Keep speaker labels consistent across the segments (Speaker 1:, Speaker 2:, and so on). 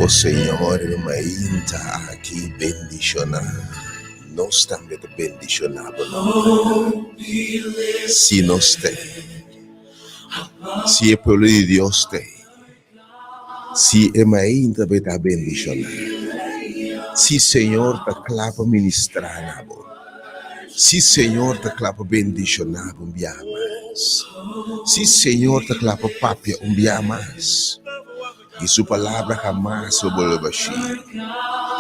Speaker 1: O Señor, e mainta aki bendishoná. Nos tambe ta bendishoná bo nòmber. Si nos t'ei, si e pueblo di Dios t'ei, si e mainta bo ta bendishoná, si Señor ta kla pa ministrá na bo, si Señor ta kla pa bendishoná bo un biaha mas, si Señor ta kla pa papia un biaha mas. I su palabra hamas lo bolbe bashí.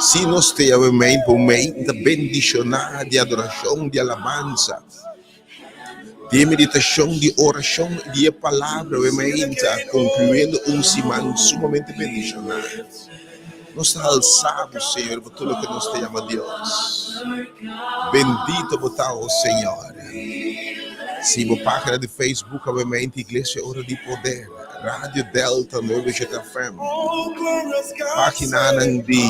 Speaker 1: Si nos ta yawe mei pa un meinta bendishoná di adorashon, di alabansa, di meditashon, di orashon i di e palabra, we meinta konkluyendo un siman sumamente bendishoná. Nos ta halsa bo, Señor, pa tur loke nos ta yama Dios. Bendito bo ta, o Señor. Si bo página di Facebook awe meinta Iglesia Ora di Poder. Radio Delta 97 FM, páginanan di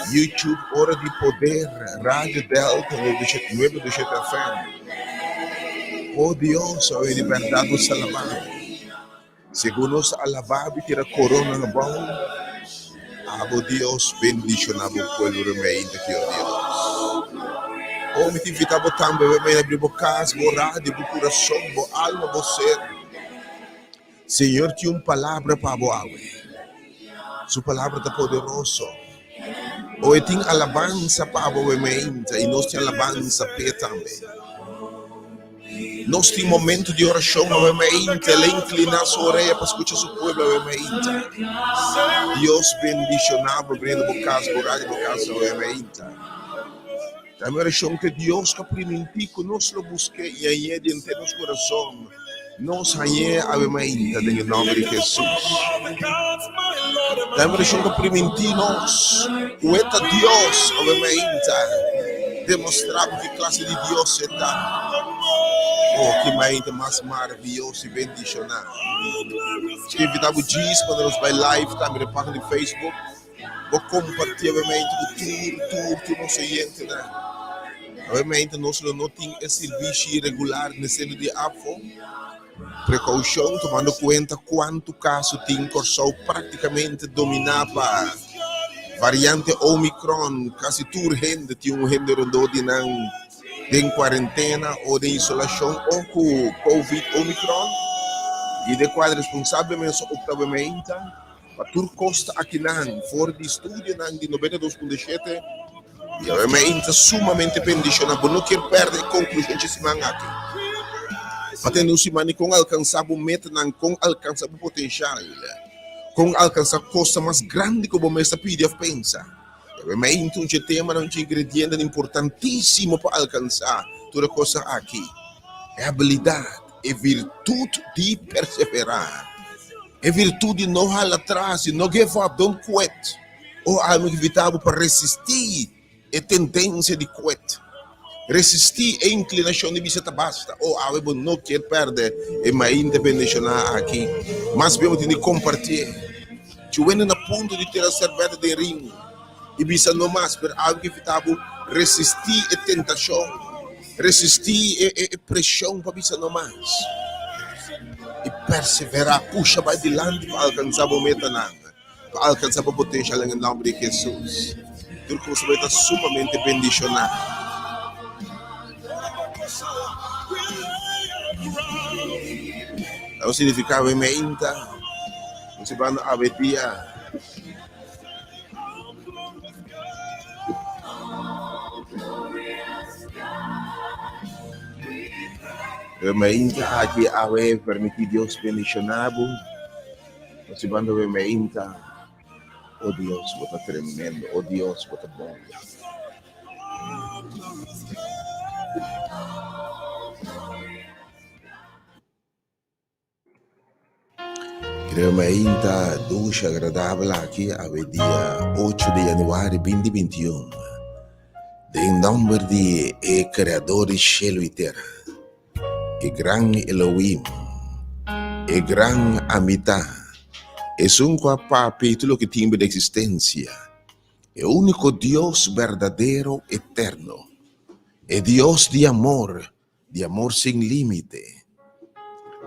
Speaker 1: YouTube Ora di Poder, Radio Delta 97 FM. Oh Dios, awe di berdad nos ta alabá bo. Segun nos ta alabá bo i tira korona na bou, abo Dios bendishoná bo pueblo remeinte aki, oh Dios. Oh, mi ta invitá bo tambe pa bini abri bo kas, bo radio, bo kurason, bo alma, bo ser. Señor tin un palabra pa bo awe. Su palabra ta poderoso. Oh, e tin alabansa pa bo awe mainta i nos tin alabansa p'e tambe. Nos tin momento di orashon awe mainta, el a inkliná su orea pa skucha su pueblo awe mainta. Dios bendishoná bo abriendo bo kas, bo radio, bo kas awe mainta. Ta mi orashon ku Dios ku a primintí ku nos lo busk'é i hañ'é di henter nos kurason, nos hañ'é awe mainta den e nòmber di Hesus. Ta mi orashon ku a primintí nos ku e ta Dios awe mainta, demostrá bo ki klase di Dios e ta. Oh, ki mainta mas maravioso i bendishoná! Nos ke invitá bo djis pa nos bai live tambe den página di Facebook. Bo kompartí awemente ku tur, tur, tur nos oyentenan. Awemente nos lo no tin e sirbishi regular den e sentro di APFO. Prekoushon, tomando kuenta kuantu kaso tin Kòrsou praktikamente dominá pa variante Omicron, kasi tur hende tin un hende rondó di nan den kuarentena o den isolashon o ku Covid Omicron. I de kual responsablemente opta awemente. Pa tur kos ta akinan, for di studionan di 92.7, i awe mei ta sumamente bendishoná. Bo no kier pèrdè e konklushon dje siman aki. Pa tende un siman di kon alkansá bo metanan, kon alkansá bo potenshal, kon alkansá kosnan mas grandi ku bo mes ta pidi òf pensa. I awe mei ta un dje temanan, un dje ingredientenan importantísimo pa alkansá tur e kosnan aki, e abilidat, e virtut di perseverá. E virtud di no hala tras, di no give up, don't quit. Oh, ami ki invita bo pa resisti e tendencia di quit. Resisti e inclinacion di bisa ta basta. Oh, awe bo no kier perde e mainta bendiciona aki. Mas bien bo tin di compartié. Chuwende na punto di tira serbeta den ring i bisa no mas, pero awe ki invita bo resisti e tentacion. Resistí e preshon pa bisa no mas i perseverá, pusha bai dilanti pa alkansá bo metanan, pa alkansá bo potenshal den e nòmber di Hesus. Tur kos bai ta sumamente bendishoná. Lo signifiká awe meinta, nos ta banda awe dia. E mainta aki awe permiti Dios bendiciona bo. Nos ta banda awe mainta. Oh Dios, bo ta tremendo. Oh Dios, bo ta bon. Creo mainta dushi agradabel aki awe dia ocho di januari binti binti un. Den nomber di e Creador di shelu i tera, e gran Elohim, e gran Amita, esun ku a papia i tur loke tin den existencia, e unico Dios berdadero eterno, e Dios di amor, Di amor sin límite.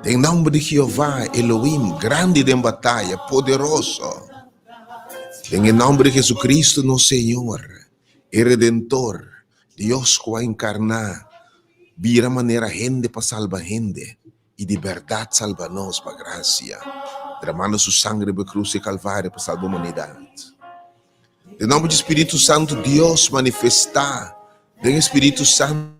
Speaker 1: Den nomber di Jehová, Elohim, grandi den bataya, poderoso. Den e nòmber di Jesucristo nos Señor, e Redentor, Dios ku a enkarná, bira manera hende pa salba hende, i di bèrdat salba nos pa grasia, dramando su sangre riba e krus di Kalvario pa salba humanidat. Den nòmber di Spiritu Santu, Dios manifestá den e Spiritu Santu.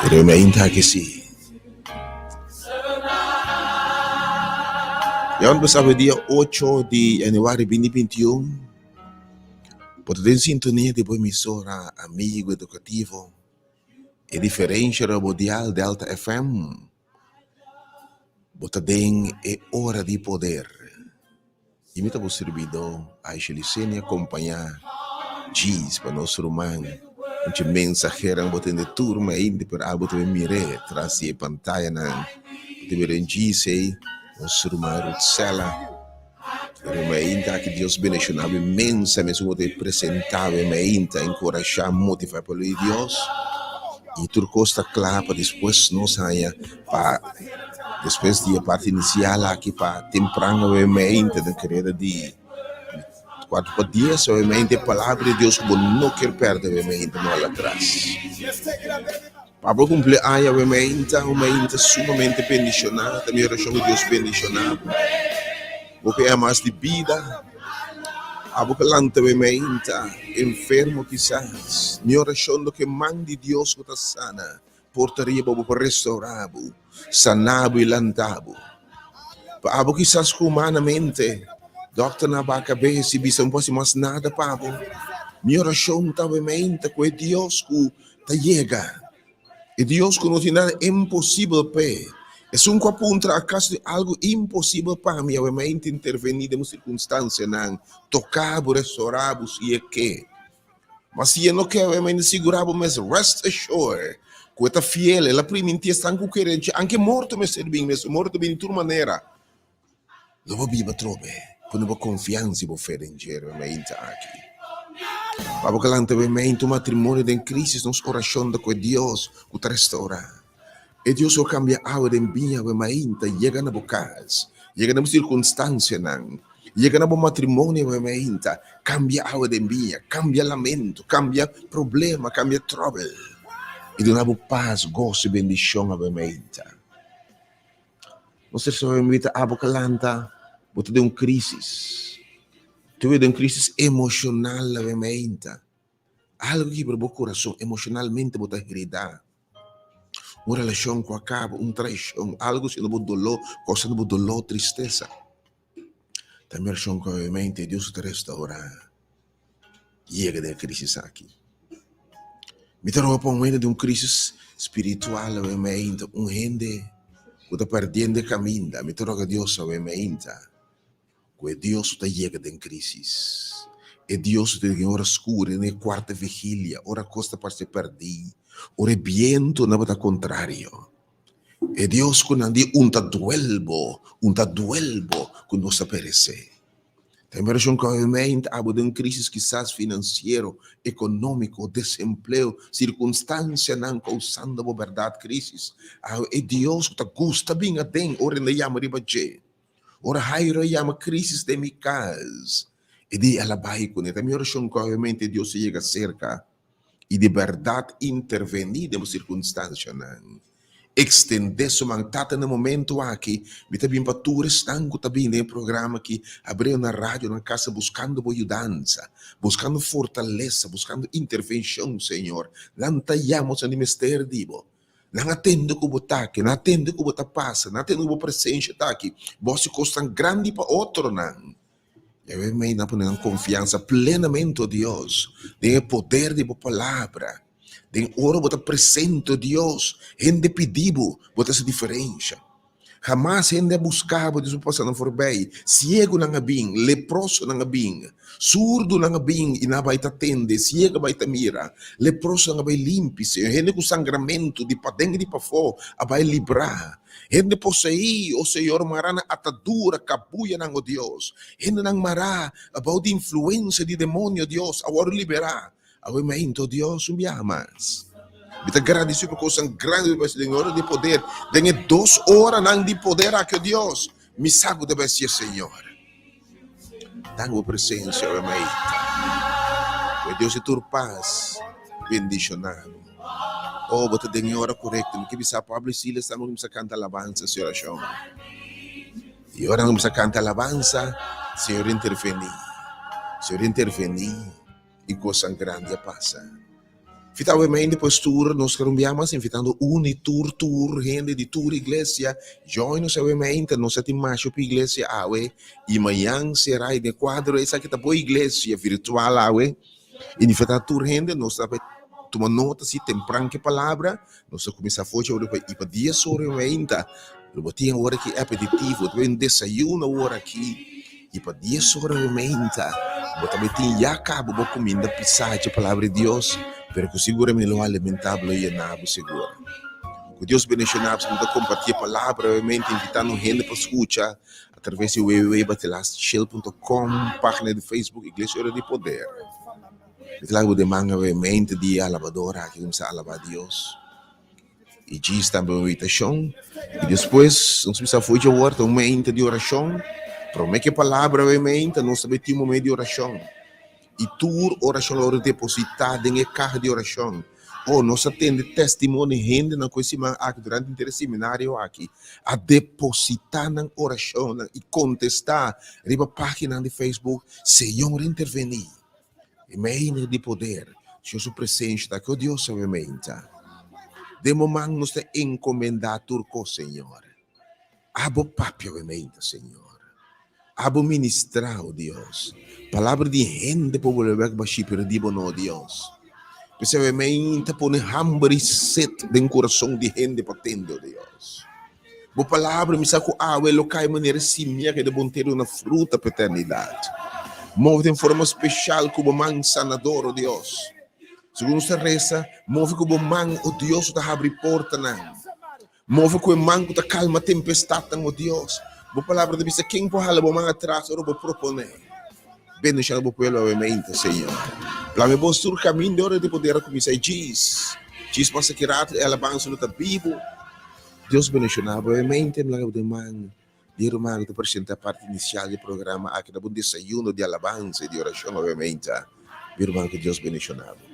Speaker 1: Pero mi ainda que sí. Ya empezaba dia 8 di januari 2021. Bo ta den sintonia di bo emisora amigo edukativo e diferensha riba bo dial Delta FM. Bo ta den e ora di poder. I mi ta bo sirbidó Aisha Licenia kompañá djis pa nos ruman un dje mensaheronan bo tende tur mainti pero abo ta bin mir'é tras di e pantayanan. Bo ta mira un djis ei nos ruman Ruthsella. Pero mainta aki Dios bendiciona bo inmensa mes como te presenta bo mainta encorasha motiva e pueblo di Dios y tur cos ta cla pa despues nos haya pa despues di e parti inicial aki pa tempran awe mainta den carera di cuatro pa dies awe mainta e palabra di Dios cu bo no kier perde awe mainta no hala atras. Pa bo cumpli aña awe mainta, un mainta sumamente bendiciona, ta mi oracion cu Dios bendiciona bo. Bo cu e mas di bida, abo cu lanta awe mainta, enfermo kisas, mi oracion lo cu e man di Dios cu ta sana por ta riba bo pa restaura bo, sana bo y lanta bo. Pa abo kisas cu humanamente dokternan a baha cabes y bisa no por haci mas nada pa bo, mi oracion ta awe mainta cu e Dios cu ta yega. E Dios ku no tin nada imposibel p'e. Esun ku a puntra akaso tin algu imposibel pa mi? Awe mai ta intervení den bo sirkunstansianan, toka bo, restorá bo si e ke. Ma si e no ke, awe mai ta sigurá bo mes, rest assured, ku e ta fiel, el a primintí esnan ku kere dje, anke morto mester bin, mester morto bin di tur manera. Lo bo biba atrobe, pone bo konfiansa i bo fe den dje riba meinta aki. Pa bo ka lanta bo mente un matrimonio den krisis, nos orashon ta ku e Dios ku ta restourá. E Dios ku a kambia awa den biña awe mainta yega na bo kas, yega na bo sirkunstansianan, yega na bo matrimonio awe mainta, kambia awa den biña, kambia lamento, kambia problema, kambia tròbel i duna bo pas, goso i bendishon awe mainta. Nos ta sobrevivi abo ka lanta bo ta den un crisis. Ta den un crisis emocional awe-meinta. Algo kibra bo corazon emocionalmente bo ta herida. Un relacion cu a caba, un traicion, algo haciendo bo dolor, causando bo dolor, tristesa. Ta mi oracion cu awe-meinta Dios ta restaura. Yega den e crisis aki. Mi ta roga pa un hende den un crisis spiritual awe meinta, un hende cu ta perdiendo e caminda. Mi ta roga Dios awe meinta cu e Dios cu ta yega den crisis, e Dios cu ta yega den ora scur, den e cuarta vigilia, ora cos ta parse perdi, ora e biento tabata contrario, e Dios cu nan di un ta duel bo, un ta duel bo cu nos ta perece. Ta e orashon ku awe abo den un krisis kisas finansiero, ekonómiko, desempleo, sirkunstansianan kousando bo bèrdat krisis. Awe e Dios ku ta gusta bin aden ora e na yama riba dje. Ora Jairo a yama krisis den mi kas, e di el a bai kuné. Ta mi orashon ku awe e Dios ta yega serka i di bèrdat intervení den bo sirkunstansianan. Extendé su man. Tata, na e momento aki, mi ta bin pa tur esnan ku ta bin den e programa aki, abreu na radio, na kasa, buskando bo yudansa, buskando fortalesa, buskando intervenshon, Señor. Nan ta yama osnan di mester di bo. Nan a tende ku bo ta aki, nan a tende ku bo ta pasa, nan a tende ku bo presensha ta aki. Bo hasi kosnan grandi pa otronan. Yahweh mei nan pone nan konfiansa plenamente, o Dios, den e poder di bo palabra. Den ora bo ta presente, o Dios, hende pidi bo, bo ta hasi diferensha. Hamas hende a buska bo, Dios, bo pasa nan forbei. Siegunan a bin, leprosonan a bin, surdunan a bin i nan a bai ta tende, siegu a bai ta mira, leprosonan a bai limpi, Señor. Hende ku sangramentu di paden i di pafó a bai librá. Hende poseí, o Señor, mará na atadura, kabuyanan, o Dios. Hendenan mará abou di influensia di demonio, Dios, a wòrdu liberá. Awe mainta, o Dios, un biaha mas. Mi ta gradisí pa kosnan grandi ku bo ta hasi den e ora di poder, den e dos oranan di poder aki, o Dios. Mi sa ku ta bai hasié, Señor. Danki bo presensia awe mainta. Ku e Dios di tur pas bendishoná bo. Oh, bo ta den e ora korekto. Mi ke bisa Pablo i Silas tambe kuminsá kanta alabansa si orashon. I ora nan kuminsá kanta alabansa, Señor intervení. Señor intervení i kosnan grandi a pasa. Fita awe mainta pues tur nos Colombiano mas invitando uni tur tur hende di tur iglesia join nos awe mainta nos a tin masha pa iglesia awe y mañan sera y den cuadro esaki ta bo iglesia virtual awe invita tur hende nos ta tuma nota si tempran ke palabra nos ta cuminsa fochi awor y pa dies ora mainta lo bo tin awor aki apetitivo ta un desayuno awor aki y pa dies ora mainta bo ta bay tin ya caba bo cuminda pisa dje palabra di Dios pero cu siguramente lo alimenta bo lo yena bo sigur cu Dios bendiciona bo ta comparti e palabra obviamente invitando hende pa scucha a traves di www.batelastchill punto com pagina di Facebook Iglesia Ora di Poder mi ta laga bo den manga obviamente di alabador aki cuminsa alaba Dios. I djis tambe un invitashon. I despues nos bisa afo'i dje wòrd un momento di orashon. Promé ku e palabra bai meinta nos ta bai tin un momento di orashon. I tur orashon lo wòrdu depositá den e kaha di orashon. Oh, nos a tende testimonio di hendenan ku e siman aki durante henter e seminario aki a depositá nan orashonnan i kontestá riba páginanan di Facebook, Señor intervení. E meina di poder, Señor su presencia ta aki, oh Dios awe meinta. Den bo man nos ta encomenda tur cos, Señor. Abo papia awe meinta, Señor. Abo ministra, oh Dios. Palabra di hende por bolbe bek bashí, pero di bo no, oh Dios. P'esei awe meinta pone hamber i set den curason di hende pa tende, oh Dios. Bo palabra mi sa ku awe lo kai manera simia ke ta bon te duna fruta pa eternidat. Move den forma speshal ku bo man sanador, o Dios. Segun nos ta resa, move ku bo man, o Dios, ku ta habri portanan. Move ku e man ku ta kalma tempestatnan, o Dios. Bo palabra ta bisa, Ken por hala bo man atras ora bo proponé? Bendiciona bo pueblo awe mainta, Señor. Plame bos tur kaminda ora di poder a kuminsá. Djis, djis mas aki rato e alabansa lo ta bibu. Dios bendiciona bo e mente mi laga bo den man di e ruman ku ta presenta parti inicial di e programa aki na bo desayuno di alabansa y di oracion obviamente mi ruman ku Dios bendiciona bo.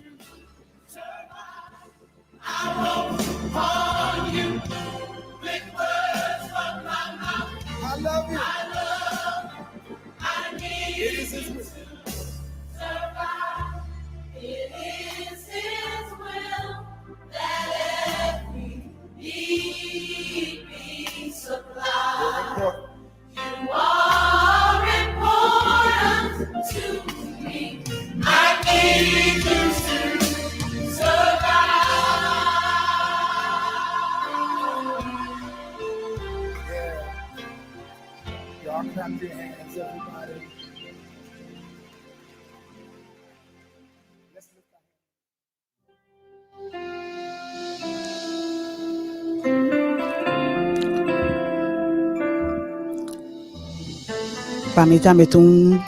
Speaker 2: Pa mi tambe ta un.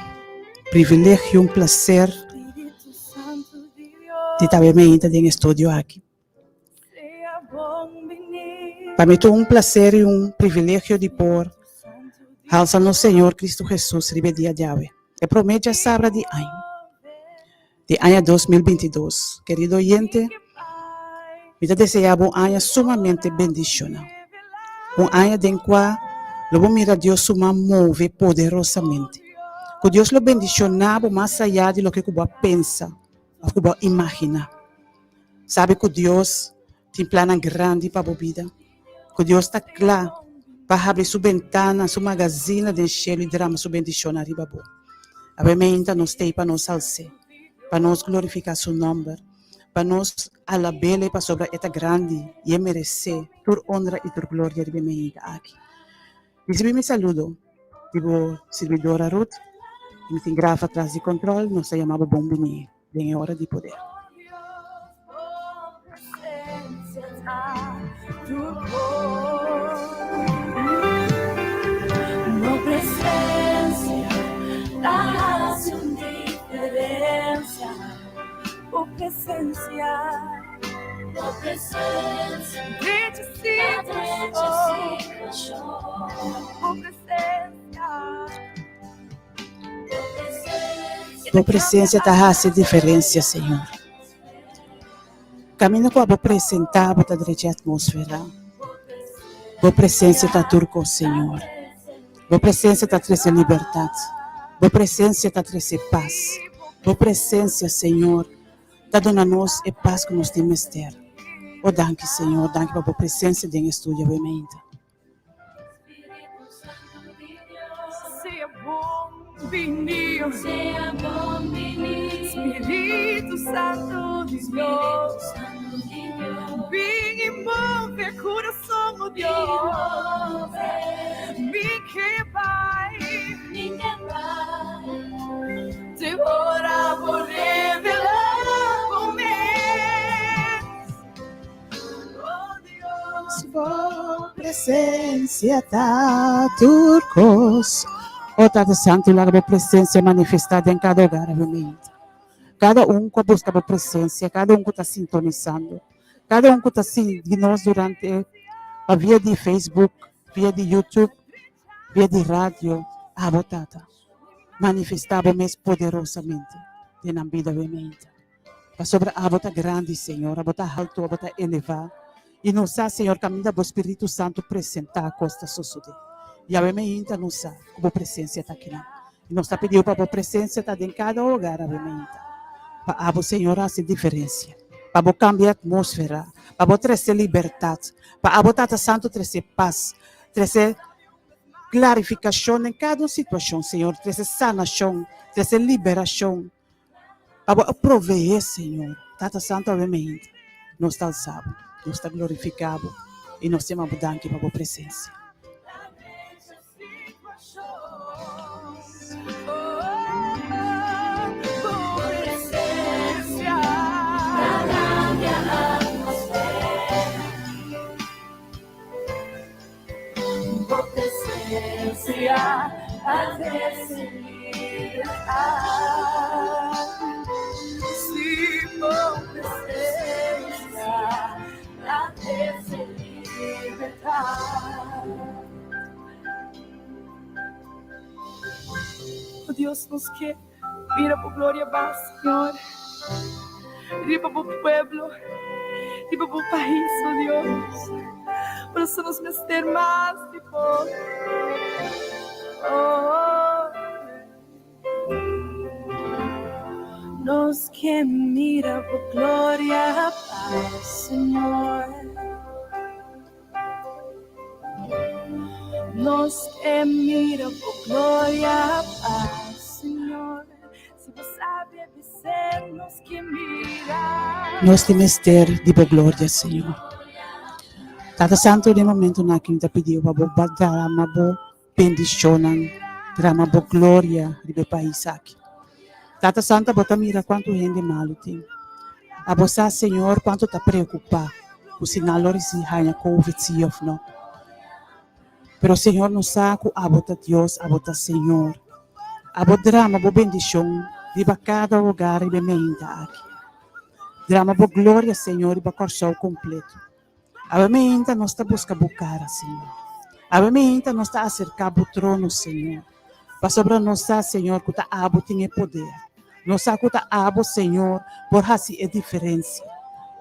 Speaker 2: privilegio, un placer di ta be meinta den e studio aki. Pa mi ta un placer y un privilegio di por halsa nos Señor Cristo Jesus riba e dia djawe, e prome djasabra di aña, di aña 2022. Kerido oyente, mi ta desea bo un aña sumamente bendiciona, un aña den cua lo bo mira Dios su man move poderosamente, cu Dios lo bendiciona bo mas aya di loke cu bo a pensa of cu bo a imagina. Sabi cu Dios tin plannan grandi pa bo bida, cu Dios ta cla pa habri su bentana, su magazina den shelu y drama su bendicionnan riba bo. Awe meinta nos t'ei pa nos als'é, pa nos glorifica su nomber, pa nos alab'El pasobra E ta grandi y E merecé tur honra y tur gloria riba e meinta aki. Ricibi mi saludo di bo sirbidora Ruth y mi tin Grafa tras di control, nos ta yama bo bon bini den e ora di poder. Bo presencia ta haci diferencia, Señor. Caminda cu abo presenta, bo ta drecha e atmosfera. Bo presencia ta tur cos, Señor. Bo presencia ta trece libertad. Bo presencia ta trece paz. Bo presencia, Señor, ta duna nos e paz cu nos tin mester. O danki, Señor, danki pa bo presencia den e studio awe mainta. Bo presencia ta tur cos. O Tata Santo, laga bo presencia manifesta den cada hogar awe mainta. Cada un cu a busca bo presencia, cada un cu ta sintonisando, cada un cu ta sigui nos durante pa via di Facebook, via di YouTube, via di radio, abo Tata, manifesta bo mes poderosamente den nan bida awe mainta. Pasobra abo ta grandi, Señor, abo ta haltu, abo ta elevá. I nos sa, Señor, kaminda bo Spiritu Santu presentá, kos ta sosodé. Yahweh meinta nos sa ku bo presensia ta akinan. I nos ta pidiu pa bo presensia ta den kada hogar awe meinta. Pa abo, Señor, hasi diferensia. Pa bo kambia atmósfera. Pa bo trese libertat. Pa abo, Tata Santu, trese pas. Trese klarifikashon den kada un situashon, Señor. Trese sanashon. Trese liberashon. Pa bo a proveé, Señor. Tata Santu awe meinta, nos ta alsa bo, nos ta glorifiká bo i nos yama bo danki pa bo presensia.
Speaker 3: Dios nos ke mira bo gloria ba, Señor, riba bo pueblo, riba bo pais, oh Dios. Por eso nos mester mas di bo. Oh. Nos ke mira bo gloria ba, Señor. Nos ke mira bo gloria pa Señor. Si bo sabe bis'é nos ke mira.
Speaker 2: Nos tin mester di bo gloria, Señor. Tata Santo, den momentonan aki mi ta pidi bo pa bo drama bo bendicionnan, drama bo gloria riba e pais aki. Tata Santo, abo ta mira cuanto hende malu tin. Abo sa, Señor, cuanto ta preocupa cu si nan lo ricibi haña covid si of no. Pero, Señor, nos sa cu abo ta Dios, abo ta Señor. Abo drama bo bendishon riba kada hogar riba e meinta aki. Drama bo gloria, Señor, riba Kòrsou kompleto. Awe meinta nos ta buska bo kara, Señor. Awe meinta nos ta aserká bo trono, Señor. Pasobra nos sa, Señor, ku ta abo tin e poder. Nos sa ku ta abo, Señor, por hasi e diferensia.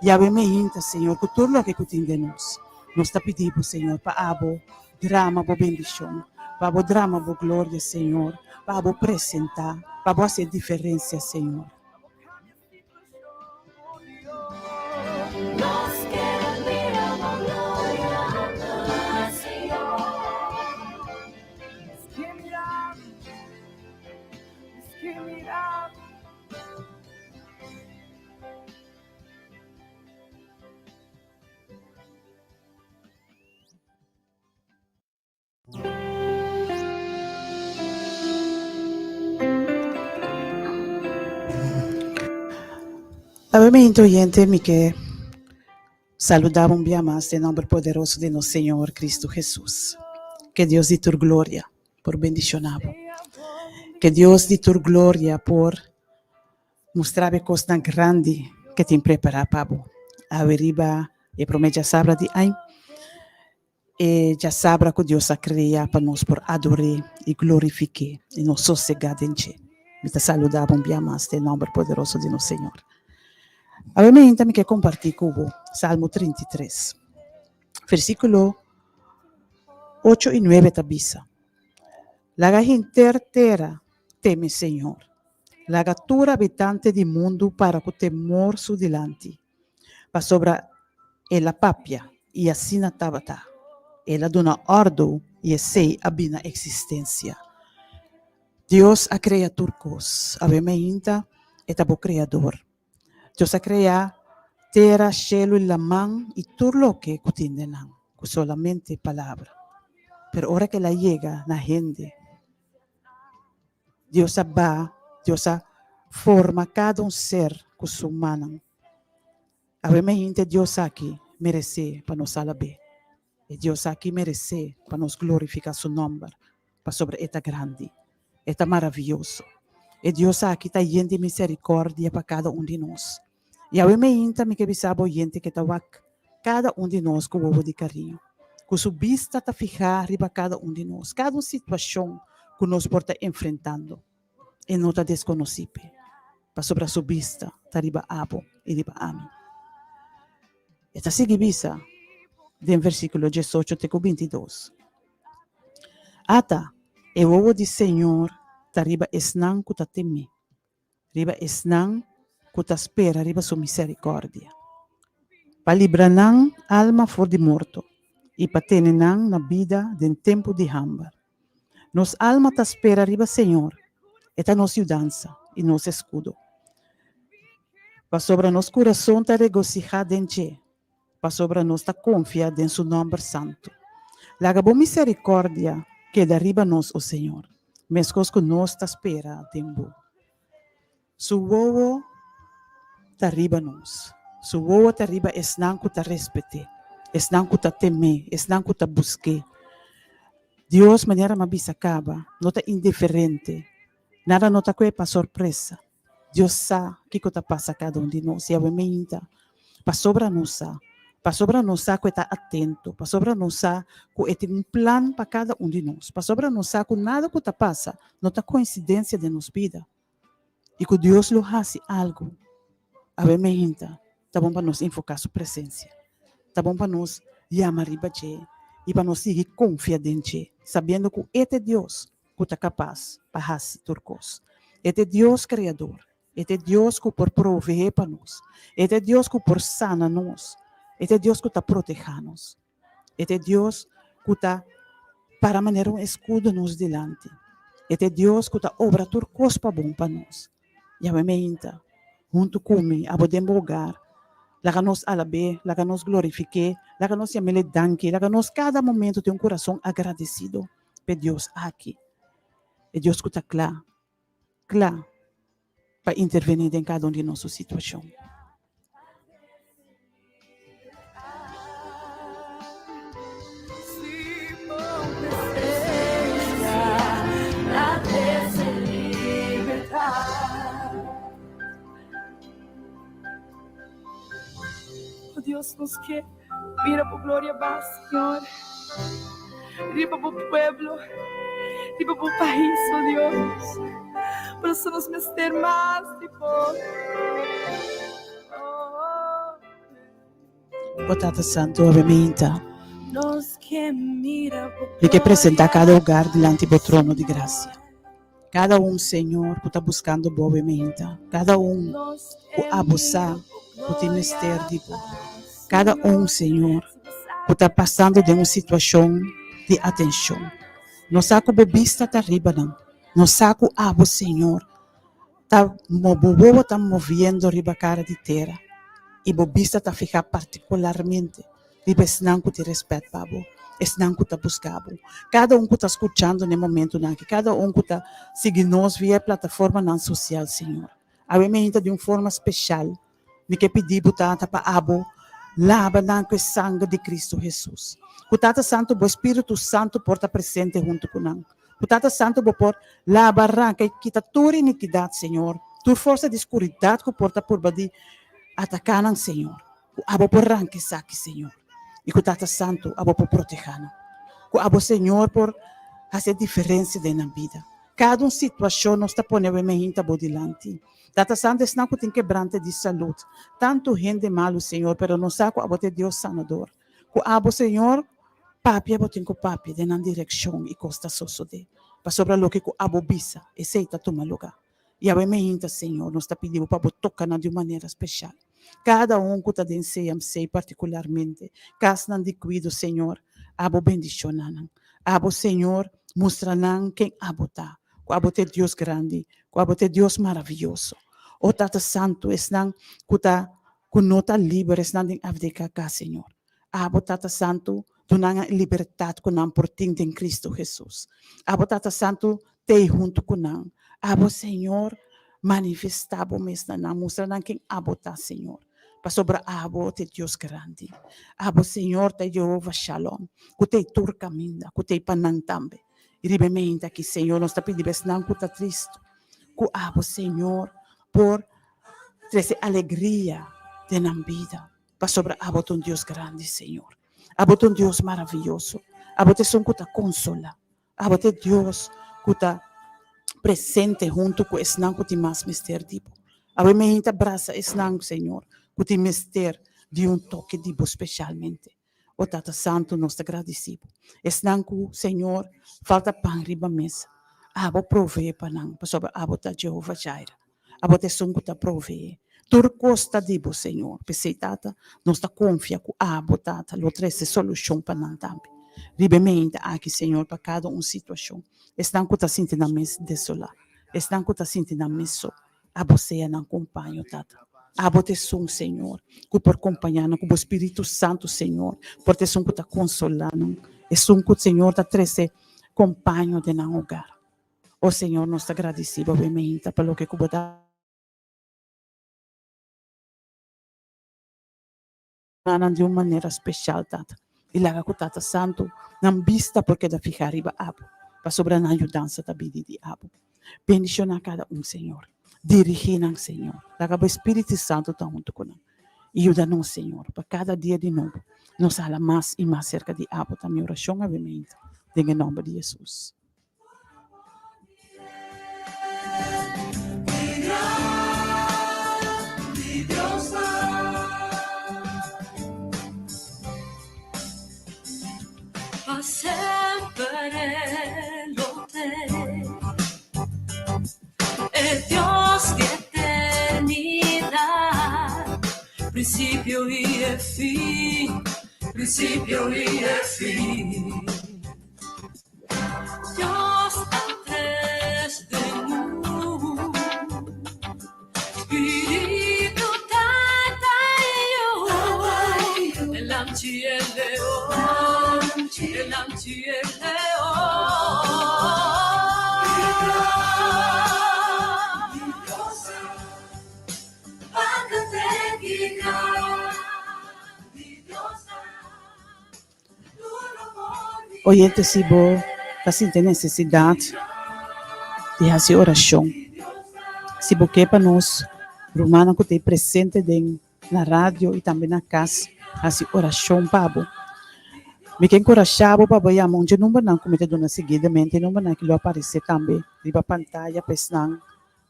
Speaker 2: I awe meinta, Señor, ku tur loke ku tin den nos, nos ta pidi bo, Señor, pa abo drama bo bendishon, pa abo drama bo gloria, Señor, pa abo presentá, pa abo hasi e diferensia, Señor. Awe mi hende oyente mi ke saluda un bia mas den nomber poderoso di nos Señor Cristo Jesus. Ke Dios di tur gloria por bendiciona bo. Ke Dios di tur gloria por mustra bo e kosnan grandi ke tin prepara pa bo. Awe riba e prome djasabra di añ. E djasabra ku Dios a krea pa nos por ador'é i glorifik'é i nos sosegá den dje. Mi ta saludá bo un bia mas den nòmber poderoso di nos Señor. Awe mainta mi ke kompartí ku bo Salmo 33, versíkulo ocho i nuebe ta bisa, Laga henter tera teme Señor, laga tur habitante di mundu para ku temor su dilanti. Pasobra el a papia i asina tabata, el a duna òrdu i esei a bini na eksistensia. Dios a krea tur kos. Awe mainta e ta bo Kreador. Dios a krea tera, shelu i laman i tur loke ku tin den nan, ku solamente palabra. Pero ora ku el a yega na hende, Dios a ba, Dios a forma kada un ser ku su mannan. Awe mehinte Dios aki meresé pa nos alab'é. E Dios aki meresé pa nos glorifiká su nòmber, pasobra e ta grandi, e ta maravioso. E Dios aki ta yen di miserikòrdia pa kada un di nos. I awe meinta mi ke bisa bo yente ke ta wak kada un di nos ku wowo di kariño, ku su bista ta fihá riba kada un di nos, kada un situashon ku nos por ta enfrentando. E no ta deskonosí p'e, pasobra su bista ta riba abo i riba ami. E ta sigui bisa den versíkulo diesocho te ku bintidos, Ata, e wowo di Señor ta riba esnan ku ta tem'é. riba esnan ku ta spera riba su miserikòrdia, pa libra nan alma for di morto i pa tene nan na bida den tempu di hamber. Nos alma ta spera riba Señor, e ta nos yudansa i nos eskudo. Pasobra nos kurason ta regosihá den dje, pasobra nos ta konfia den su nòmber santu. Laga bo miserikòrdia keda riba nos, o Señor, meskos ku nos ta spera den bo. Su wowo ta riba nos, su wowo ta riba esnan ku ta respet'é, esnan ku ta tem'é, esnan ku ta busk'é. Dios, manera mi a bisa kaba, no ta indiferente, nada no ta koe pa sorpresa. Dios sa kiko ta pasa kada un di nos. Yahweh meinta, pasobra nos sa, pasobra nos sa ku e ta atento, pasobra nos sa ku e tin un plan pa kada un di nos, pasobra nos sa ku nada ku ta pasa no ta koinsidensia den nos bida i ku Dios lo hasi algu. Awe meinta, ta bon pa nos invoká su presensia. Ta bon pa nos yama riba dje i pa nos sigui konfia den dje, sabiendo ku e ta e Dios ku ta kapas pa hasi tur kos. E ta e Dios Kreador. E ta e Dios ku por proveé pa nos. E ta e Dios ku por sana nos. E ta e Dios ku ta protehá nos. E ta e Dios ku ta para manera un eskudo nos dilanti. E ta e Dios ku ta obra tur kos pa bon pa nos. Yahweh meinta huntu ku mi, abo den bo hogar. Laga nos alab'é, laga nos glorifik'é, laga nos yam'é danki, laga nos kada momento tin un kurason agradesido p'e Dios aki, e Dios ku ta kla, kla pa intervení den kada un di nos su situashon.
Speaker 3: Dios, nos ke mira bo gloria ba, Señor. Riba bo pueblo, riba bo pais, oh Dios. Por eso nos mester mas di bo. Oh.
Speaker 2: O Tata Santu, awe meinta, mi ke presentá kada hogar dilanti bo trono di grasia. Kada un, Señor, ku ta buskando bo awe meinta, kada un ku abo sa ku tin mester di bo, kada un, Señor, ku ta pasando den un situashon di atenshon. Nos sa ku bo bista ta riba nan. Nos sa ku abo, Señor, Ta bo wowo ta moviendo riba kara di tera, i bo bista ta fihá partikularmente riba esnan ku tin rèspèt pa bo, esnan ku ta buska bo. Kada un ku ta skuchando na e momentunan aki, kada un ku ta sigui nos via e plataformanan sosial, Señor, awe mi hinta di un forma speshal, mi ke pidi bo, Tata, pa abo laba nan ku e sanger di Kristu Hesus. Ku Tata Santu, bo Spiritu Santu por ta presente huntu ku nan. Ku Tata Santu bo por laba, ranka i kita tur inikidat, Señor, tur forsa di skuridat ku por ta purba di ataká nan, Señor. Ku abo por ranka esaki, Señor, i ku Tata Santu abo por protehá nan. Ku abo, Señor, por hasi e diferensia den nan bida. Kada un situashon nos ta pone awe meinta bo dilanti. Tata Santu, esnan ku tin kebrante di salud, tantu hende malu, Señor, pero nos sa ku abo ta e Dios sanador. Ku abo, Señor, papia bo tin ku papia den nan direkshon i kos ta sosodé, pasobra loke ku abo bisa, esei ta tuma lugá. Yahweh meinta, Señor, nos ta pidi bo pa bo toka nan di un manera speshal. Kada un ku ta den CMC, partikularmente kasnan di kuido, Señor, abo bendishoná nan. Abo, Señor, mustra nan ken abo ta, ku abo ta e Dios grandi, ku abo ta e Dios maravioso. O Tata Santu, esnan ku ta ku no ta liber esnan den FDKK, Señor. Abo, Tata Santu, duna nan e libertat ku nan por tin den Cristo Jesus. Abo, Tata Santu, t'ei huntu ku nan. Abo, Señor, manifestá Bo mes na nan, mustra nan ken Abo ta, Señor, pasobra Abo t'e Dios grandi. Abo, Señor, ta Jehová Shalom, ku t'ei tur kaminda, ku t'ei pa nan tambe. I riba e mente aki, Señor, nos ta pidi bo esnan ku ta tristu, ku Abo, Señor, por Trese alegria den nan bida, pasobra abo ta un Dios grandi, Señor. Abo ta un Dios maraviyoso. Abo ta esun ku ta konsolá. Abo ta e Dios ku ta presente huntu ku esnan ku tin mas mester di bo. Awe mi ta brasa esnan, Señor, ku tin mester di un toke di bo speshalmente. O Tata Santu, nos ta gradisí bo. Esnan ku, Señor, falta pan riba mesa, abo proveé pa nan, pasobra abo ta Jehova Jireh. Abo ta esun ku ta proveé. Tur kos ta di bo, Señor. P'esei, Tata, nos ta konfia ku abo, Tata, lo trese solushon pa nan tambe. Riba e mente aki, Señor, pa kada un situashon. Esnan ku ta sinti nan mes desolá, esnan ku ta sinti nan mes so, Abo sea nan kompaño, Tata. Abo ta esun, Señor, ku por kompañá nan ku bo Spiritu Santu, Señor, por ta esun ku ta konsolá nan, esun ku, Señor, ta trese kompaño den nan hogar. O Señor, nos ta gradisí bo bemeinta pa loke ku bo ta nan di un manera speshal, Tata, i laga ku Tata Santu nan bista por keda fihá riba abo, pasobra nan yudansa ta bini di abo. Bendishoná kada un, Señor. Dirigí nan, Señor. Laga bo Spiritu Santu ta huntu ku nan. I yuda nos, Señor, pa kada dia di nobo nos hala mas i mas serka di abo. Ta mi orashon awe-meinta, den e nòmber di Hesus. Oyente si bo ta sinti nesesidat di hasi orashon, si bo ke pa nos rumannan ku ta ei presente den na radio i tambe na kas. hasi orashon pa bo. Mi ke enkurashá bo pa bo yama un dje numbernan ku mi ta duna seguidamente. E numbernan aki lo aparesé tambe riba pantaya pa esnan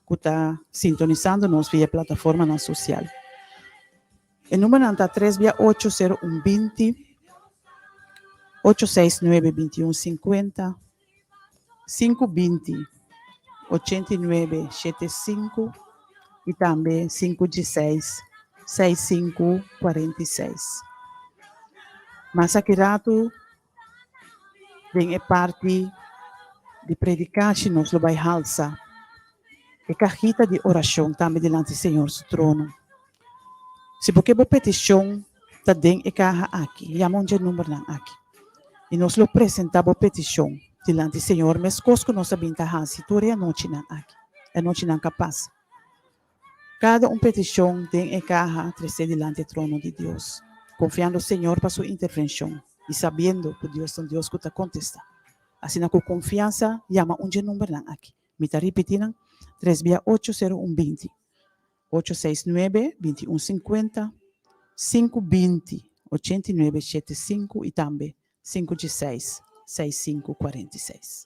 Speaker 2: ku ta sintonisando nos via e plataformanan sosial. E numbernan ta tres bia ocho sero un binti, ocho seis nuebe binti un sinkuenta, sinku binti, ochenta i nuebe shete sinku i tambe sinku dieseis, seis sinku kuarenta i seis. Mas aki ratu den e parti di predikashi nos lo bai halsa e kajita di orashon tambe dilanti Señor su trono. Si bo ke bo petishon ta den e kaha aki, yama un dje numbernan aki i nos lo presentá bo petishon dilanti Señor meskos ku nos a bin ta hasi tur e anochinan aki, e anochinan ka pasa. Kada un petishon den e kaha tresé dilanti e trono di Dios, konfiando Señor pa su intervenshon i sabiendo ku Dios ta un Dios ku ta kontestá. Asina ku konfiansa yama un dje numbernan aki. Mi ta ripití nan, tres bia ocho sero un binti, ocho seis nuebe, binti un sinkuenta, sinku binti, ochenta i nuebe shete sinku i tambe sinku dieseis, seis sinku kuarenta i seis.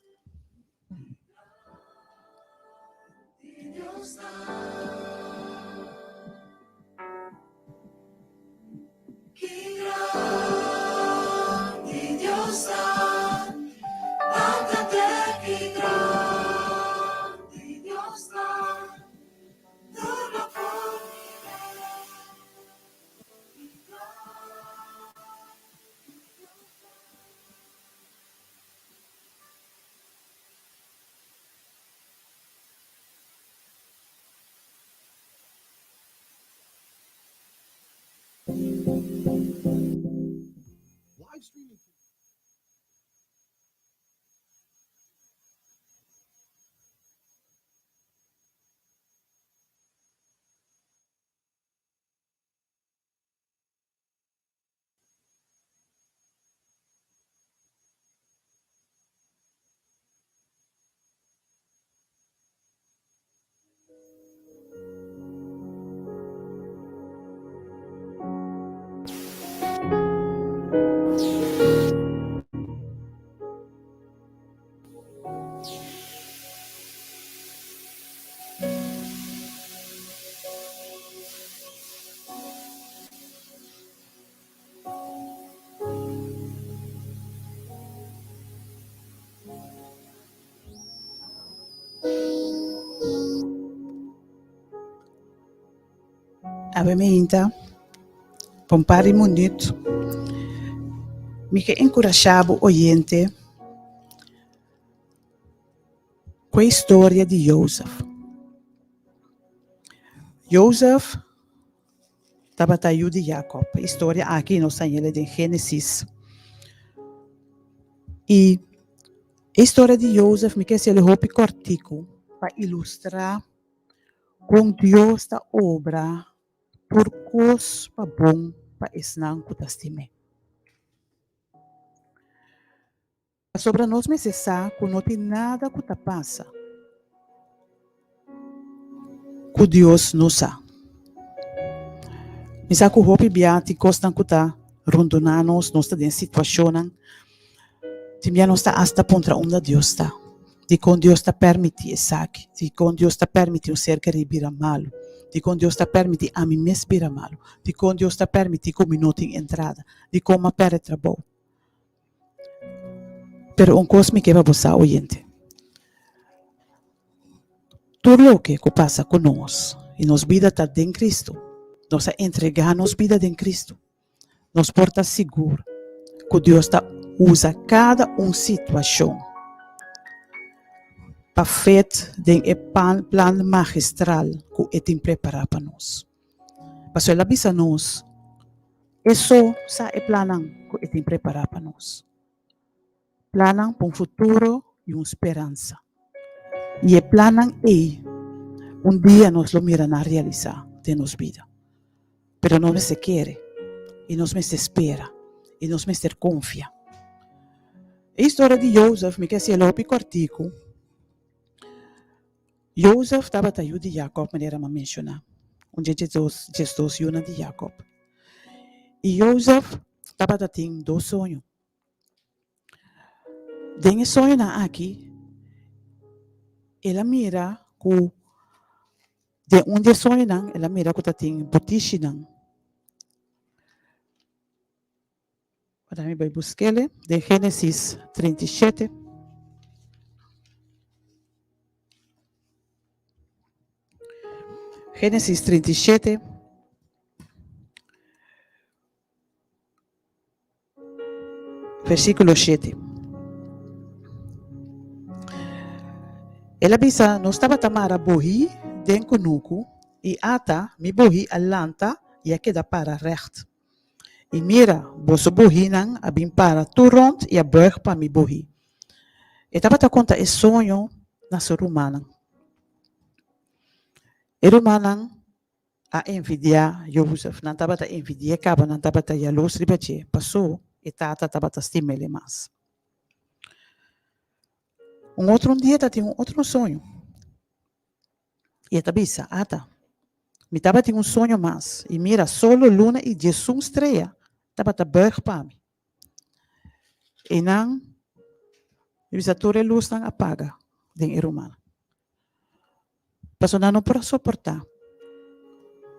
Speaker 2: Awe mi hinta pa un par di minüt mi ke enkurashá bo oyente ku e historia di Jozef. Jozef tabata yu di Jakòb. E historia aki nos ta hañ'el den Génesis. I e historia di Jozef mi ke hasiel hopi kòrtiku pa ilustrá kon Dios ta obra tur kos pa bon pa esnan ku ta stim'é. Pasobra nos mester sa ku no tin nada ku ta pasa ku Dios no sa. Mi sa ku hopi bia tin kosnan ku ta rondoná nos, nos ta den situashonnan, tin bia nos ta asta puntra unda Dios ta, dikon Dios ta permití esaki, dikon Dios ta permití un ser kerí bira malu, dikon Dios ta permití ami mes bira malu, dikon Dios ta permití ku mi no tin entrada, dikon mi a pèrdè trabou. Pero un kos mi ke pa bo sa, oyente. Tur loke ku pasa ku nos i nos bida ta den Kristu, nos a entregá nos bida den Kristu, nos por ta sigur ku Dios ta usa kada un situashon pa fet den e plan magistral ku e tin prepará pa nos. Pasobra el a bisa nos. E so sa e plannan ku e tin prepará pa nos. Plannan pa un futuro i un speransa. I e plannan ei un dia nos lo mira nan realisá den nos bida. Pero nos mester kere i nos mester spera i nos mester konfia. E historia di Jozef mi ke hasiel hopi kòrtiku. Jozef tabata yu di Jakòb manera mi a menshoná, un dje djesdos yunan di Jakòb. I Jozef tabata tin dos soño. Den e soñonan aki, el a mira ku den un di e soñonan el a mira ku ta tin butishinan. Ora mi bai busk'el den Génesis 37. Génesis 37. Versíkulo 7. El a bisa, Nos tabata mara bohí den kunuku, i ata, mi bohí a lanta i a keda para règt. I mira, boso bohínan a bin para tur rònt i a bùig pa mi bohí. E tabata konta e soño na su rumannan. E rumannan a envidiá Jozef. Nan tabata envidi'é kaba nan tabata yalus riba dje, pasó e tata tabata stim'el mas. Un otro un dia ta tin un otro soño. I e ta bisa, Ata, mi tabatin un soño mas, i mira, solo, luna i diesun strea tabata buig pa mi. Einan, mi bisa tur e lusnan a paga den e rumannan. Pasobra nan no por a soportá.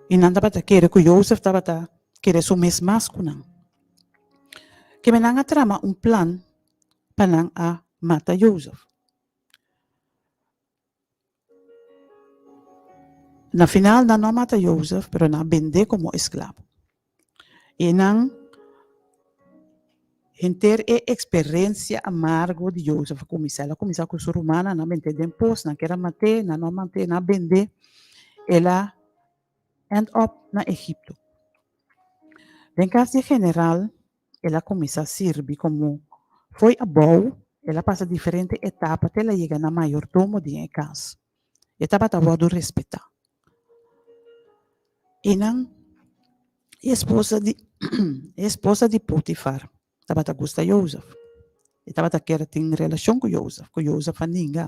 Speaker 2: I nan tabata kere ku Jozef tabata kere su mes mas ku nan. Keme nan a trama un plan pa nan a mata Jozef. Na final nan no a mata Jozef, pero nan a bend'é komo esklabo. I nan henter e eksperensia amargo di Jozef a kuminsá. El a kuminsá ku su rumannan, nan a bent'é den pos, nan kier a mat'é, nan no a mat'é, nan a bend'é. El a end up na Egipto. Den kas di e general el a kuminsá sirbi komo fo'i abou, el a pasa diferente etapa te el a yega na mayordomo den e kas. E tabata wòrdu respetá. I nan e esposa di e esposa di Potifar tabata gusta Jozef. E tabata kier tin relashon ku Jozef, ku Jozef a ninga.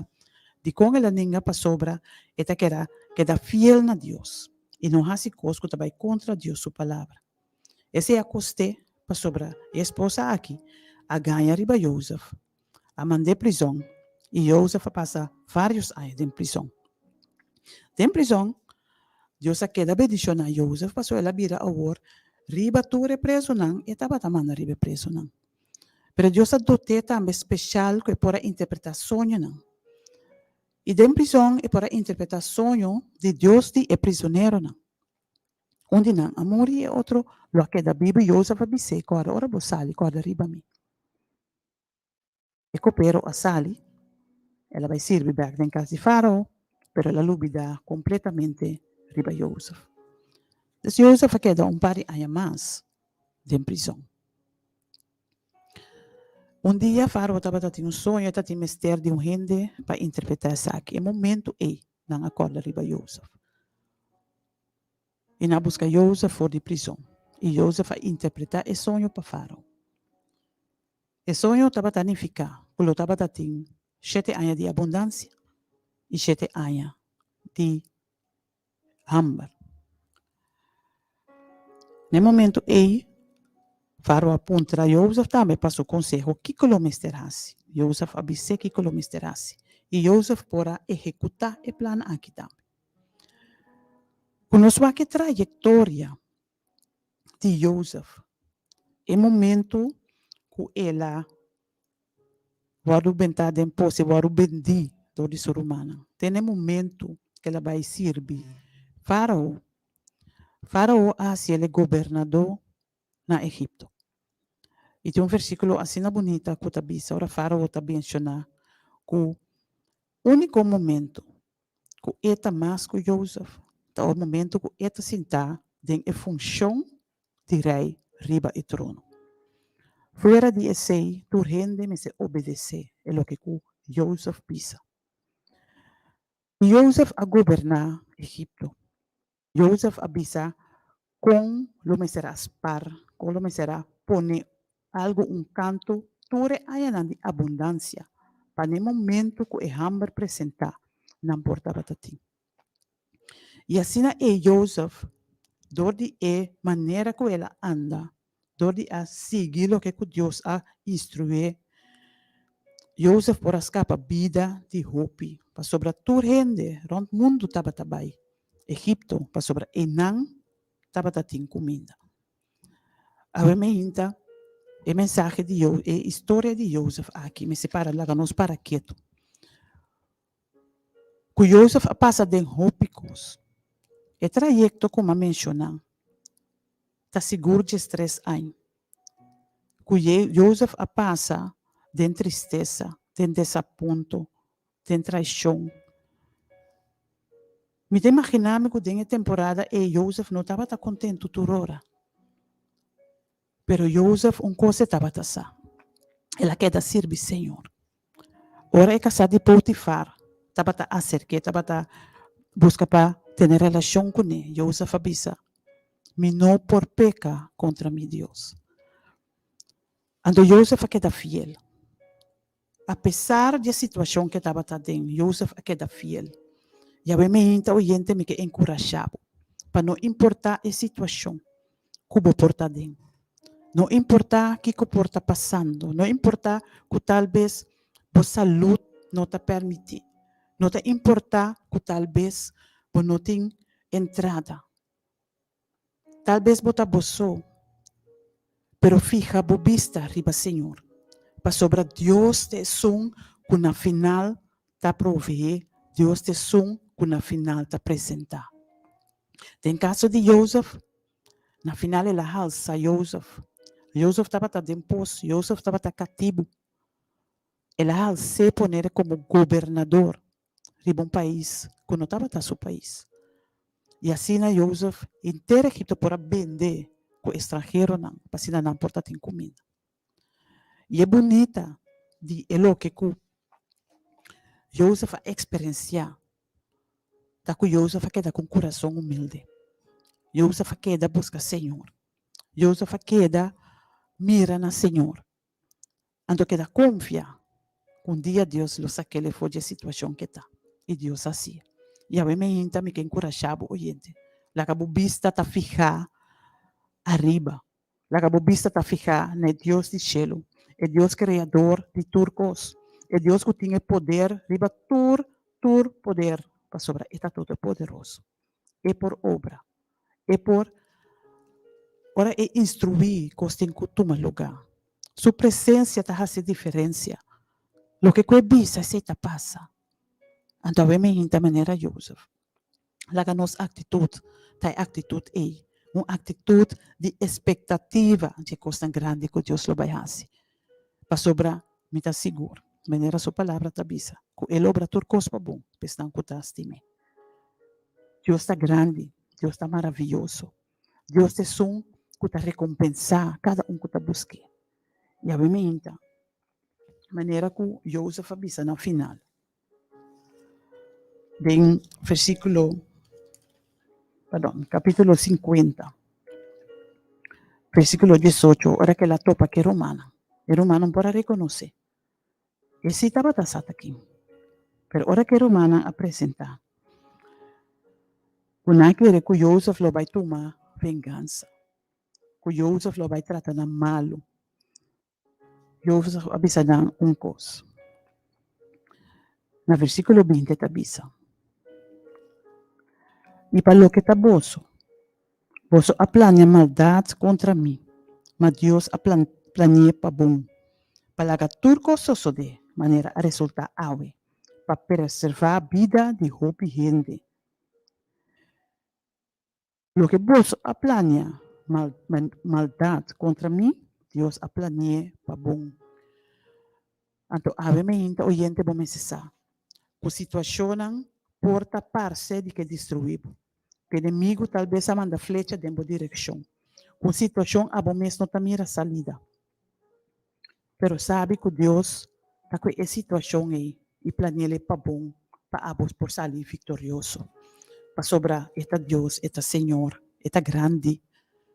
Speaker 2: Dikon el a ninga? Pasobra e ta keda keda fiel na Dios i no hasi kos ku ta bai kontra Dios su palabra. Esei a kost'é pasobra e esposa aki a gaña riba Jozef, a mand'é prizon i Jozef a pasa vários aña den prizon. Den prizon, Dios a keda bendishoná Jozef pasobra el a bira awor riba tur e prezunan, e tabata manda riba e prezunan. Pero Dios a dot'é tambe speshal ku e por a interpretá soñonan. I den prizon e por a interpretá soño di Dios di e prizoneronan. Un di nan a muri i e otro lo a keda bibu. Jozef a bis'é, Kòrda ora bo sali, kòrda riba mi. E kopero a sali, el a bai sirbi bèk den kas di Fárao, pero el a lubidá kompletamente riba Jozef. Dus Jozef a keda un par di aña mas den prizòn. Un dia Fárao tabata tin un soño, e tatin mester di un hende pa interpretá esaki. E momentu ei nan a kòrda riba Jozef. I nan a buska Jozef for di prizon, i Jozef a interpretá e soño pa Fárao. E soño tabata nifiká ku lo tabata tin shete aña di abundansia i shete aña di hamber. Na e momentu ei, Fárao a puntra Jozef tambe pa su konseho kiko lo mester hasi. Jozef a bis'é kiko lo mester hasi, i Jozef por a ehekutá e plan aki tambe. Ku nos wak e trayektoria di Jozef, e momentu ku el a wòrdu bentá den pos, e wòrdu bendí dor di su rumannan, te na e momentu ku el a bai sirbi Fárao. Fárao a hasi el e gobernadó na Egipto. I tin un versíkulo asina bunita ku ta bisa ora Fárao ta menshoná ku úniko momentu ku e ta mas ku Jozef ta ora momento ku e ta sintá den e funshon di rei riba e trono. Fuera di esei tur hende mester obedesé e loke ku Jozef bisa. I Jozef a goberná Egipto. Jozef a bisa kon lo mester a spar, kon lo mester a pone algu un kantu tur e añanan di abundansia, pa n'e momentu ku e hamber presentá, nan por tabata tin. I asina ei Jozef, dor di e manera ku el a anda. Dor di a sigui loke ku Dios a instrué, Jozef por a skapa bida di hopi, pasobra tur hende rònt mundu tabata bai Egipto pasobra einan tabata tin kuminda. Awe meinta e mensahe di e historia di Jozef aki mester para laga nos para ketu. Ku Jozef a pasa den hopi kos. E trayekto ku mi a menshoná ta sigur diestres aña. Ku Jozef a pasa den tristesa, den desapunto, den traishon. Mi ta imaginá mi ku den e temporada ei Jozef no tabata kontentu tur ora. Pero Jozef un kos e tabata sa, el a keda sirbi Señor. Ora e kasá di Potifar tabata aserk'é, tabata buska pa tene relashon kuné, Jozef a bisa, Mi no por peka kontra mi Dios. Anto Jozef a keda fiel. Apesar di e situashon ku e tabata aden, Jozef a keda fiel. Yahweh mi hinta oyente mi ke enkurashá bo pa no importá e situashon ku bo por ta aden, no importá kiko por ta pasando, no importá ku tal bes bo salud no ta permití, no ta importá ku tal bes bo no tin entrada. Tal bes bo ta bo so, pero fiha bo bista riba Señor, pasobra Dios ta esun ku na final ta proveé, Dios ta esun ku na final ta presentá. Den kaso di Jozef, na final el a halsa Jozef. Jozef tabata den pos, Jozef tabata katibu. El a hals'é poner komo gobernador riba un pais ku no tabata su pais. I asina Jozef henter Egipto por a bende ku estranheronan pa asina nan por ta tin kuminda. I e bunita di e loke ku Jozef a eksperensiá ta ku Jozef a keda ku un kurason humilde. Jozef a keda buska Señor. Jozef a keda mira na Señor. Anto keda konfia ku un dia Dios lo sak'el for di e situashon ke ta. I Dios hasié. Yahweh mi hinta mi ke enkurashá bo oyente. Laga bo bista ta fihá ariba. Laga bo bista ta fihá na e Dios di shelu, e Dios kreador di tur kos, e Dios ku tin e poder riba tur tur poder, pasobra e ta Todopoderoso. E por obra. E por ora e instruí kos tin ku tuma lugá. Su presensia ta hasi diferensia. Loke ku e bisa esei ta pasa. Anto awe mi hinta manera Jozef. Laga nos aktitut ta e aktitut ei, un aktitut di espektativa di e kosnan grandi ku Dios lo bai hasi. Pasobra mi ta sigur, manera su palabra ta bisa, ku e lobra tur kos pa bon pa esnan ku ta stim'é. Dios ta grandi, Dios ta maravioso, Dios ta esun ku ta rekompensá kada un ku ta busk'é. I awe meinta, manera ku Jozef a bisa na final den versíkulo, perdon, kapítulo sinkuenta, versíkulo diesocho, ora ku el a topa ku e rumannan, e rumannan por a rekonosé. E sí tabata sa ta kin. Pero ora ku e rumannan a presentá, ku nan a kere ku Jozef lo bai tuma vengansa, ku Jozef lo bai trata nan malu, Jozef a bisa nan un kos. Na versíkulo binti e ta bisa, I pa loke ta boso, boso a plania maldat kontra mi, ma Dios a plani'é pa bon, pa laga tur kos sosodé manera a resultá awe, pa preservá bida di hopi hende. Loke boso a plania maldat kontra mi, Dios a plani'é pa bon. Anto awe meinta oyente bo mester sa ku situashonnan por ta parse di ke destruí bo, ku enemigu tal bes a manda flecha den bo direkshon, ku un situashon abo mes no ta mira salida. Pero sabi ku Dios ta ku e situashon ei i plani'el pa bon pa abo por sali viktorioso. Pasobra e ta Dios, e ta Señor, e ta grandi,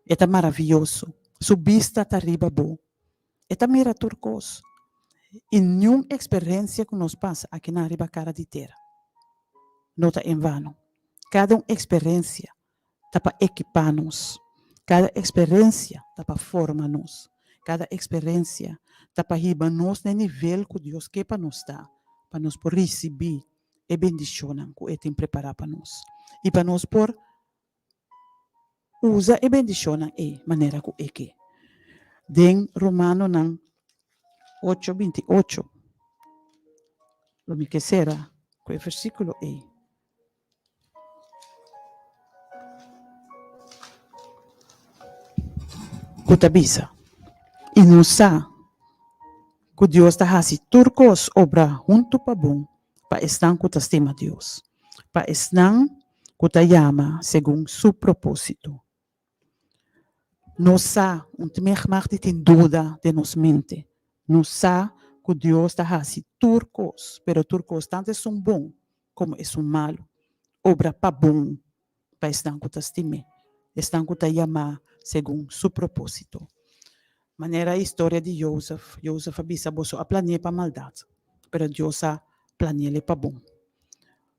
Speaker 2: e ta maravioso. Su bista ta riba bo. E ta mira tur kos. I niun eksperensia ku nos pasa akinan riba kara di tera no ta en vano. Kada un eksperensia ta pa ekipá nos. Kada eksperensia ta pa forma nos. Kada eksperensia ta pa hiba nos na e nivel ku Dios ke pa nos ta, pa nos por risibí e bendishonnan ku e tin prepará pa nos i pa nos por usa e bendishonnan ei manera ku e ke. Den Romanonan ocho 28, lo mi ke sera ku e versíkulo ei. Ku ta bisa, I nos sa ku Dios ta hasi tur kos obra huntu pa bon pa esnan ku ta stima Dios, pa esnan ku ta yama segun su propósito. Nos sa, un tmeg mag di tin duda den nos mente. Nos sa ku Dios ta hasi tur kos, pero tur kos, tantu esun bon komo esun malu, obra pa bon pa esnan ku ta stim'é, esnan ku ta yamá segun su propósito. Manera e historia di Jozef, Jozef a bisa, Boso a plani'é pa maldat, pero Dios a plani'é pa bon.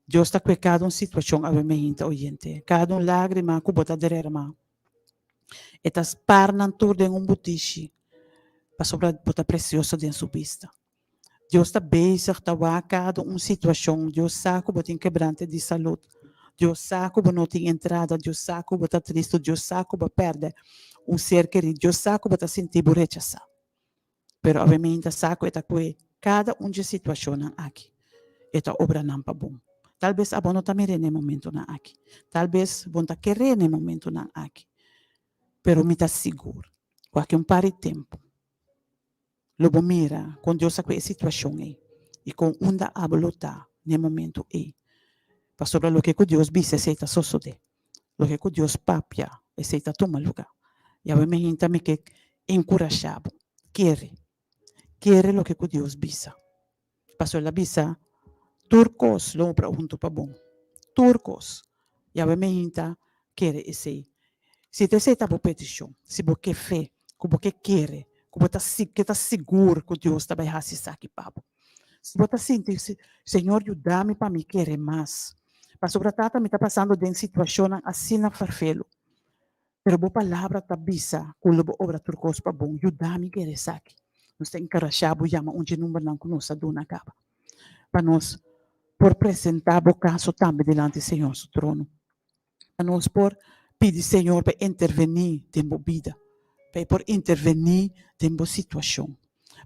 Speaker 2: Dios ta kue kada un situashon awe meinta oyente, kada un lágrima ku bo ta derma. E ta spar nan tur den un butishi pasobra bo ta presioso den su bista. Dios ta bezig ta wak kada un situashon. Dios sa ku bo tin kebrante di salud. Dios sa ku bo no tin entrada. Dios sa ku bo ta tristu. Dios sa ku bo a pèrdè un ser kerí. Dios sa ku bo ta sinti bo rechasá. Pero awe meinta sa ku e ta kue kada un dje situashonnan aki. E ta obra nan pa bon. Tal bes abo no ta mir'é na e momentunan aki. Tal bes bo no ta ker'é na e momentunan aki. Pero mi ta sigur ku aki un par di tempu lo bo mira kon Dios a kue e situashon ei i kon unda abo lo ta na e momentu ei. Pasobra loke ku Dios bisa esei ta sosodé. Loke ku Dios papia, esei ta tuma lugá. I awe meinta mi ke enkurashá bo, kere, kere loke ku Dios bisa. Pasobra el a bisa, Tur kos lo obra huntu pa bon. Tur kos. I awe meinta kere esei. Si ta esei ta bo petishon, si bo ke fe, ku bo ke kere, ku bo ta ke ta sigur ku Dios ta bai hasi esaki pa bo. Si bo ta sinti, Señor yuda mi pa mi kere mas. Pasobra Tata mi ta pasando den situashonnan asina farfelu. Pero bo palabra ta bisa ku lo bo obra tur kos pa bon. Yuda mi kere esaki. Nos ta enkarashá bo yama un dje numbernan ku nos a duna kaba. Pa nos por presentá bo kaso tambe dilanti Señor su trono. Pa nos por pidi Señor pa e intervení den bo bida, pa e por intervení den bo situashon.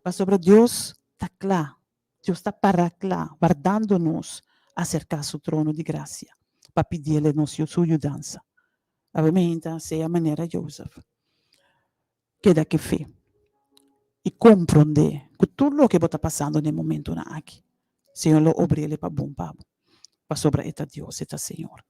Speaker 2: Pasobra Dios ta kla, Dios ta pará kla, wardando nos aserká su trono di grasia pa pidiel e nos su yudansa. Awe meinta sea manera Josef. Keda ke fe i komprondé ku tur loke bo ta pasando den e momentunan aki, Señor lo obr'el pa bon pa bo, pasobra e ta Dios, e ta Señor.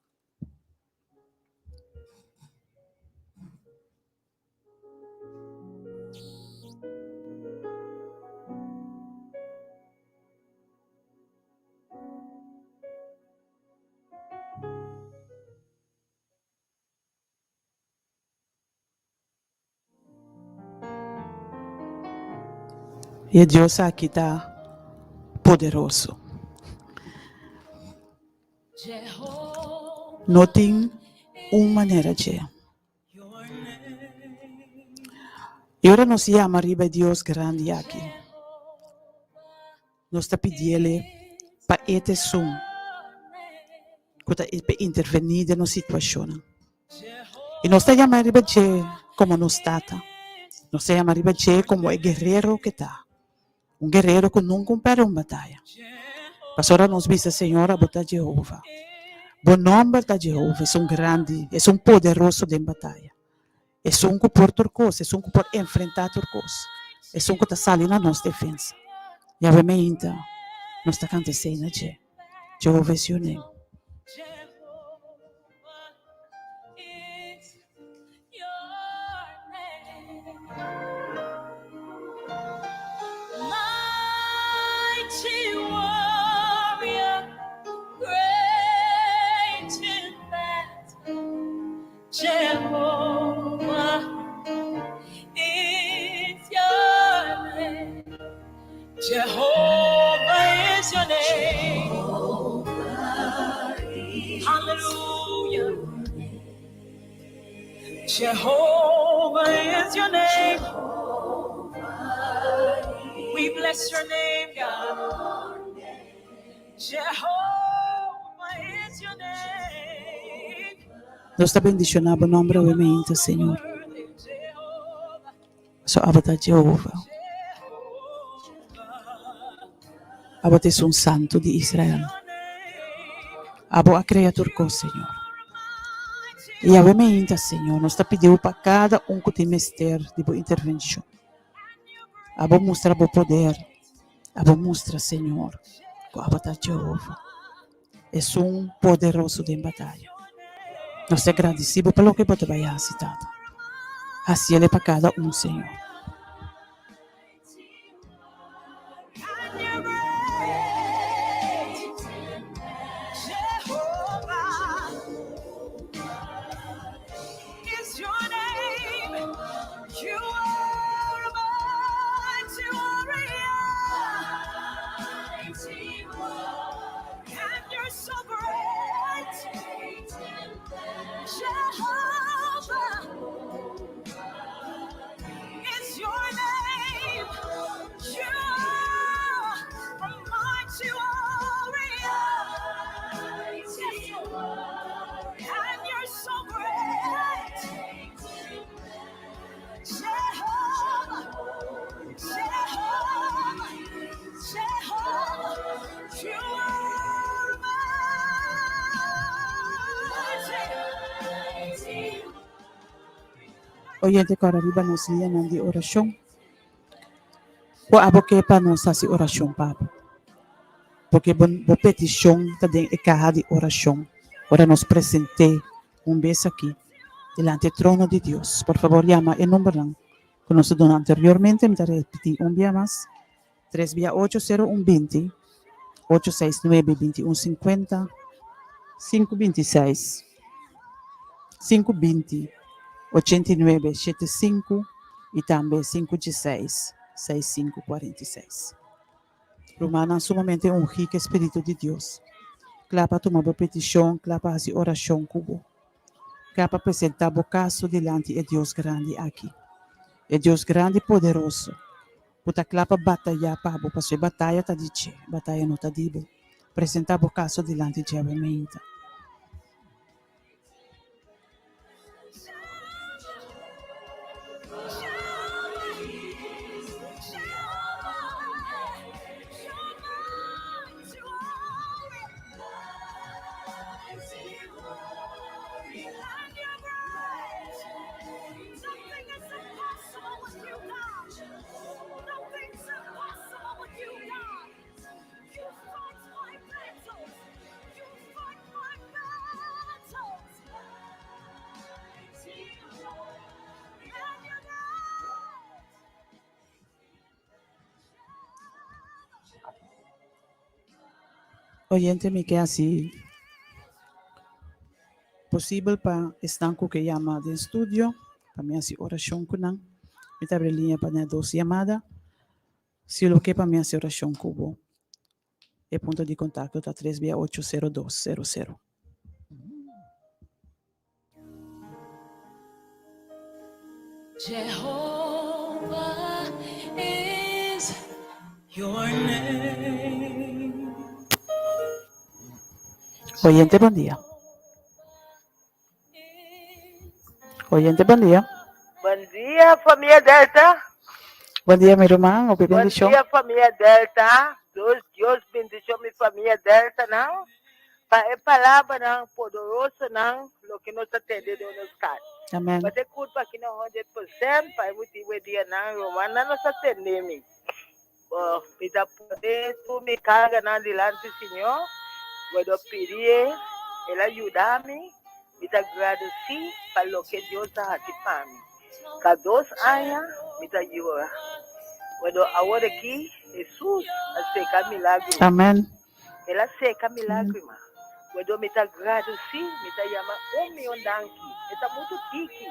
Speaker 2: E Dios aki ta poderoso. No tin un manera dje. I ora nos yama riba e Dios grandi aki, nos ta pidiele pa e ta esun ku ta intervení den nos situashonnan. I nos ta yama riba dje komo nos Tata. Nos ta yama riba dje komo e guerero ku e ta, un guerero ku nunka un pèrdè un bataya. Pasobra nos bisa, Señor, abo ta Jehova. Bo nòmber ta Jehova, esun grandi, esun poderoso den bataya, esun ku por tur kos, esun ku por enfrentá tur kos, esun ku ta sali na nos defensa. Yahweh meinta, nos ta kanta esei na dje. Jehovah is your name.
Speaker 4: Jehovah is your name. We bless your name, God. Jehovah is your name.
Speaker 2: Nos ta bendishoná bo nòmber awe mainta, Señor. Pasobra abo ta Jehová. Abo ta esun Santu di Israel. Abo a krea tur kos, Señor. I awe mainta, Señor, nos ta pidi bo pa kada un ku tin mester di bo intervenshon. Abo mustra bo poder. Abo mustra, Señor, ku abo ta Jehová, esun poderoso den bataya. Nos ta gradisí bo pa loke bo ta bai hasi, Tata. Hasiel pa kada un, Señor. Oyente ku ariba nos lianan di orashon. Ku abo ke pa nos hasi orashon pa bo. Porque bo, bo petishon ta den e kaha di orashon. Ora nos present'é un bes aki delante e trono di Dios. Por fabor yama e numbernan ku nos a duna anteriormente. Mi ta repetí un bia mas. Tres bia ocho sero un binti, ocho seis nuebe 21 50, sinku 26, sinku 20, 89 shete sinku i tambe sinku 16, seis sinku 46. Rumannan sumamente ungí ku e Spiritu di Dios, kla pa tuma bo petishon, kla pa hasi orashon ku bo, kla pa presentá bo kaso dilanti e Dios grandi aki, e Dios grandi poderoso ku ta kla pa batayá pa bo, pasobra e bataya ta di dje, bataya no ta di bo. Presentá bo kaso dilanti dje awe meinta. Oyente mi ke hasi posibel pa esnan ku ke yama den studio pa mi hasi orashon ku nan. Mi ta abri liña pa na dos yamada. Si lo ke pa mi hasi orashon ku bo, e punto di kontakto ta tres bia ocho sero dos sero sero.
Speaker 4: Jehovah is your name.
Speaker 2: Oyente, bon dia. Oyente, bon dia.
Speaker 5: Bon dia, famia Delta.
Speaker 2: Bon dia, mi ruman. Hopi
Speaker 5: Bon
Speaker 2: bendishon.
Speaker 5: dia, famia Delta. Dios, Dios bendishon mi famia Delta nan. Pa e palabranan poderosonan loke nos a tende den nos kas.
Speaker 2: Amen.
Speaker 5: Pa te kulpa aki na 100% pa e motibu e dianan rumannan nos a tende mi. Bo mi ta pone tur mi karganan dilanti Señor, bo do pidié El a yuda mi, mi ta gradesí pa loke Dios a hasi pa mi. Ka dos aña mi ta yora. Bo do awor aki Hesus a seka mi lágrima.
Speaker 2: Amen.
Speaker 5: El a seka mi lágrima. Bo mi ta gradesí, mi ta yama un mion danki. E ta muchu tiki.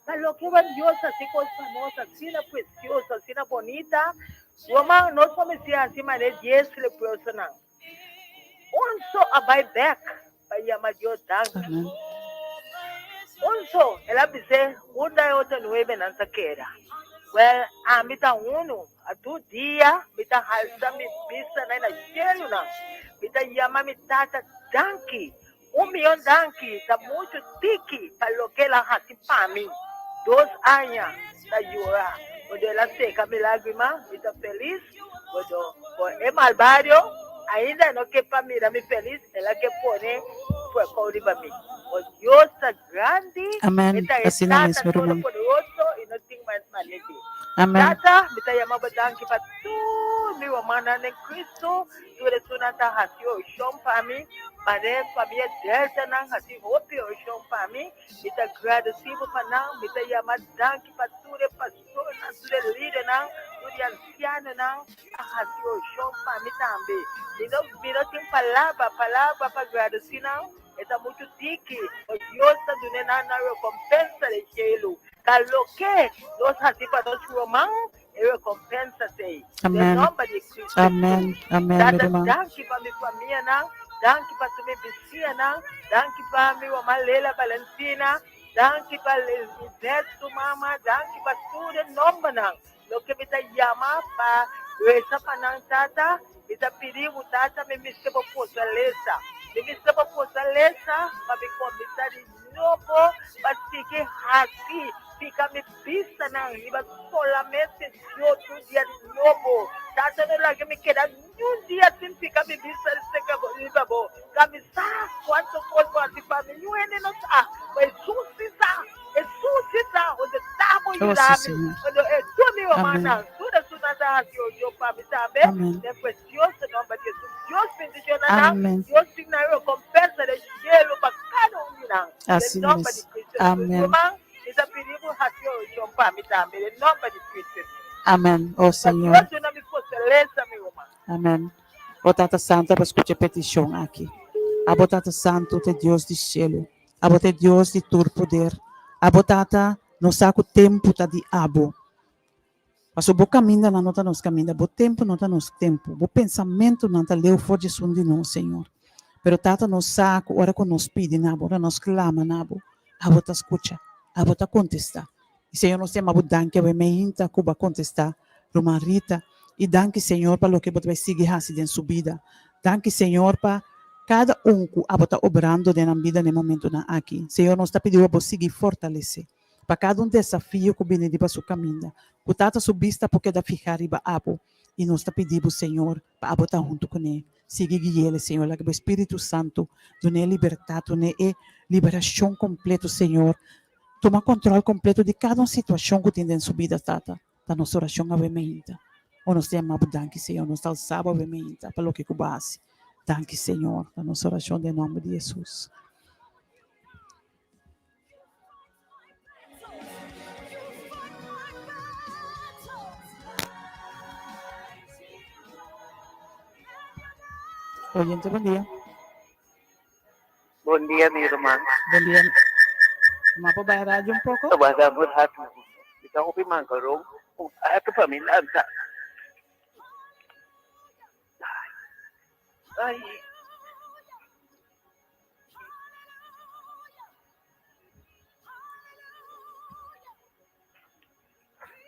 Speaker 5: Pa loke wan Dios hasi kos pa nos asina presioso, asina bonita. Ruman, nos por mester hasi manera dies leprosonan. Un so a bai bek pa yama Dios danki.
Speaker 2: Amen.
Speaker 5: Un so, el a bis'é, unda e otro nuebenan ta keda? Wèl, ami ta unu. A tur dia mi ta halsa mi bistanan na shelunan. Mi ta yama mi Tata danki. Un miyon danki ta muchu tiki pa loke el a hasi pa mi. Dos aña ta yora cuando el a seca mi lagrima, mi ta felis. Cuando por e malbario ainda no ke pa mira mi felis, el a ke pone fueco riba mi. Bo Dios ta grandi,
Speaker 2: Amen.
Speaker 5: e ta e
Speaker 2: Asina
Speaker 5: Tata
Speaker 2: mes, mi ruman.
Speaker 5: Todopoderoso y no tin mas manete.
Speaker 2: Amen.
Speaker 5: Tata, mi ta yama bo danki pa tur mi rumannan den Cristo. Tur esunnan ta hasi orashon pa mi, manera e famia Deltanan hasi hopi orashon pa mi. Mi ta gradesí bo pa nan. Mi ta yama danki pa tur e pastornan, tur e lidernan, tur e ansianonan a hasi orashon pa mi tambe. Mi no mi no tin palabra, palabra pa gradesí nan, e ta muchu tiki. Pero Dios ta duna nan nan rekompensa den shelu. Ta loke nos hasi pa nos ruman, E recompensa t'ei. Den
Speaker 2: Amen.
Speaker 5: nomber di Cristo
Speaker 2: Amen.
Speaker 5: Jesus.
Speaker 2: Amen, mi
Speaker 5: Tata,
Speaker 2: ruman.
Speaker 5: danki pa mi famianan, danki pa tur mi bisiñanan, danki pa mi ruman Lela Valentina, danki pa Lisbeth su mama, danki pa tur e nombernan. Loke mi ta yama pa resa pa nan, Tata, mi ta pidi bo, Tata, mi mester bo fortalesa. Mi mester bo fortalesa pa mi kuminsá di nobo pa sigui hasi. Fika mi bistanan riba solamente Dios tur dia di nobo. Tata no laga mi keda niun dia sin fika mi bista serka bo riba bo. Ka mi sa kuantu kos bo hasi pa mi, niun hende no sa. Pero Hesus si sa, Hesus si sa unda ta bo
Speaker 2: Oh,
Speaker 5: yuda
Speaker 2: sí,
Speaker 5: mi.
Speaker 2: Señor.
Speaker 5: Unda e tur mi
Speaker 2: Amén.
Speaker 5: rumannan, tur esunnan ta hasi orashon pa mi tambe.
Speaker 2: Amén.
Speaker 5: Den presioso nomber di Hesus. Dios bendiciona nan.
Speaker 2: Amén.
Speaker 5: Dios tin nan recompensa den cielo pa kada un di nan. Den
Speaker 2: Así
Speaker 5: nomber di
Speaker 2: mes.
Speaker 5: Cristo Hesus.
Speaker 2: Amén.
Speaker 5: Ruman, Mi ta pidi bo hasi orashon pa mi tambe den nòmber di Kristu Hesus.
Speaker 2: Amen. O
Speaker 5: Pa
Speaker 2: Señor.
Speaker 5: Dios duna mi fortalesa, mi ruman.
Speaker 2: Amen. O Tata Santu, abo skucha e petishon aki. Abo Tata Santu ta e Dios di shelu. Abo ta e Dios di tur poder. Abo Tata, nos sa ku tempu ta di abo. Pasobra bo kamindanan no ta nos kaminda, bo tempu no ta nos tempu, bo pensamentunan ta leu for di esun di nos, Señor. Pero Tata, nos sa ku ora ku nos pidi na bo, ora nos klama na bo, abo ta skucha, abo ta kontestá. I Señor, nos ta yama bo danki awe meinta ku bo a kontestá Ruman Rita. I danki, Señor, pa loke bo ta bai sigui hasi den su bida. Danki, Señor, pa kada un ku abo ta obrando den nan bida na e momentunan aki. Señor, nos ta pidi bo pa bo sigui fortalesé. Pa kada un desafio ku bini riba su kaminda, ku Tata su bista por keda fihá riba abo, i nos ta pidi bo, Señor, pa abo ta huntu kuné. Sigui gui'el, Señor, laga bo Spiritu Santu dun'é e libertat, dun'é e liberashon kompleto, Señor. Tuma kòntròl kompleto di kada un situashon ku tin den su bida, Tata. Ta nos orashon awe meinta. O nos ta yama bo danki, Señor. Nos ta alsa bo awe meinta pa loke ku bo a hasi. Danki, Señor. Ta nos orashon den nòmber di Hesus. Oyente, bon dia.
Speaker 6: Bon dia, mi ruman.
Speaker 2: Bon dia. Ma por bai radio un poco?
Speaker 6: Tabata un rato. Mi ta hopi mancaron. Un rato pa mi lanta. Ay.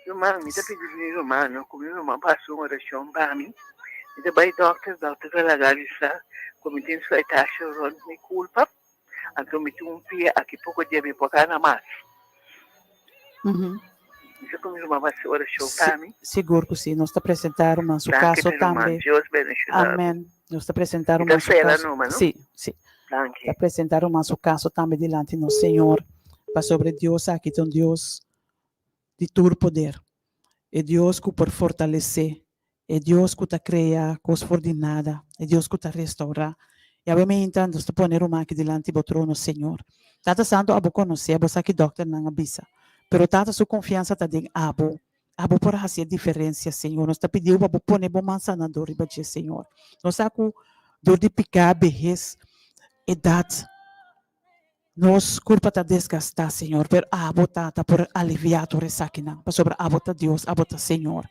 Speaker 6: Ruman, mi ta pidi mi rumannan ku mi ruman pa hasi un orashon pa mi. Mi ta bai dòkter, dòkter ta laga avisa ku mi tin slijtage rònt mi kulpa, anto mi tin un pia aki poko dia mi por gana mas. Mi sa ku mi ruman pa hasi orashon pa mi.
Speaker 2: Sigur ku si. Nos ta presentá ruman su
Speaker 6: Danki
Speaker 2: kaso
Speaker 6: mi ruman.
Speaker 2: tambe.
Speaker 6: Dios bendishoná bo.
Speaker 2: Amen. Nos ta presentá
Speaker 6: Mi ta
Speaker 2: ruman su
Speaker 6: sera
Speaker 2: kaso.
Speaker 6: numa, no?
Speaker 2: Sí, sí.
Speaker 6: Danki.
Speaker 2: Ta presentá ruman su kaso tambe dilanti nos Señor. Pasobra e Dios aki ta un Dios di tur poder. E Dios ku por fortalesé. E Dios ku ta krea kos for di nada. E Dios ku ta restourá. I awe meinta nos ta pone ruman aki dilanti bo trono, Señor. Tata Santu, abo konosé, abo sa ki dòkternan a bisa. Pero Tata su konfiansa ta den abo. Abo por hasi e diferensia, Señor. Nos ta pidiu pa bo pone bo man sanador riba dje, Señor. Nos sa ku dor di piká, behes, edat, nos kurpa ta desgastá, Señor, pero abo, Tata, por aliviá tur esakinan, pasobra abo ta Dios, abo ta Señor.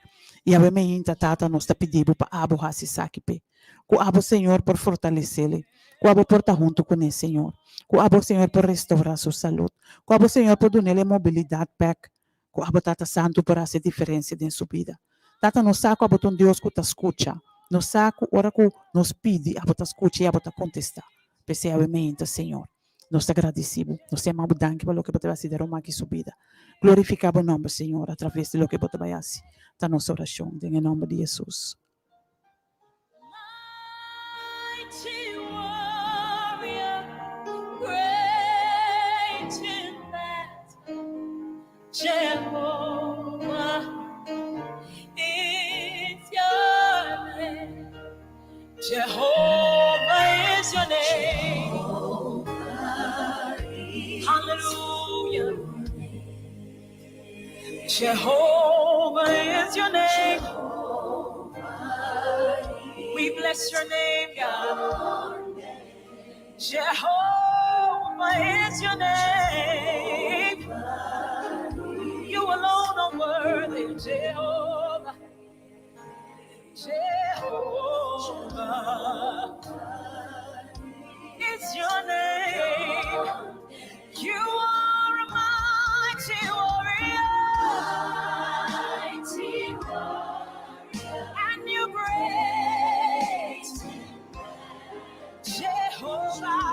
Speaker 2: I awe meinta, Tata, nos ta pidi bo pa abo hasi esaki p'e. Ku abo, Señor, por fortales'é. Ku abo por ta huntu kuné, Señor. Ku abo, Señor, por restourá su salud. Ku abo, Señor, por dun'el e mobilidat bèk. Ku abo, Tata Santu, por hasi diferensia den su bida. Tata, nos sa ku abo ta un Dios ku ta skucha. Nos sa ku ora ku nos pidi, abo ta skucha i abo ta kontestá. P'esei awe meinta, Señor, nos ta gradisí bo. Nos ta yama bo danki pa loke bo ta bai hasi den Roma aki su bida. Glorifiká bo nòmber, Señor, atraves di loke bo ta bai hasi. Ta nos orashon den e nòmber di Hesus.
Speaker 4: Mighty warrior, great in battle, Jehovah is your name. Jehovah is your name. Hallelujah. Jehovah is your name. We bless your name, God. Jehovah is your name. You alone are worthy, Jehovah. Jehovah is your name. You are a mighty warrior. Mighty warrior. And you're great. Jehovah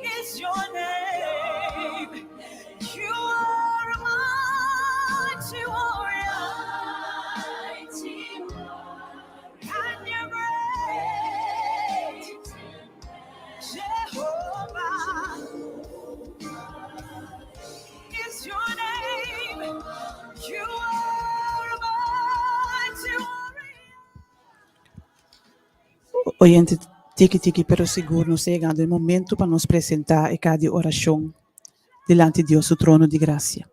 Speaker 4: is your name. You are a mighty warrior. Mighty warrior. And you're great. Jehovah is your name. You are a mighty warrior.
Speaker 2: Oyente, tiki tiki pero sigur nos ta yegando e momento pa nos presenta e kaha di orashon dilanti Dios su trono di grasia.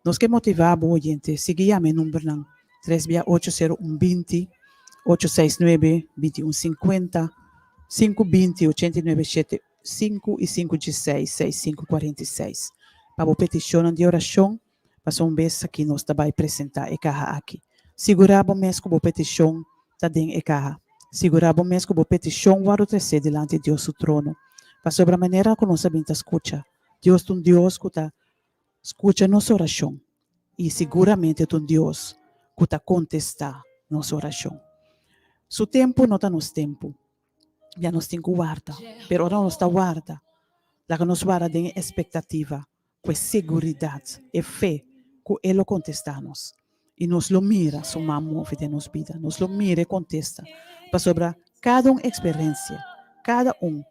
Speaker 2: Nos ke motiva bo oyente sigui yama e numbernan tres bia ocho sero un binti, ocho seis nuebe, binti un sinkuenta, sinku binti, ochenta i nuebe shete sinku i sinku dieseis, seis sinku kuarenta i seis pa bo petishonnan di orashon. Pasobra un bes aki nos ta bai presentá e kaha aki. Sigurá bo mes ku bo petishon ta den e kaha. Sigurá bo mes ku bo petishon wòrdu tresé dilanti Dios su trono. Pasobra manera ku nos a bin ta skucha, Dios ta un Dios ku ta skucha nos orashon i siguramente ta un Dios ku ta kontestá nos orashon. Su tempu no ta nos tempu. Ya nos tin ku warda. Pero ora nos ta warda, laga nos warda den e espektativa ku e seguridat, e fe ku E lo kontestá nos. I nos lo mira Su man move den nos bida. Nos lo mira e kontesta. Pasobra kada un eksperensia, kada un,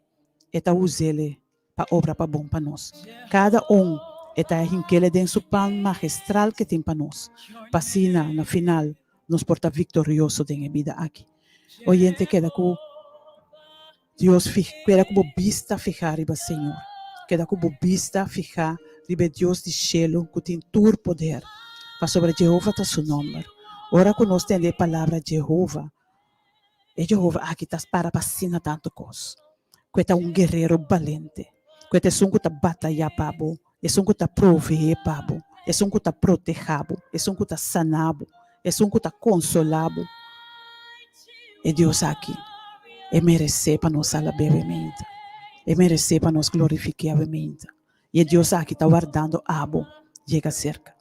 Speaker 2: E ta us'el pa obra pa bon pa nos. Kada un, E ta hink'el den Su plan magestral ke tin pa nos, pa asina na final nos por ta viktorioso den e bida aki. Oyente keda ku. Dios fi, keda ku bo bista fihá riba Señor. Keda ku bo bista fihá riba e Dios di shelu ku tin tur poder, pasobra Jehova ta su nòmber. Ora ku nos tende e palabra Jehova, e Jehova aki ta para pa asina tantu kos, ku e ta un guerero balente, ku e ta esun ku ta batayá pa bo, esun ku ta proveé pa bo, esun ku ta protehá bo, esun ku ta saná bo, esun ku ta konsolá bo. E Dios aki, e meresé pa nos alab'é awemente. E meresé pa nos glorifik'é awemente. I e Dios aki ta wardando abo yega serka.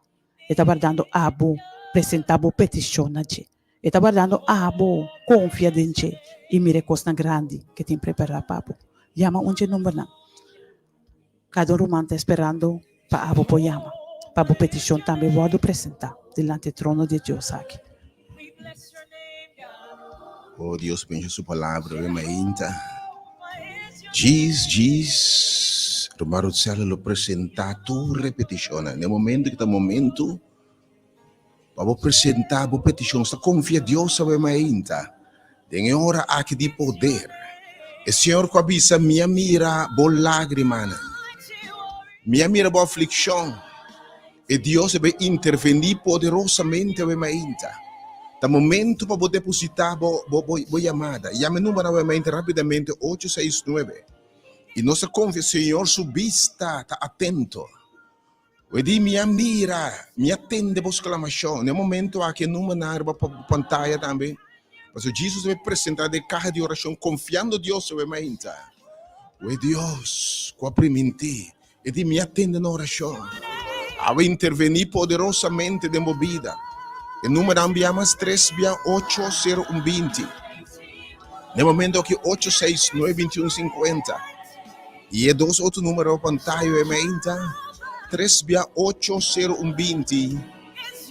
Speaker 2: E ta wardando abo presentá bo petishon na dje. E ta wardando abo konfia den dje i mira e kosnan grandi ke tin prepará pa bo. Yama un dje numbernan. Kada un ruman ta esperando pa abo por yama, pa bo petishon tambe wòrdu presentá dilanti e trono di e Dios aki.
Speaker 1: Oh Dios bendicion su palabra awe mainta. Djis djis Ruman Rutsella lo presenta tur e peticionnan. Na e momento ki ta momento pa bo presenta bo peticion, sta confia Dios awe mainta. Den e ora aki di poder, e Señor cu a bisa, Mi a mira bo lagrimanan, mi a mira bo afliccion. E Dios debe intervení poderosamente awe mainta. Ta momento pa bo depositá bo bo bo bo yamada. Yama e number awe mainta rápidamente ocho seis nuebe. I nos ta konfia Señor su bista ta atento. Bo di mi a mira, mi a tende bo sklamashon. Na e momento aki e numbernan riba pantaya tambe. Pasobra Jesus ta presenta den kaha di orashon konfiando Dios awe mainta. Oe Dios ku a primintí e di mi a tende na orashon. Awe intervení poderosamente den bo bida. E numeronan bia mas tres bia ocho sero un binti. Na e momento aki ocho seis nuebe binti un sinkuenta. I e dos otro numero pantaya awe mainta tres bia ocho sero un binti.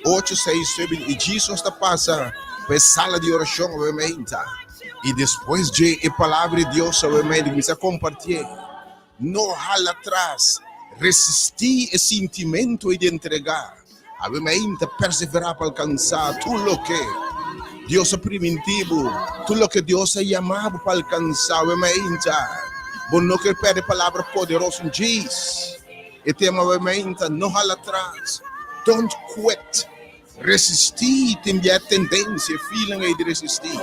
Speaker 1: Ocho seis nuebe i Jesus ta pasa pa e sala di orashon awe meinta i despues dje e palabra di Dios awe meinta kuminsá kompartié. No hala atras, resistí e sintimentu ei di entregá. Awe meinta perseverá pa alkansá tur loke Dios a primintí bo, tur loke Dios a yama bo pa alkansá. Awe meinta bo no ker pèrdè e palabra poderoso djis. E tema awe meinta, no hala atras, don't quit, resistí, tin bia e tendensia, e feeling ei di resistí.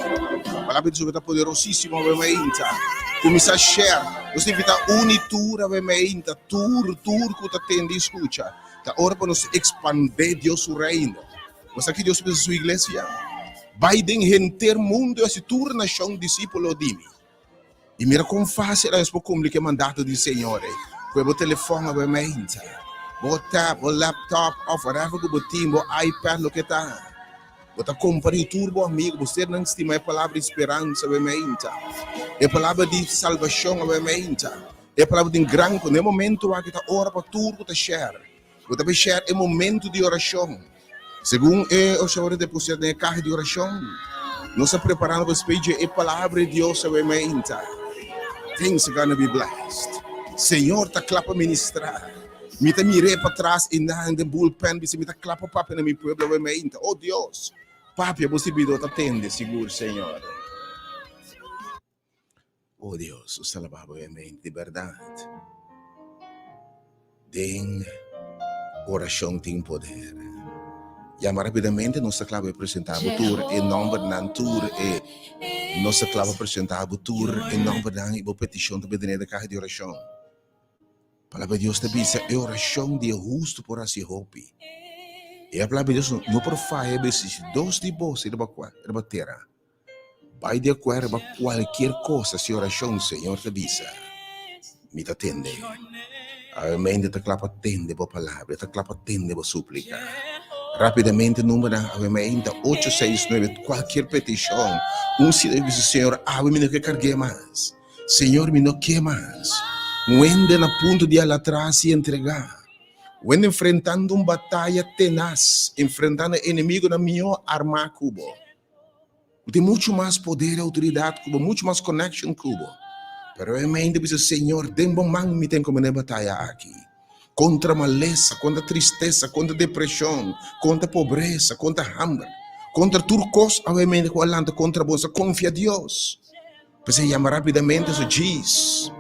Speaker 1: Palabra di Dios ta poderosísimo awe meinta. Kuminsá share, nos ta invitá uni tur awe meinta, tur, tur ku ta tende i skucha. Ta ora pa nos ekspandé Dios su reino. Bo sa ki Dios a bisa su iglesia? Bai den henter mundu i hasi tur nashon disípulo di mi. I mira kon fásil a es por kumpli ku e mandato di Señor ei. Kue bo telefòn awe meinta, bo tab, bo laptop òf whatever ku bo tin, bo iPad, loke ta. Bo ta kompartí tur bo amigu, bo sernan stima e palabra di speransa awe meinta, e palabra di salbashon awe meinta, e palabra di gran ku na e momento aki ta ora pa tur ku ta share. Bo ta bai share e momento di orashon. Segun e oshador ta deposita den e kaha di orashon, nos ta preparando pa spedje e palabra di Dios awe mainta. Things are gonna be blessed. Señor ta kla pa ministra. Mi ta mir'é patras einan den bullpen bisa mi ta kla pa papia na mi pueblo awe mainta. Oh Dios, papia bo sirbidor ta tende sigur, Señor. Oh Dios, nos ta alabá bo mente di bèrdat. Den orashon tin poder. Yama rapidamente nos ta kla pa presentá bo tur e nòmbernan, tur e nos ta kla pa presentá bo tur e nòmbernan i bo petishon ta bini den e kaha di orashon. Palabra di Dios ta bisa e orashon di e hustu por hasi hopi. E palabra di Dios no por faya bisa si dos di bos riba tera. Bai di akuerdo riba kualkier kos hasi orashon, Señor ta bisa, Mi ta tende. Awe mente ta kla pa tende bo palabra, e ta kla pa tende bo súplika. Rápidamente numbernan awe meinta ocho seis nuebe kualkier petishon, un si ta bisa, Señor, awe mi no ke karg'é mas. Señor, mi no ke mas. Un hende na punto di hala atras i entregá. Un hende enfrentando un bataya tenas, enfrentando enemigonan mihó armá ku bo. Bo tin muchu mas poder i outoridat ku bo, muchu mas connection ku bo. Pero e mente bisa, Señor, den bo man mi ta encomendá e bataya aki. Contra malesa, contra tristesa, contra depresion, contra pobresa, contra hamber, contra tur cos awe mente cu a lanta contra bo. Nos ta confia Dios. P'esei yama rapidamente su djis.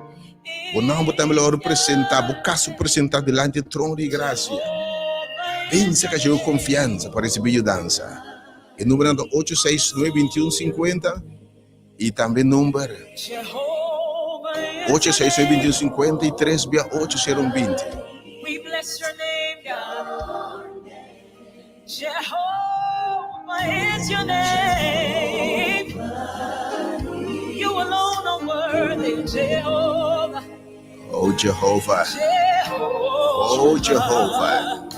Speaker 1: Bo nomber tambe lo wòrdu presentá, bo kaso presentá dilanti e trono di grasia. Pensa ka dje ku konfiansa pa risibí yudansa. E numbernan ta ocho seis nuebe bintiun sinkuenta i tambe number ocho seis nuebe bintiun sinkuenta i tres bia ocho sero un binti.
Speaker 4: Jehovah is your name. You alone are worthy, Jehovah.
Speaker 1: Oh Jehovah. Oh Jehovah.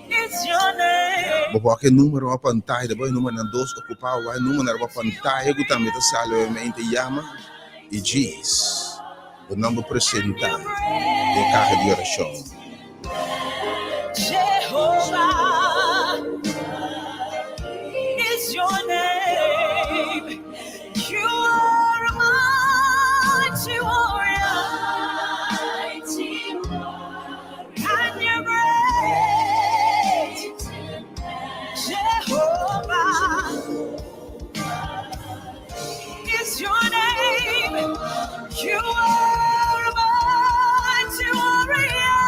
Speaker 4: It's your name.
Speaker 1: Bo por wak e numero riba pantaya, bo e numeronan dos okupá, wak e numeronan riba pantaya ku tambe ta sali obviamente yama i djis bo nomber presentá den kaha di orashon.
Speaker 4: Jehovah is your name. You are a mighty warrior. And you're great. Jehovah is your name. You are a mighty warrior.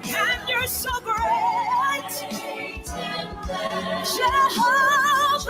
Speaker 4: And you're so great. Jehovah.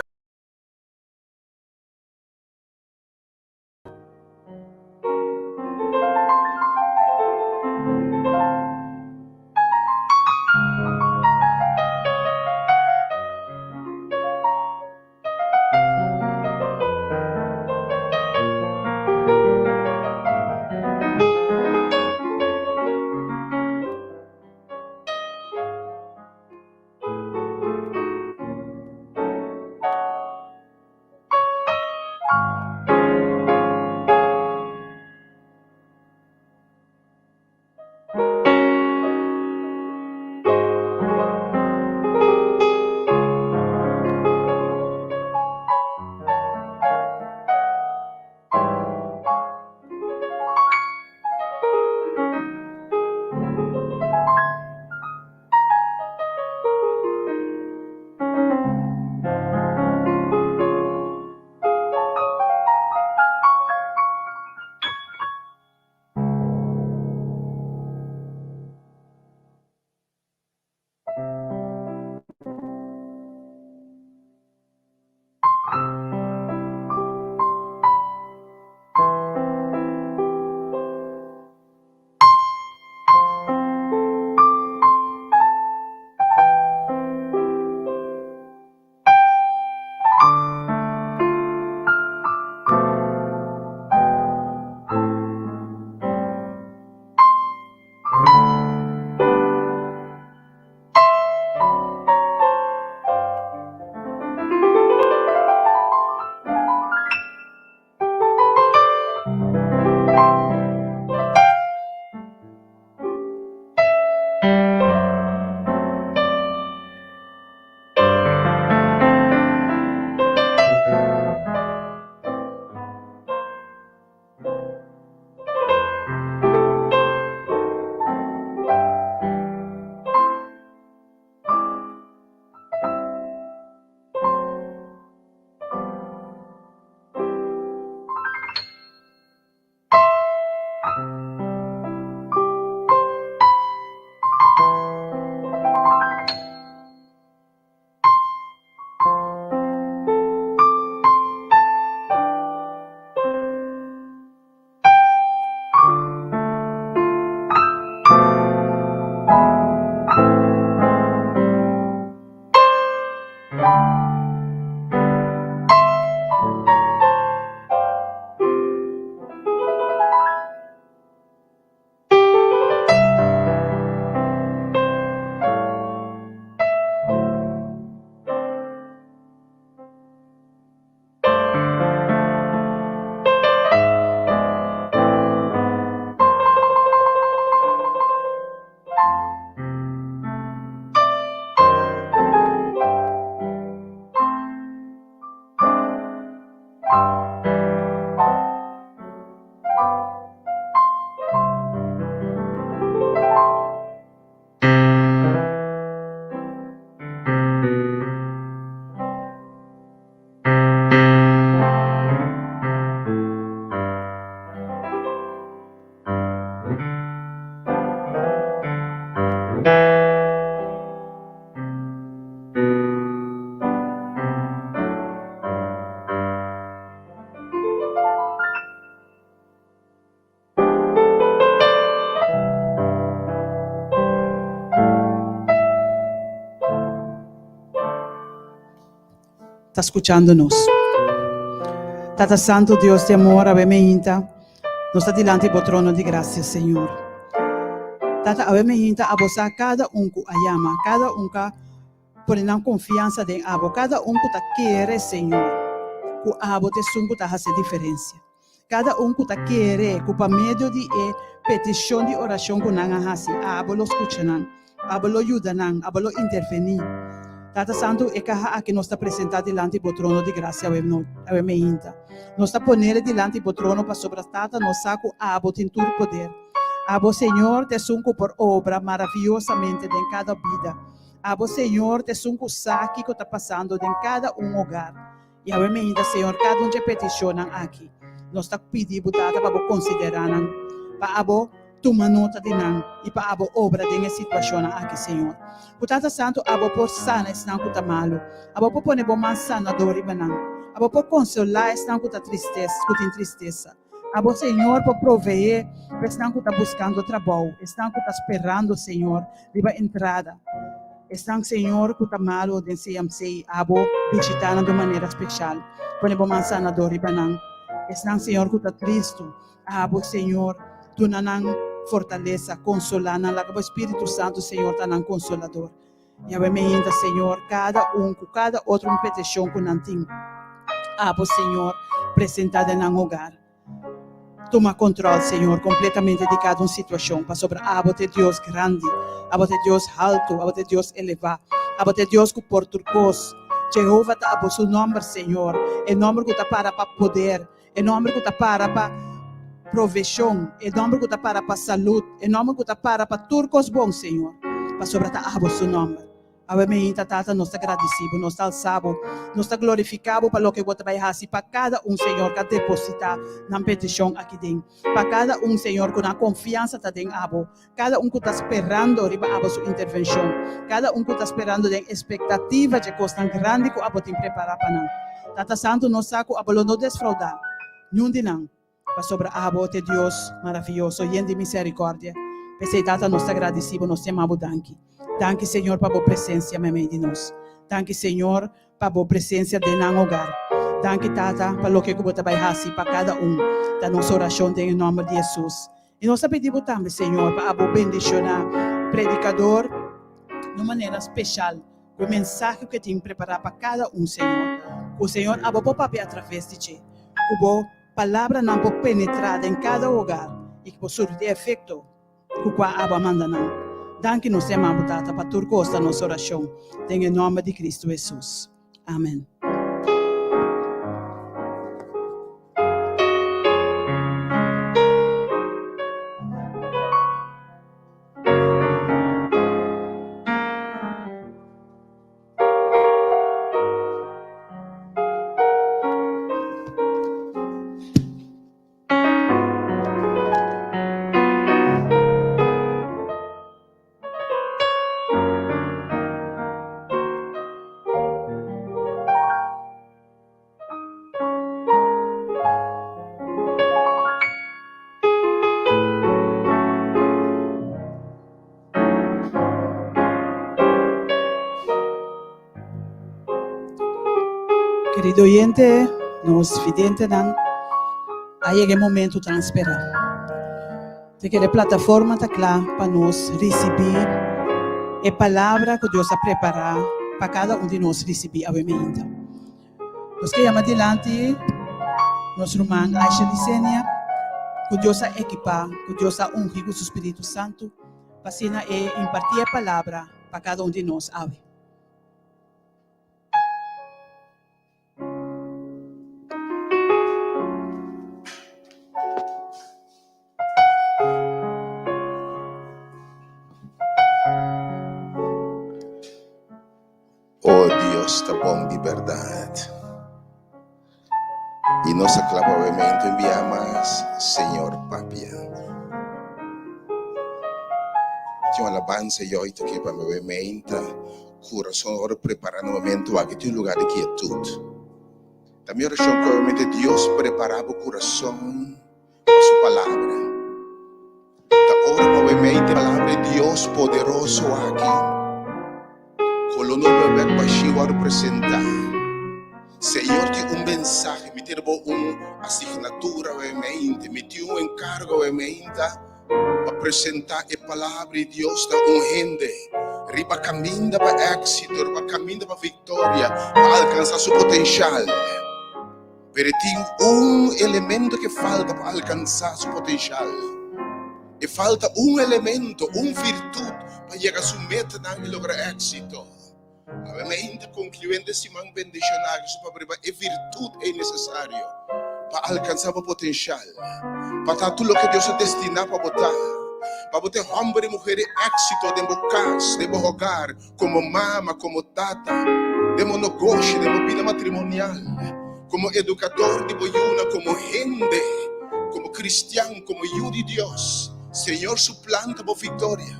Speaker 2: Ta skuchando nos. Tata Santu, Dios di amor, awe meinta nos ta dilanti bo trono di grasia, Señor. Tata, awe meinta abo sa kada un ku a yama, kada un ka Pone nan konfiansa den abo, kada un ku ta kere, Señor, ku abo ta esun ku ta hasi e diferensia. Kada un ku ta kere ku pa medio di e petishon di orashon ku nan a hasi, abo lo skucha nan, abo lo yuda nan, abo lo intervení. Tata Santu, e kaha aki nos ta presentá dilanti bo trono di grasia awe meinta. Nos ta ponele dilanti bo trono pasobra, Tata, nos sa ku abo tin tur poder. Abo, Señor, ta esun ku por obra maraviyosamente den kada bida. Abo, Señor, ta esun ku sa kiko ta pasando den kada un hogar. I awe meinta, Señor, kada un dje petishonnan aki, nos ta pidi Bo, Tata, pa Bo konsiderá nan, pa Abo tuma nota di nan i pa Abo obra den e situashonnan aki, Señor. Ku Tata Santu, Abo por sana esnan ku ta malu. Abo por pone Bo man sanador riba nan. Abo por konsolá esnan ku ta tristes, ku tin tristesa. Abo, Señor, por proveé pa esnan ku ta buskando trabou, esnan ku ta sperando, Señor, riba entrada, esnan, Señor, ku ta malu den CMC, abo bishitá nan di un manera speshal. Pone bo man sanador riba nan. Esnan, Señor, ku ta tristu, abo, Señor, duna nan fortalesa, konsolá nan. Laga bo Spiritu Santu, Señor, ta nan konsolador. Yahweh me hinta, Señor, kada un ku kada otro un petishon ku nan tin. Abo, Señor, presentá den nan hogar. Tuma kontrol, Señor, kompletamente di kada un situashon, pasobra Abo ta e Dios grandi, Abo ta e Dios haltu, Abo ta e Dios elevá, Abo ta e Dios ku por tur kos. Jehova ta Abo su nòmber, Señor, e nòmber ku ta para pa poder, E nòmber ku ta para pa proveshon, e nòmber ku ta para pa salud, e nòmber ku ta para pa tur kos bon, Señor, pasobra ta abo su nòmber. Awe meinta, Tata, nos ta gradisí bo, nos ta alsá bo, nos ta glorifiká bo pa loke bo ta bai hasi pa kada un, Señor, ku a depositá nan petishon aki den. Pa kada un, Señor, ku nan konfiansa ta den abo, kada un ku ta sperando riba abo su intervenshon, kada un ku ta sperando den espektativa dje kosnan grandi ku abo tin prepará pa nan. Tata Santu, nos sa ku abo lo no desfraudá niun di nan, pasobra abo ta e Dios maravioso, yen di misericordia. P'esei, Tata, nos ta gradisí bo, nos ta yama bo danki. Danki, Señor, pa bo presensia meimei di nos. Danki, Señor, pa bo presensia den nan hogar. Danki, Tata, pa loke ku bo ta bai hasi pa kada un. Ta nos orashon den e nòmber di Hesus. I nos ta pidi bo tambe, Señor, pa abo bendishoná predikador di un manera speshal ku e mensahe ku e tin prepará pa kada un, Señor. Ku, Señor, abo por papia atraves di dje, ku bo palabranan por penetrá den kada hogar i ku por surti e efekto ku kua abo a manda nan. Danki nos ta yama bo, Tata, pa tur kos ta nos orashon den e nòmber di Kristu Hesus. Amen. Kerido oyente, nos videntenan, a yega e momento tan esperá. Te kere plataforma ta kla pa nos risibí e palabra ku Dios a prepará pa kada un di nos risibí awe meinta. Nos ke yama dilanti nos ruman Aisha Licenia, ku Dios a ekipá, ku Dios a ungi ku su Spiritu Santu, pa asina e impartí e palabra pa kada un di nos awe.
Speaker 1: Oh Dios ta bon di berdad. Y nos a clapa obviamente un bia mas, Señor papia. Tin un alabanza yoy ta ke pa mi meinta curason ora prepara na momento aki tin un lugar di quietud. Ta mi oracion cu obviamente Dios prepara bo curason pa su palabra. Ta ora pa bo meite palabra di Dios poderoso aki. Cu lo no bebek bashi wòrdu presentá. Señor tin un mensahe, mi tin bo un asignatura awe meinte, mi tin un enkargo awe meinta pa presentá e palabra di Dios na un hende riba kaminda pa éksito, riba kaminda pa viktoria, pa alkansá su potenshal. Pero e tin un elemento ke falta pa alkansá su potenshal. E falta un elemento, un virtut pa yega su metanan i logra éksito. Awe mainta konkluente siman bendishoná ku su papia riba e virtut ei nesesario pa alkansá bo potenshal, pa ta tur loke Dios a destiná pa bo ta, pa bo ta e hòmber i muher di éksito den bo kas, den bo hogar, komo mama, komo tata, den bo nogoshi, den bo bida matrimonial, komo edukador di bo yunan, komo hende, komo kristian, komo yu di Dios. Señor su plan ta bo viktoria.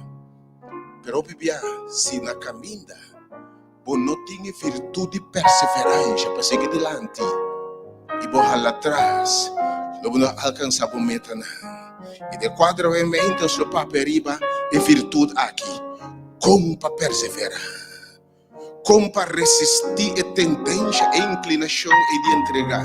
Speaker 1: Pero hopi bia, si na kaminda bo no tin e virtut di perseveransha pa sigui dilanti i bo hala atras, lo bo no alkansá bo metanan. I den kuadro obviamente nos lo papia riba e virtut aki. Kon pa perseverá? Kon pa resistí e tendensha, e inklinashon ei di entregá?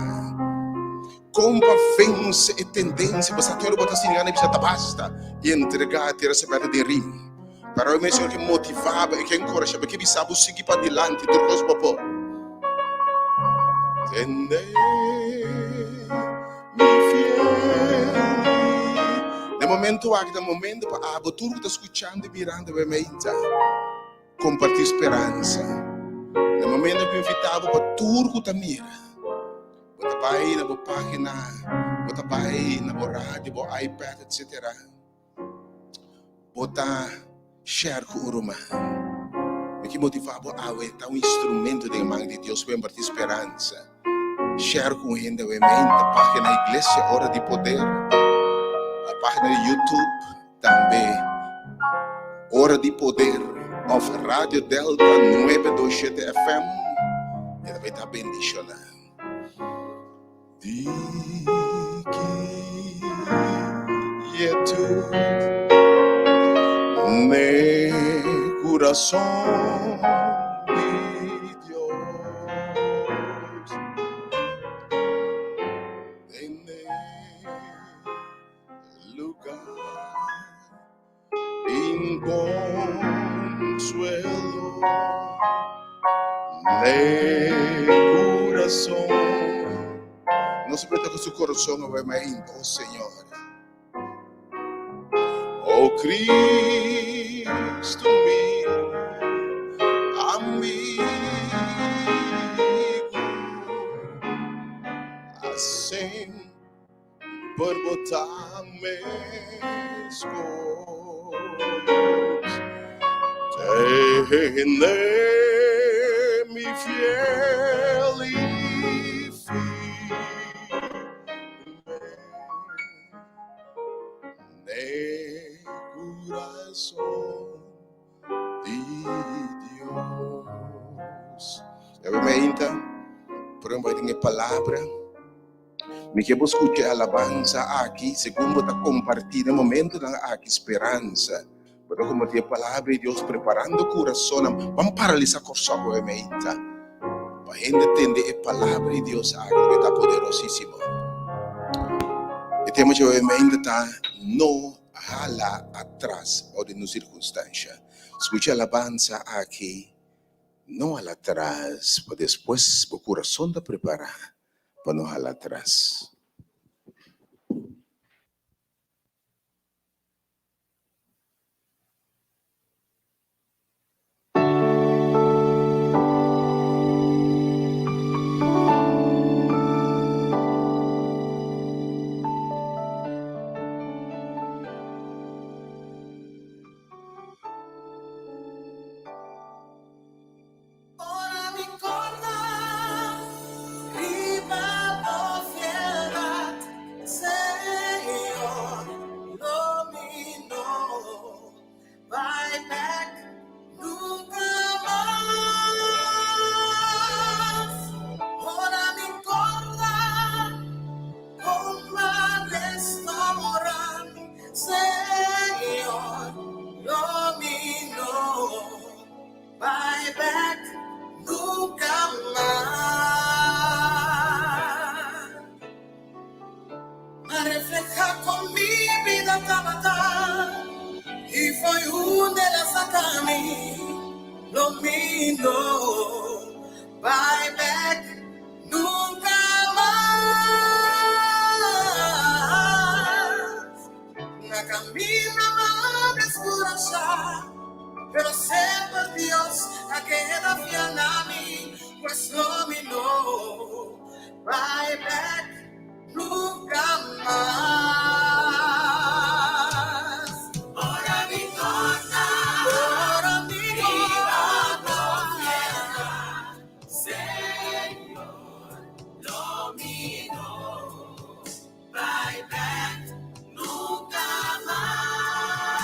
Speaker 1: Kon pa vense e tendensia pa sa tur bo ta sinti gana di bisa ta basta i entregá tira sabèta den rim? Pero awe mes Señor ke motivá bo, e ke enkorashá bo, e ke bisa bo sigui padilanti tur kos bo por. Tende mi fiel. Den momento aki ta momento pa abo tur ku ta skuchando i mirando awe meinta kompartí speransa. Den momento ku invitá bo pa tur ku ta mira, bo ta bai na bo página, bo ta bai na bo radio, bo iPad, etcetera. Bo ta share ku un ruman. Mi ke motivá bo awe ta un instrumento den e man di Dios pa impartí speransa. Share ku un hende awe meinta página Iglesia Ora di Poder, a página di YouTube tambe Ora di Poder òf Radio Delta 927 FM. E ta bai ta bendishoná. Di quietud ne corazón di Dios tene lugar Tin consuelo n'e corazon. No se preta cu su corazon awe mainta, oh Señor. Oh Cristo mi amigo, hacen Por bo ta meskos. Tene mi fiel i firme ne kurason di Dios. Awe mainta, por bai den e palabra. Mi ke bo skucha e alabansa aki segun bo ta kompartí den momentunan aki speransa. Bo ta kompartí e palabra di Dios preparando kurasonnan. Ban paralisá Kòrsou ku e meinta. Pa hende tende e palabra di Dios aki loke ta poderosísimo. E tema djawe mainta ta No hala atras bou di nos sirkunstansha. Skucha alabansa aki, No hala atras, pa despues bo kurason ta prepará pa no hala atras.
Speaker 7: Ora mi corda riba bo fieldad, Señor, lo mi no bai bek nunca mas. Ora mi corda con m'a restaura mi, Señor, lo mi no Bai bek nunca mas. A refleja con mi vida tabata y foi un de la saca mi lo mi no bai bek nunca mas. Na camina m'a descurasha, pero semper Dios a keda fiel na mi, pues lo mi no bai bek nunca mas. Ora mi torna, ora mi torna, Señor, lo mi no Bai bek nunca mas.